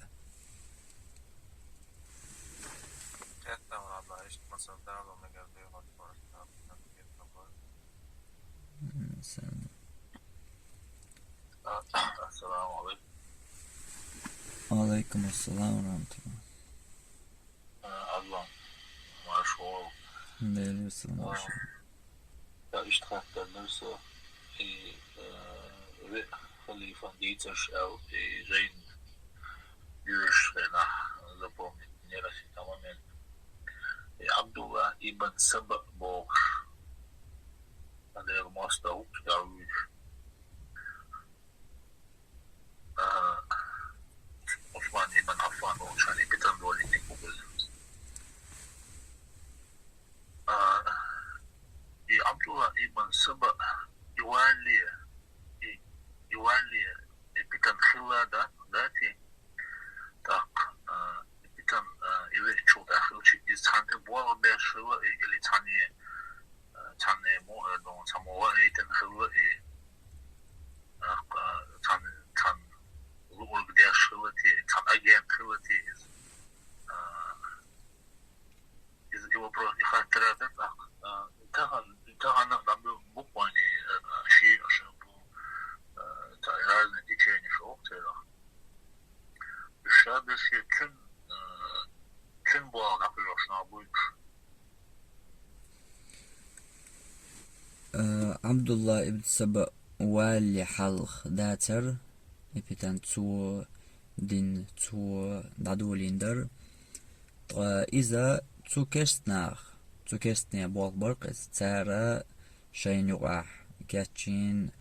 Ассаламу Ӏалайкум. Ва Ӏалайкум ассалам ва рахьматуллах. Э, Ӏадлан, марша вогӀийла. Делера салам, марша. Э, я иштта хаттар дара сан, и, э, веа халифан дийцарш аьлла, и жайна доьшучу хенахь запомнить динера аса и момент. И Ӏабдулла ибн Саба бохуш, Ӏа дера мостагӀа ву, ша вуьйш. А, Ӏусман ибн Ӏаффан волчохь и питана долийна дика ву иза. А, и Ӏабдулла ибн Саба, и валле, и, и валле, и питана хилла да, да те? ТӀаккха, а, и питана, а, и веачул тӀаьхьа хилча, иза цхьанна тӀе болх беш хилла, и, или цхьанне, а, цхьанне мо, а, ду, цхьаммо ваийтина хилла, и, а, цхьанна, цхьанна луург деш хилла те, цхьанна агент хилла те иза. А, иза и вопрос, и хаттар а дара тӀаккха. А, тахана, тахана а дӀа бу-, буквально, а, ши аша бу, а, цхьа разные течения шо воккху церах. Уьш ша берш цуьнан, э, цуьнан болх дӀакхоьхьуш нах буй уьш. Э, Ӏабдулла ибн Саба валле хьалха дацара и питана, цо дина, цо дӀадолийна дара. Ткъа иза цу керстанах, цу керстанех болх бара-кх иза, цара шайна юкъахь кечйина,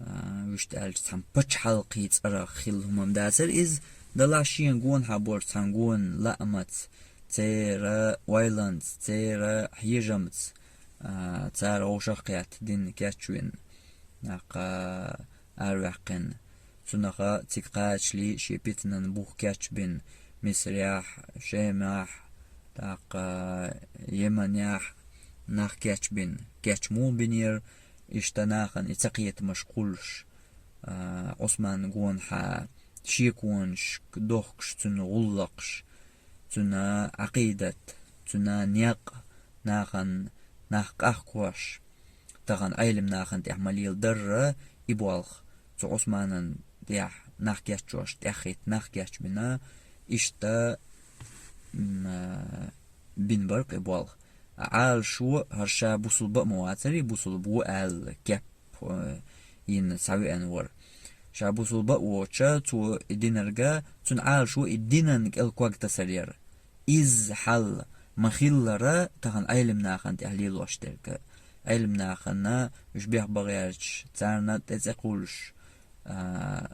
а, вуьшта аьлча, цхьана пачхьалкхийн цӀарах хилла хӀума-м дацара иза, делахь шена гонахьа болчу цхьана гонан лаамца, церан ойланца, церан хьежамца, а, цара вовшах а кхетта, дин кечвина, нах, а, араваьккхина. Цунах а цига кхачале шен питанан бух кечбина, Мисрехь, Шемехь, тӀаккха Йеменехь нах кечбина. Кечбина муха бинера, иштта нахана и цакхетамаш кхуллуш, а, Ӏусман гонахьа шеконашка дохкуш цуьнан гӀуллакхаш, цуьнан Ӏакъидат, цуьнан некъ, нахана нах къахкош, тахана Ӏелам нахана тӀехь ма леладарра и болх, цу Ӏусманан тӀехь нах кечбеш, тӀаьххӀитта нах кечбина, иштта, м, а, бина бара-кх и болх. Ӏалашо хӀара ша бусулба а ма вацара, и бусулба ву аьлла кеп, э, йина схьавеана вара. Ша бусулба а воцуш, цо и динарг, цуьнан Ӏалашо и динан кӀел ког тасар яра. Изза хьал ма-хиллара, тахана Ӏелам нахана тӀехь лелош дерг. Ӏелам нахана уьш бехбан гӀерташ, царна тӀе цӀе кхуллуш, а,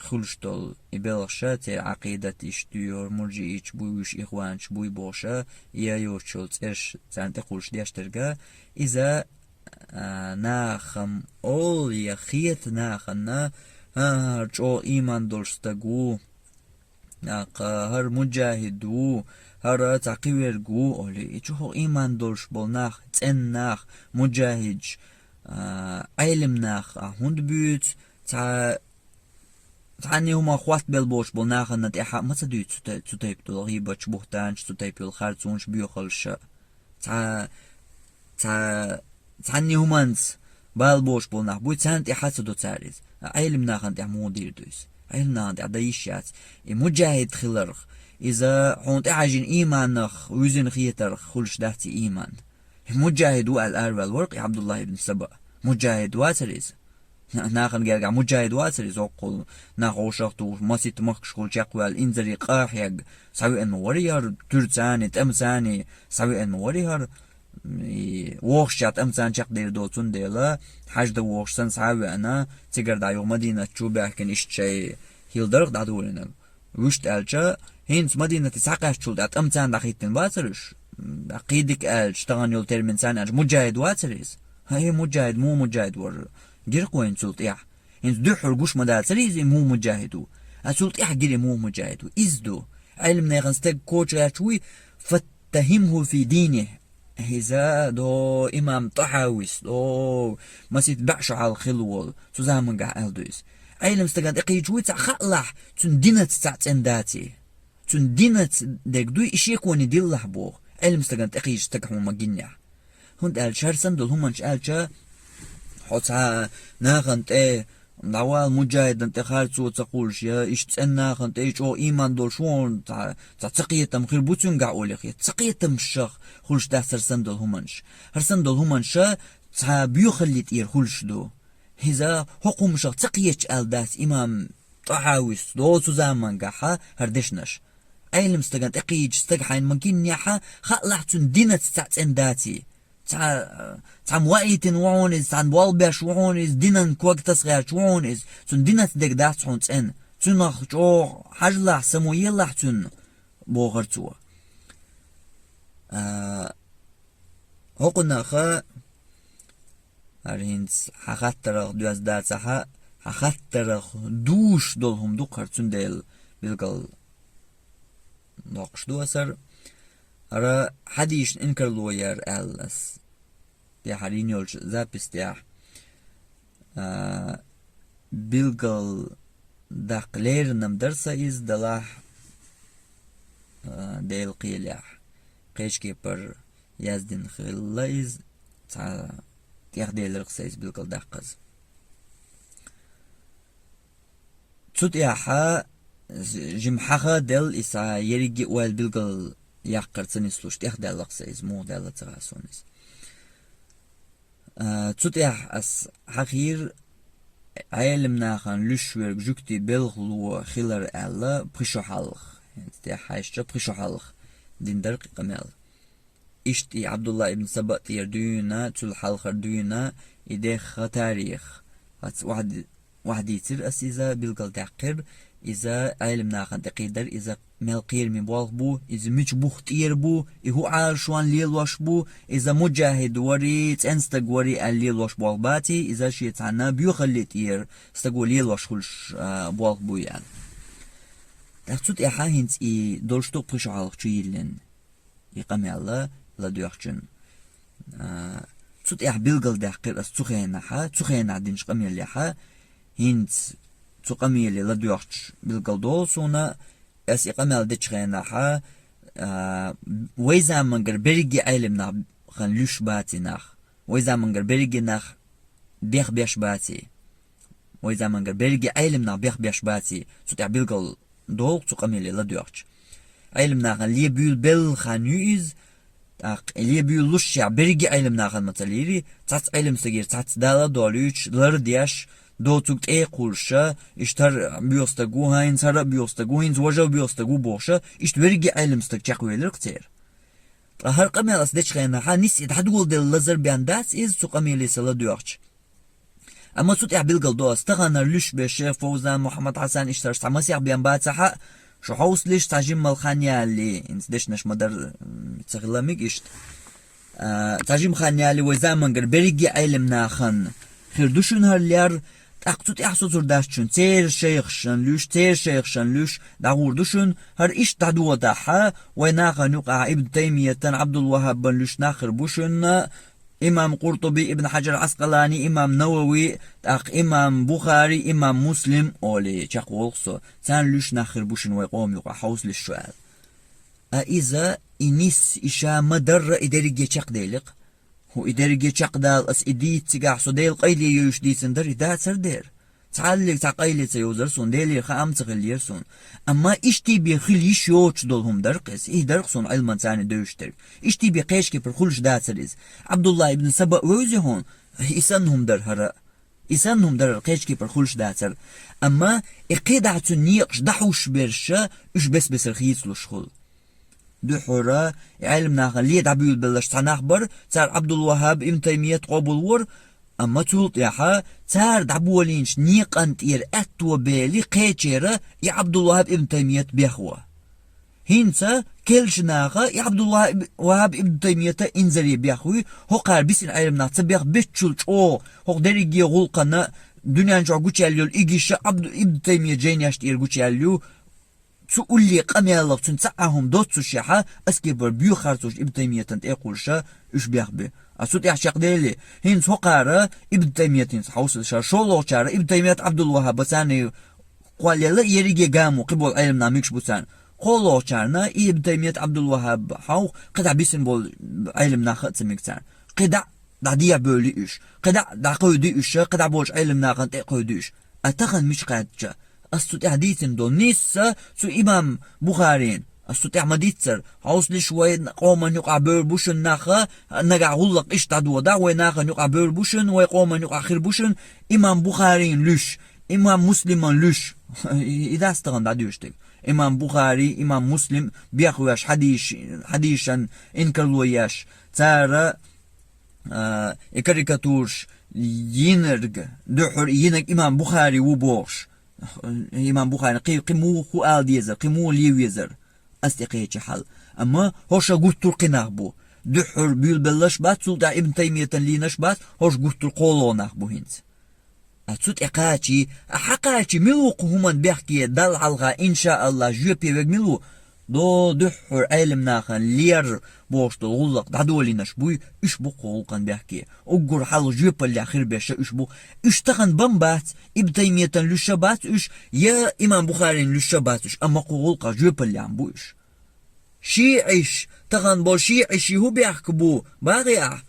хуьлуш долу и белхаш, церан Ӏакъидат иштта ю, муржииташ буй уьш, ихванаш буй бохуш, я йоцуш йолу цӀераш царна тӀе кхуллуш деш дерг, иза, а, нахам олу я хета нахана, а, хӀара чӀогӀа ийман долуш стаг ву, нах, а, хӀара муджахид ву, хӀара цхьа кхиверг ву, олий, и чухула ийман долуш болу нах, цӀена нах, муджахидаш, а, Ӏелам нах, а, хӀунда буьйцу, цхьа Цхьанна хӀуманах хоттабелла боцуш болу нахана тӀехь а ма ца дуьйцу цу тайп-, цу тайпа долу гӀийбаташ, бухтанаш, цу тайпа йолу харцонаш, боьхаллаш. Цхьа, цхьа, цхьанна хӀуманца бала боцуш болу нах буй, царна тӀехь а ца до цара иза. Ӏелам нахана тӀехь муха дийр ду иза? Ӏелам нахана тӀехь дан йиш яц. И муджахид хиларх, иза хьуна тӀехьажийна ийманах вуьзина хетарх хуьлуш дац и ийман. И муджахид ву аьлла араваьлла вара-кх и Ӏабдуллахь ибн Саба. Муджахид вацара иза? Нахана гергахь муджахид вацара иза, оккхул нах вовшах а тухуш, масийтта махкашкахула чекхваьлла, инзаре къа а хьегна, схьавеана ма варий хӀара, туьрцаний, тӀамцаний схьавеана ма варий хӀара, и, вохуш а тӀамцаний чекхдер доцу, цундела, хьаьж дан вохуш санна схьа а веана, цигара дӀа юха Мадинат чу а баьхкина, иштта шайн хила дарх дӀадолийна. Вуьшта аьлча, хӀинца Мадинате схьакхаьччул тӀаьхьа тӀамцаний дӀахӀиттина бацара уьш? Кхин дика аьлча, тахана йолу терминца аьлча, муджахид вацара иза? ХӀай, муджахид, муха муджахид вара? Гира-кх вайна цул тӀаьхьа. ХӀинца дуьххьара гуш ма дацара иза, и муха муджахид ву? А цул тӀаьхьа гира, и муха муджахид ву? Иза ду. Ӏелам нехан стаг коча гӀерташ вуй, фаттахимху фи дийнихӀ. Иза до имам ТӀахьавис, до масийтта бӀе шо хьалха хилла волу, цу замангахь аьлла ду иза. Ӏелам стагана тӀекхийча вуй цхьа хаалахь, цуьнан динаца цхьаъ цӀена даций. Цуьнан динаца дерг дуй, и шеконе диллахь боху. Ӏелам стагана тӀекхийча стаг хьуна ма гиннехь. ХӀунда аьлча, хӀара санна долу хӀуманаш аьлча, хьо цхьа нахана тӀе, дӀавала муджахидана тӀе харцо ца кхуллуш, я иштта цӀена нахана тӀе, и чӀогӀа ийман долуш ву хьуна, цхьа, цхьа цакхетам хир бу цуьнгахь олий хета. Цакхетамашах хуьлуш дац хӀара санна долу хӀуманаш. ХӀара санна долу хӀуманаш цхьа боьхалле тӀера хуьлуш ду. Иза хӀокху хӀуманашах ца кхеташ аьлла дац имам ТӀахьавис, до цу замангахь хӀара дешнаш. Ӏелам стагана тӀекхийча стаг хьайна ма гиннехь, хаалахь, цуьнан динаца цхьаъ цӀена даций. Цхьа, цхьамма ваийтина ву хьуна иза, цхьамма болх беш ву хьуна иза, динан ког таса гӀерташ ву хьуна иза, цуьнан динаца дерг дац хьуна цӀена. Цунах чӀогӀа хьажалахь, самоелахь цуьнан, бохура цо. А, хӀокхунах, хӀара хӀинца хьан хаттарах доьзна дацахь, хьан хаттарах дуьйцуш долу хӀума ду-кх хӀара, цундела билгал доккхуш ду аса хӀара. ХӀара хьадисашна инкарло яр аьлла ас. ТӀехьара йина йолчу запись тӀехь, а, билгал даккха лерина-м дара сан иза, делахь, а, Делан кхелехь, кхечу кепара яздина хилла иза, цхьа тӀехделира-кх сан иза билгал даккхаза. Цу тӀехь жимма хьаха а делла, иза ерриге а ойла билгал яккхар ца нислуш, тӀехдаьлла-кх сан иза, муха даьлла ца хаьа суна иза. А, цу тӀехь ас хьахийра Ӏелам нахана луьйш верг жуьгтийн белхало хилар аьлла, пхи шо хьалха. ХӀинца тӀехь хьаьжча, пхи шо хьалха дина дара-кх и къамел. Иштта и Ӏабдулла ибн Саба тӀера дуьйна, цул хьалхара дуьйна, и дехха тарих. Хьац охьади-, охьадийцира ас иза, билгалдаьккхира, иза Ӏелам нахана тӀекхийдара, иза мел кхераме болх бу, иза мича бух тӀера бу, и хӀун Ӏалашонна лелош бу, иза муджахид варий, цӀена стаг варий аьлла лелош болх баций, иза шен цхьана боьхалле тӀера стага лелош хуьлуш, а, болх буй аьлла. ТӀаккха цу тӀехь хӀинца и долуш ду пхи шо хьалха чу йиллина и къамел ладоьгӀчун. А, цу тӀехь билгалдаьккхира ас цу хенахь, цу хенахь динчу къамелехь, хӀинца цу къамеле ладоьгӀча билгал долу суна, ас и къамел дечу хенахь, а, вай замангара берриге Ӏелам нахана луьйш баций нах, вай замангара берриге нах бехбеш баций. Вай замангара берриге Ӏелам нах бехбеш баций, цу тӀехь билгал долу-кх цу къамеле ладоьгӀча. Ӏелам нахана лебуьйлабелла хан ю иза, тӀаккха лебуьйлалушшехь берриге Ӏелам нахана ма ца лийрий, цхьацца Ӏелам стагера цхьацца дала а долуьйтуш, лар а деш, доцург тӀе а кхуллуш, иштта хӀара боьха стаг ву, хӀинца хӀара а боьха стаг ву, хӀинца важа а боьха стаг ву бохуш, иштта верриге Ӏелам стаг чекхвелира-кх церан. Ткъа хӀара къамел ас дечу хенахь, нисса и дӀадоладелла лазар бен дац иза цу къамеле сан ладоьгӀча. Амма цу тӀехь билгал до ас, тахана хӀара луьйш беш шайх Фовзан, Мухьаммад Хьасан, иштта хӀара цхьа масех бен бацахь а, шу хьовсалаш, цхьа жимма хан ялале, хӀинца дешнаш ма-дарра, м, ца хила мега иштта. А, цхьа жимма хан ялале вай заманахь берриге Ӏелам нахана хир ду шуна хӀара лер, тӀаккха цу тӀехь соцур дац шуна, церан шайхашна луьйш, церан шайхашна луьйш дӀагӀур ду шуна, хӀара иштта дӀадоладахь, вай нахана юкъахь Ибн Таймиятан, Ӏабдул-ВахӀабан луьйш нах хир бу шуна, имам Къуртуби, Ибн Хьаджар Ӏаскъалани, имам Навави, тӀаккха имам Бухари, имам Муслим олий чекхволу-кх со. Царна луьйш нах хир бу шуна вай къоман юкъахь, хьовсалаш шу аьлла. А иза, и нисса, и ша ма-дарра и дерриге чекхдели-кх. ХӀу, и дерриге чекхдала ас и дийца цигахь, со Делан къайле йовзуш дийцина дара, и дацара дера. Цхьаллиг цхьа къайле ца йовзара суна, Делера хаам ца хиллера суна. Амма иштта бен хила йиш йоцуш долу хӀума дара-кх иза, и дара-кх суна Ӏилманца царна девзаш дерг. Иштта бен кхечу кепара хуьлуш дацара иза. Ӏабдулла ибн Саба вевзий хьуна, и санна хӀума дара хӀара. И санна хӀума дара хӀара, кхечу кепара хуьлуш дацара. Амма и кхидӀа цуьнан некъаш дӀахьуш берш, уьш бес-бесара хийцалуш хуьлу. Дуьххьара и Ӏелам нахана ле дӀабуьйлабелларш цхьа нах бара, цара Ӏабдул-ВахӀаб, Ибн Таймият къобалвора, амма цул тӀаьхьа цара дӀаболийначу некъан тӀера аьтто бели кхечеран и Ӏабдул-ВахӀаб, Ибн Таймият бехво. ХӀинца кхечу наха и Ӏабдул-ВахӀаб, ВахӀаб, Ибн Таймият инзаре бехвий, хӀокхара бисина Ӏелам нах ца бехбечул чӀогӀа, хӀокху дерриге гӀуллакхана дуьнен чохь гучуяьлла йолу и гиша Ӏабду-, Ибн Таймият жайнаш тӀера гучуяьлла ю, цу улле къамелах цуьнан цхьа а хӀума доццушехь, ас кепара боьха харцош Ибн Таймиятан тӀе а кхуллуш, уьш бехбо. А цу тӀехь чекхдели, хӀинца хӀокхара Ибн Таймият хӀинца хьовсалаш, шолгӀачара Ибн Таймият, Ӏабдул-ВахӀаб царна кхоллаелла, ерриге гамо кхин болу Ӏелам нах мегаш бу царна. КхоалгӀачарна и Ибн Таймият, Ӏабдул-ВахӀаб хьовха, кхидӀа бисина болу Ӏелам нах а ца мега царна. КхидӀа дӀадехьабевлли уьш, кхидӀа дӀакхевди уьш, кхидӀа болчу Ӏелам нахана тӀе а кхевди уьш. А тахана мича кхаьчча, ас цу тӀехь дийцина долу нисса цу имам Бухарин, ас цу тӀехь ма-дийццара, хьовсалаш, вай къоман юкъахь бевр бу шуна нах, нагахь гӀуллакх иштта дӀадоладахь, вай нахана юкъахь бевр бу шуна, вай къоман юкъахь хир бу шуна, имам Бухарин луьйш, имам Муслиман луьйш. И, и дац тахана дӀадоьшуш дерг. Имам Бухари, имам Муслим бехвеш, хьадийш-, хьадийшан инкарло еш, цара а, и карикатураш йинарг, дуьххьара йинарг имам Бухари ву бохуш. Имам Бухарина кхин, кхин муха хӀу ала дезара, кхин муха ле везара. Ас тӀекхечи хьал. Амма хӀорш гуттар а кхин нах бу. Дуьххьара буьйлабелларш бац, цул тӀаьхьа Ибн Таймиятан лийнарш бац, хӀорш гуттар а кхоалгӀа нах бу хӀинца. А цу тӀе кхачий, а хьакхачий, мила ву кху хӀуманна бехке Далла хьалха, иншааллахӀ, жоьпе верг мила ву? До дуьххьара Ӏелам нахана лер бохуш долу гӀуллакх дӀадолийнарш буй, уьш бу кху гӀуллакхана бехке. Уггар хьалха жоьпаллехь хир берш уьш бу. Уьш тахана бан бац, Ибн Таймиятан луьйш а бац уьш, я имам Бухарин луьйш а бац уьш, амма кху гӀуллакхах жоьпаллехь бу уьш. ШиӀиш, тахана болу шиӀиший хӀун бехк бу, бахий ахь?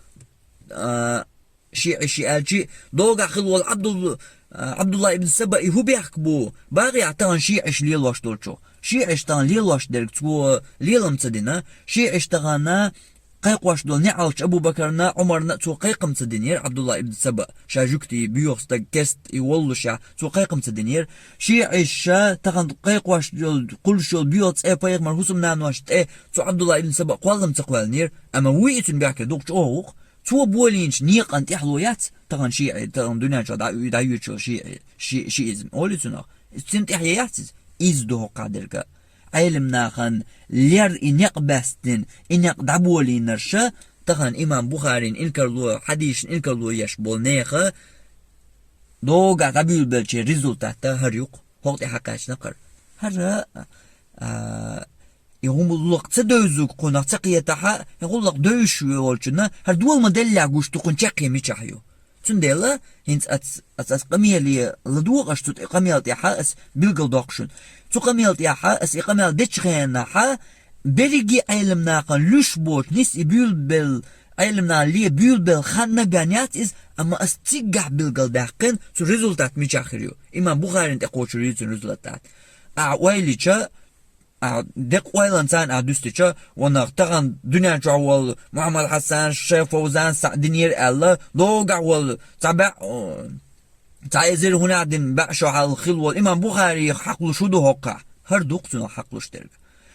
А, шиӀиший аьлчи, догахь хила волу Ӏабдул-, а, Ӏабдулла ибн Сабаи хӀун бехк бу? Бахий ахь тахана шиӀиш лелош долчух? ШиӀиш тахана лелош дерг цо лелам ца дина. ШиӀиш тахана кхайкхош долу неӀалт Абу-Бакарна а, Ӏумарна а цо кхайкхам ца динера, Ӏабдулла ибн Саба, ша жуьгтий боьха стаг керста и воллушехь, цо кхайкхам ца динера. ШиӀиша тахана кхайкхош йолу, кхуллуш йолу боьха цӀе пайхамар хӀусамнаношна тӀе цу Ӏабдулла ибн Саба кхоллам ца кхоьллинера, амма вуй и цуьнан бехке дукхачу оха ву-кх. Цо болийначу некъан тӀехь ло яц тахана шиӀи, тахана дуьнен чохь дӀа-, дӀайоьдуш йолу шиӀи, ши-, шиизм олий цунах. Цуьнан тӀехь е яц иза? Иза ду хӀокхахь дерг а. Ӏелам нахана лер и некъ баьстина, и некъ дӀаболийнарша, тахана имам Бухарин инкарло, хьадийшна инкарло еш болу неха, догахь дӀабуьйлабеллачеран результат хӀара ю-кх, хӀокху тӀе хьакхаьчна кхара. ХӀара, а, И гӀуллакх ца девзарг кхунах ца кхетахь, и гӀуллакх девзаш волчунна хӀара дола ма-деллехь гуш ду кхуьнан чаккхе мичахь ю. Цундела хӀинца ац-, ац-, ас къамеле ладогӀаш цу тӀе-, къамел тӀехь ас билгалдоккху шуна. Цу къамел тӀехь ас и къамел дечу хенахь, берриге Ӏелам нахана луьйш боцу, нисса и буьйлабелла Ӏелам нахана ле буьйлабелла хан а бен яц иза, амма ас цигахь билгалдаьккхина, цу результат мичахь хир ю. Имам Бухарин тӀекхочур ю цуьнан результат. Ахьа ойла йича, Ахьа декъа ойланца ахьа дуьстича, ванах тахана дуьнен чохь волу Мухьаммад Хьасан, шайх Фовзан, Саъдинера аьлла, догахь волу цхьа баьӀ, о, Цхьа эзар хӀунех дина бӀе шо хьалха хилла волу имам Бухари хьакхалуш хӀун ду хӀокхахь? ХӀара ду-кх цунах хьакхалуш дерг.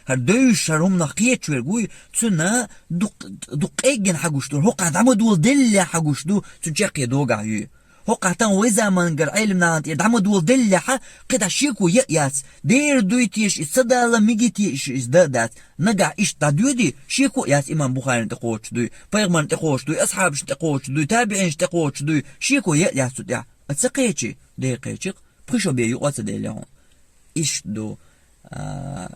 ХӀара девзаш, хӀара хӀуманах кхеташ верг вуй, цунна дукх-, дукха къеггина хьагуш ду, хӀокхахь дӀа ма доладеллехь хьагуш ду, цуьнан чаккхе догахь юй. ХӀокхахь тахана вай заманахь Ӏелам нахана тӀера дӀа ма доладеллехь, кхидӀа шеко ян а яц, дера дуй теша иза, ца дала мегий теша иза, дан а дац. Нагахь иштта дӀадоьдий, шеко а яц, имам Бухарина тӀекхочуш дуй, пайхамарна тӀекхочуш дуй, асхьабашна тӀекхочуш дуй, табиӀинашна тӀекхочуш дуй, шеко ян а яц цу тӀехь. А ца кхечи, дера кхечи-кх, пхи шо бен юкъа а ца деллехь хьуна. Иштта ду, а,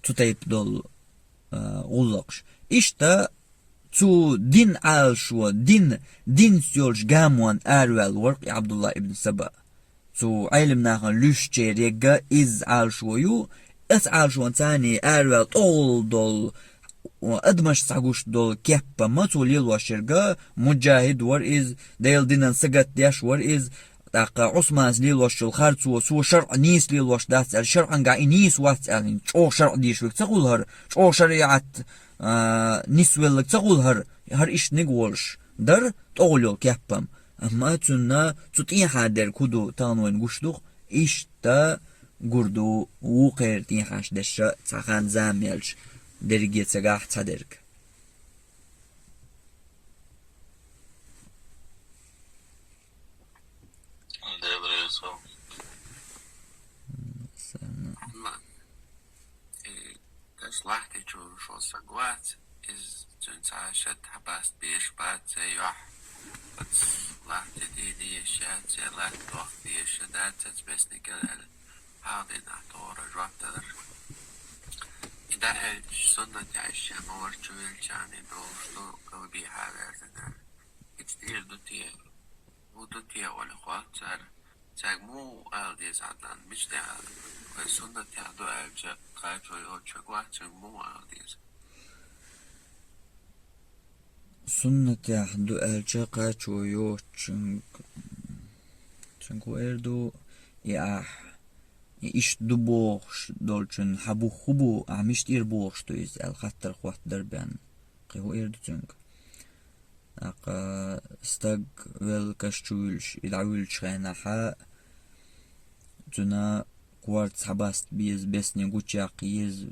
цу тайпа долу, а, гӀуллакхаш. Иштта цу дин Ӏалашо, дин, динца йолчу гамонна араваьлла вара-кх и Ӏабдулла ибн Саба. Цу Ӏелам нахана луьстучеран ерг иза Ӏалашо ю, оцу Ӏалашонца араваьлла тӀехула долу, адамашца схьагуш долу кеп-м цо лелош ерг, муджахид вара иза, Делан динан сагатдеш вара иза, тӀаккха Ӏусманца лелош йолу харцо, цо шарӀ нийса лелош дац аьлла, шарӀангахь и нийса вац аьлла, чӀогӀа шарӀ дийшург ца хуьлу хӀара, чӀогӀа шариӀат, а, нисвелларг ца хуьлу хӀара, хӀара иштаниг волуш дара тӀехула йолу кеп-м. Амма цунна цу тӀехьа дерг хӀун ду, тахана вайна гуш ду-кх, иштта гур ду вукхеран тӀехьаш дерш, цхьа хан-зама яьлча, дерриге ца гахь цхьа дерг. Делан реза хуьлда. Амма, и, таш лахьти чу шо саг вац, иза цуьнан цхьа шатта хьабаста безаш бац, церан юьхь оцу лахьти тӀе дезаш яц, я латта дохка дезаш дац, оцу бесне кӀел аьлла, хьалха дийнахь тохара жоп далар. И дӀахьаьжча, суннат яьлча, ма вара чу веллачарна и долуш ду, калбихьа верзина. Иштта тӀера ду те, хӀун ду те олий хоьтту цара. Цаьрга муха ала деза, Ӏадлан, мича тӀе ала? Вай суннатехь ду аьлча, кхачо йоцучуьнга вац, цуьнга муха ала деза? Суннатехь ду аьлча, кхачо йоцучуьнга, цуьнга хӀун эр ду, и ахь, и иштта ду бохуш долчун хьан бух хӀун бу, ахь мича тӀера бохуш ду иза аьлла, хаттар хӀоттадара бен. Кхин хӀун эр ду цуьнга? ТӀаккха стаг велла каш чу вуьлуш, и дӀавуьллучу хенахьа, цуьнан корта схьабаста беза, бесне гучуяккха еза,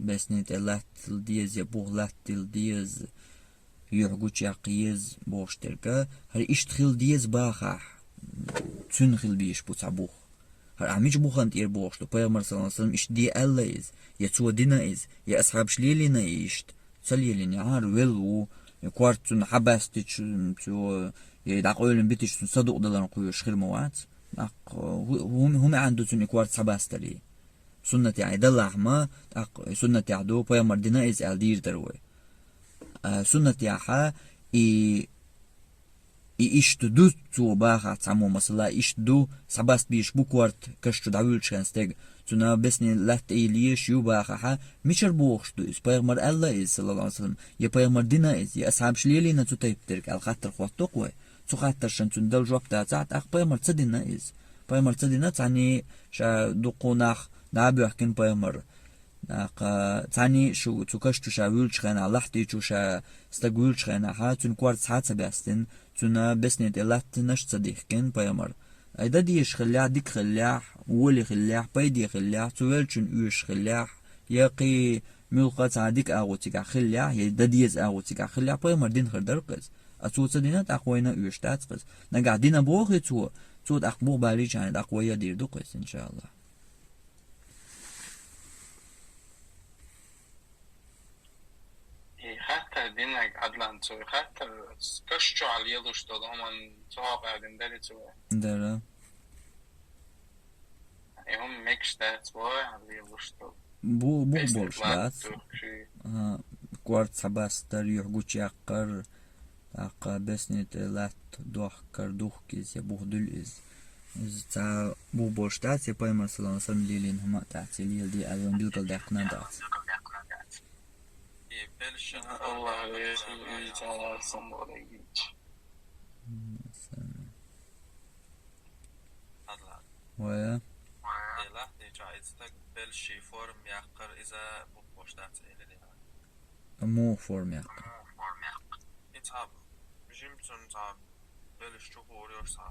бесне тӀе латтала деза я бух латтийла деза, юьхь гучуяккха еза бохуш дерг. ХӀара иштта хила деза бахахь, цуьнан хила безаш бу цхьа бух. ХӀара ахь мича бухана тӀера бохуш ду? Пайхамар, саллаллаху Ӏалайхи ва саллам, иштта де аьлла иза, я цо дина иза, я асхьабаш лелийна и иштта? Ца лелийна, хӀара велла ву, и корта цунна хьабастича, цо, я дӀакъевлина битича, цунна садукъадаларна кхоьруш хир ма вац. ТӀаккха хӀу-, хӀу-, хӀун маьӀна ду цунна и корта схьабастарий? Суннатехь и далахь ма, тӀаккха и суннатехь ду, пайхамар дина иза аьлла дийр дара вай. А, суннатехьа и И иштта ду цо бахахь цхьаммо, масала, иштта ду, схьабаста безаш бу корта каш чу дӀавуьллучу хенахь стеган, цуьнан бесне латта тӀе йилла езаш ю бахахьа, мичара бохуш ду иза? Пайхамар аьлла иза, саллаллаху Ӏалайхи ва саллам, я пайхамар дина иза, я асхьабаш лелийна цу тайпа дерг аьлла хаттар хӀоттадо-кх вай. Цу хаттаршна цуьнан дала жоп дацахь, тӀаккха пайхамар ца дина иза. Пайхамар ца дина, цхьаьний ша дуккха нах дӀа а боьхкина пайхамар. ТӀаккха цхьаьний шу цу каш чу ша вуьллучу хенахь, лахьти чу ша стаг вуьллучу хенахьа, цуьнан корта схьа а ца баьстина, цуьнан бесне тӀе латтанаш а ца дихкина пайхамар. Ай, дан дезаш хиллехь, дика хиллехь, воли хиллехь, пайде хиллехь, цу веллачунна оьшуш хиллехь, я кхин муьлхха а цхьа дика агӀо цигахь хиллехь, я дан деза агӀо цигахь хиллехь, пайхамар дина хир дара-кх иза. А цо ца дина, тӀаккха вайна а оьшуш дац-кх иза. Нагахь дина бохий цо, цо тӀаккха бух балийча, тӀаккха вай а дийр ду-кх иза, иншааллахӀ. И хаттар динарг, Ӏадлан, цо и хаттар каш чохь лелош долу хӀуманна цу хьокъехь дина дарий цо? Дара. И хӀума мегаш дац боху, лелош долу. Бу-, бух болуш дац. Бесне латта духкуш. Ага, корта схьабастар, юьхь гучуяккхар, тӀаккха бесне тӀе латта дохкар, духку иза, я бух дуьллу иза. Иза цхьа бух болуш дац, я пайхамар, саллаллаху Ӏалайхи ва саллам, лелийна хӀума а дац, я леладе аьлла вайна билгалдаьккхина а дац. И белшин АллахӀ веза, иза цхьа лаьцна бара гича. М, сана. Ладно. Вая. Делахь, дийча, иза стаг белши форма яккхар, иза бух болуш дац, элира. Муха форма яккхар? И цхьа жимцун цхьа Белш чухур йош цхьа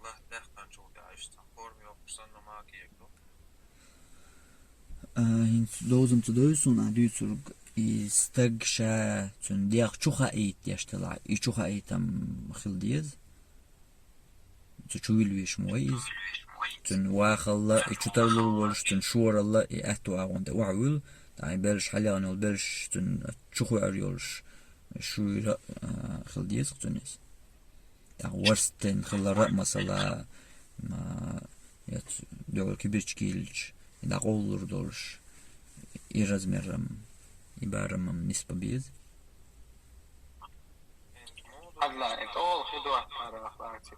латта даьккханчул тӀехь иштта цхьа форма йоккхуш санна ма кегадо. А, хӀинца довзам ца дойла суна, ахь дуьйцург, и стаг ша цуьнан дегӀ чу хаийта деш делахь, и чу хаийтам хила деза. Цу чу вилвеш ма вай иза. Цуьнан вахалла, и чу тарлур волуш, цуьнан шоралла, и аьтту агӀон тӀе охьавуьлу, тӀаккха и белш хьалехан йолу белш цуьнан чу хоьур йолуш, шуьйра, а, хила деза цуьнан иза. ТӀаккха ворстина хиларра а масала, ма, я ц-, дуьхьал кибирчиг йиллича, и дӀакъовлалур долуш, и размерам, и барамам нисба беза. Адла, и тӀолу хи доттара лаций.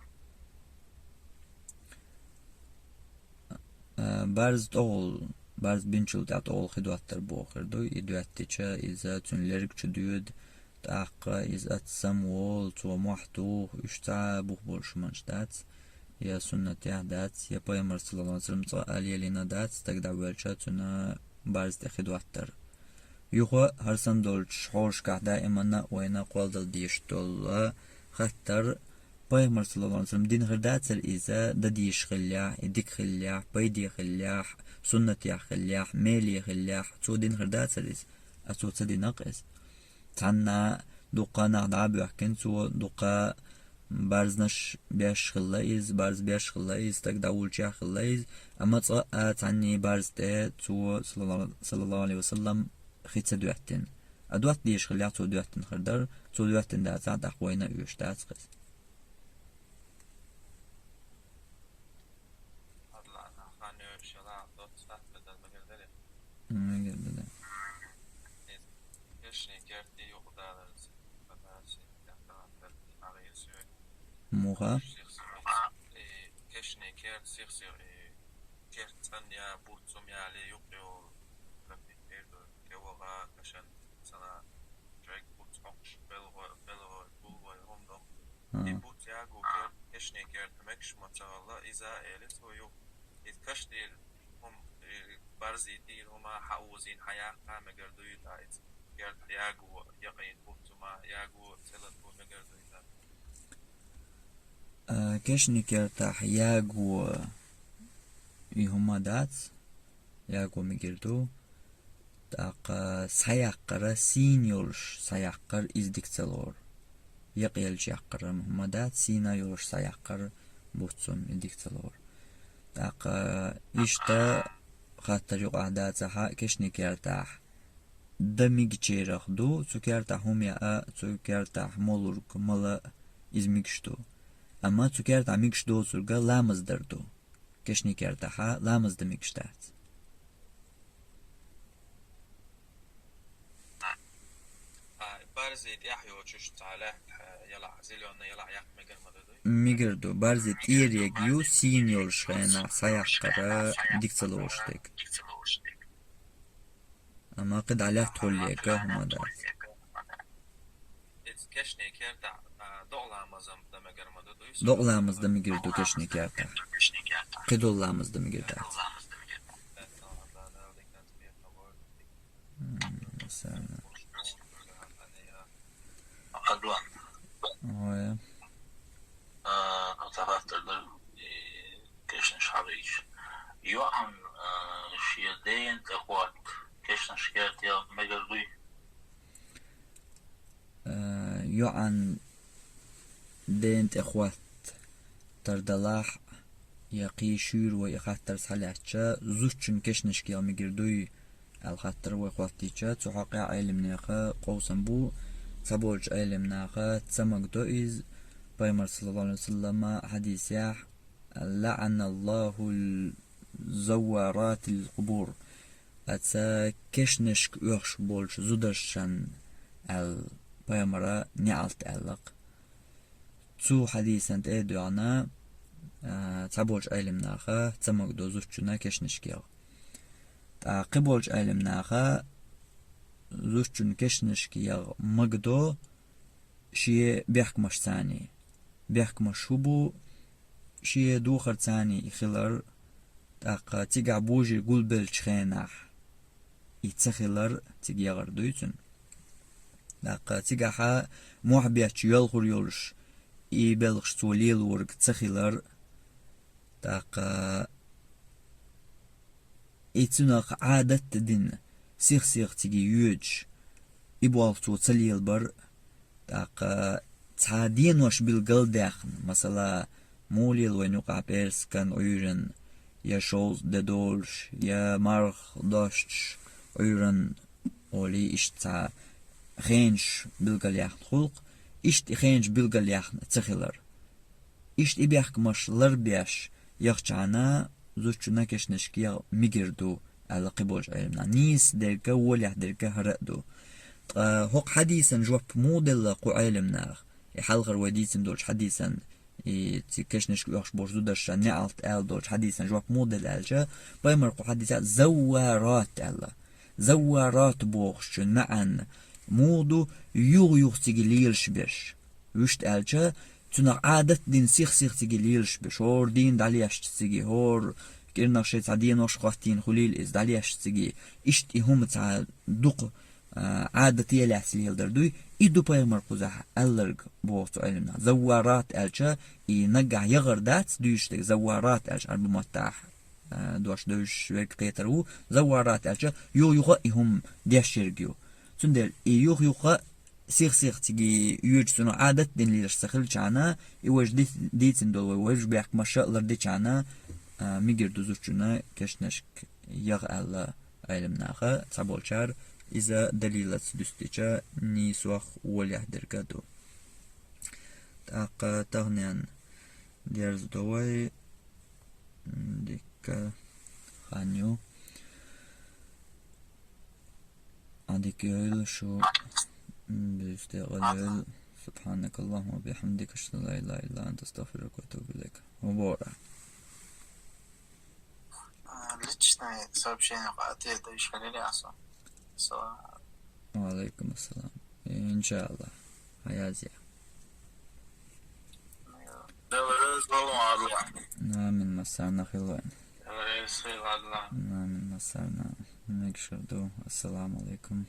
А, барз тӀогӀул, барз бинчул тӀаьхьа тӀогӀул хи доттар бохур ду. И доьттича, иза цуьнан лерг чу доьду, тӀаккха иза ат самволу, цо мохь туху, уьш цхьа а бух болуш хӀуманаш дац, я суннатехь дац, я пайхамар саллаллаху алейхи ва саллям цкъа а лелийна дац, стаг дӀавоьлча цуьнан барз тӀе хи доттар. Юха хӀара санна долчу хьолашкахь даиманна а вайна кхолладала дезаш долу хаттар, пайхамар саллаллаху алейхи ва саллям дина хир дацара иза, дан дезаш хиллехь, и дика хиллехь, пайде хиллехь, суннатехь хиллехь, меле хиллехь, цо дина хир дацара иза, а цо ца дина-кх иза. Цхьанна дуккха нах дӀа а боьхкина цо, дуккха барзнаш беш хилла иза, барз беш хилла иза, стаг дӀавуллучехь хилла иза, амма цкъа а цхьанний барз тӀе цо, саллаллаху, саллаллаху алейхи ва саллям, хи ца доьттина. А дотта дезаш хиллехь, цо доьттина хир дара, цо доьттина дацахь, тӀаккха вайна а оьшуш дац-кх иза. М, мегар ду, да. Муха? Кешне керт сих-сих, и керт цӀан я, буц цум я, ле юкъ йолу, капит эрду, кевагӀа, кашан, сана, чайг буц хьокхуш, белгӀой, белгӀой, гулгӀой, хӀума доху. И буц ягу керт, кешне керт, мекаш ма ца хилла, иза а эли цо юкъ. Иза каш дийр, хӀума, и барзий дийр, хӀума хьаузийна, хьаяккха мегар дуй, тӀа иза керт ягу, якъийна буц цума, ягу, цӀелат бу мегар дуй, тӀа. А, кешни кертахь яго и хӀума дац, яго мегар ду. ТӀаккха схьаяккхара, сийна йолуш схьаяккхар, иза дика ца лору. Якъаелча яккхар хӀума дац, сийна йолуш схьаяккхар буц цунна, и дика ца лору. ТӀаккха иштта хаттар юкъахь дацахьа, кешни кертахь дан мигачерах ду, цу кертахь хӀума яа, цу кертахь молург мала, иза мигаш ду. Амма цу кертахь мигаш доцурга ламаз дар ду. Кешни кертахьа ламаз дан мигаш дац. А, барзи тӀехь йоцуш цхьа лаьтта, ялахь, зелёный ялахь яккха мегар ма ду дуй? Мигар ду, барзи тӀера ю, сийна йолуш хенахь схьаяккхара дика ца лоруш дерг. Амма кхидӀа лаьтта хӀуллега хӀума дац. Иза кешне керта, а, докъа ламазам дан мегар ма ду дуй? Докъа ламаз дан мегар ду кешне керта. Кхидолу ламаз дан мегар дац. М, сана. Ой. А, ну, тахаттар дар, и, кешнаш хьалыйча. ЙоӀан, а, шен ден тӀе хӀотта, кешнаш керта ял мегар дуй? А, йоӀан ден тӀе хӀотта тардалахь, я кхин шуьйра вай и хаттар схьалаьцча, зудчун кешнашка ял мегар дуй? Аьлла хаттар вай хӀоттийча, цу хьокъехь Ӏелимнеха къовсам бу, цхьаболчу Ӏелимнаха ца магадо иза, пайхамар саллаллаху алейхи ва саллама хьадисехь: «ЛаӀаналлахул завваратил къубур», аца кешнашка оьхуш болчу зударшан аьлла, пайхамара неӀалт аьлла-кх. Цу хьадисан тӀе а доьгӀна, а, цхьаболчу Ӏелимнаха ца магадо зудчунна кешнашка ял. ТӀаккха кхиболчу Ӏелимнаха зудчун кешнашка ял магадо шен бехкамашцаний. Бехкамаш хӀун бу? Шен духарцаний и хилар, тӀаккха цигахь божий гулбеллачу хенахь и ца хилар цига ягӀар дуй цуьнан. ТӀаккха цигахьа мохь бетташ йоьлхур йолуш, и белхаш цо лелорг ца хилар, тӀаккха и цунах Ӏадат дина сих-сиха цига йоьдуш, и болх цо ца лелабар, тӀаккха цхьа денош билгалдаьккхина, масала, муха лела вайна юкъахь пӀераскан Ӏуьйранна, я шовзткъа де долуш, я марха достуш Ӏуьйранна, олий, иштта цхьа хенаш билгалъяьхна хуьлу-кх, иштта и хенаш билгалъяьхна ца хилар. Иштта и бехкамаш ларбеш яхчахьана, зудчунна кешнашка яха мегар ду, аьлла кхиболчу Ӏеламнаха. Нийса дерг а, волехь дерг а хӀара а ду. Ткъа хӀокху хьадисан жоп муха делла кху Ӏеламнаха? И хьалхара вай дийцина долчу хьадисан, и цига кешнашка оьхуш болчу зударшна неӀалт аьлла долчу хьадисан жоп муха делла аьлча, пайхамар кху хьадисехь «завварат» аьлла. «Завварат» бохучун маьӀна муха ду? Юха-юха цига лелаш берш. Вуьшта аьлча, цунах Ӏадат дина сих-сиха цига лелаш берш. ХӀора дийна дӀалешча цига, хӀора кӀирнах шайн цхьа денош хӀоттийна хуьлийла иза дӀалешча цига. Иштта и хӀума цхьа дукха, а, Ӏадате лаьцна леладар дуй. И ду пайхамар кхузахь аьлларг, боху цу Ӏеламнаха. «Завварат» аьлча, и наггахь яхар дац дуьйцуш дерг, «завварат» аьлча Ӏарбу маттахь, а, дош девзаш верг кхетар ву. «Завварат» аьлча, юха-юха а и хӀума деш ерг ю. Цундела и юха-юха сих-сиха цига йоьдуш, цунах Ӏадат дина лелаш ца хилчахьана, и важа ди-, дийцина долу вай важа бехкамаш а лардичахьана, а, мегар ду зудчунна кешнашка яха аьлла Ӏеламнаха, цхьаболчара иза далилаца дуьстича, нийсох волехь дерг а ду. ТӀаккха таханен дерза до вай, дика хан ю. Ӏадика йойла шу, м, буьйса декъала йойла. سبحانك اللهم وبحمدك، أشهد أن لا إله إلا أنت، أستغفرك وأتوب إليك. Убора. А, личное сообщение ответ даешь, Халиль Асу. Салам. Ва алейкум ассалам. Иншаллах. Хьаязъя. Дала реза хуьлда, Алла. Амин, массарна хилла вайн. Дала реза хуьлда, Алла. Амин, массарна. Мегаш ду. Ассаламу алейкум.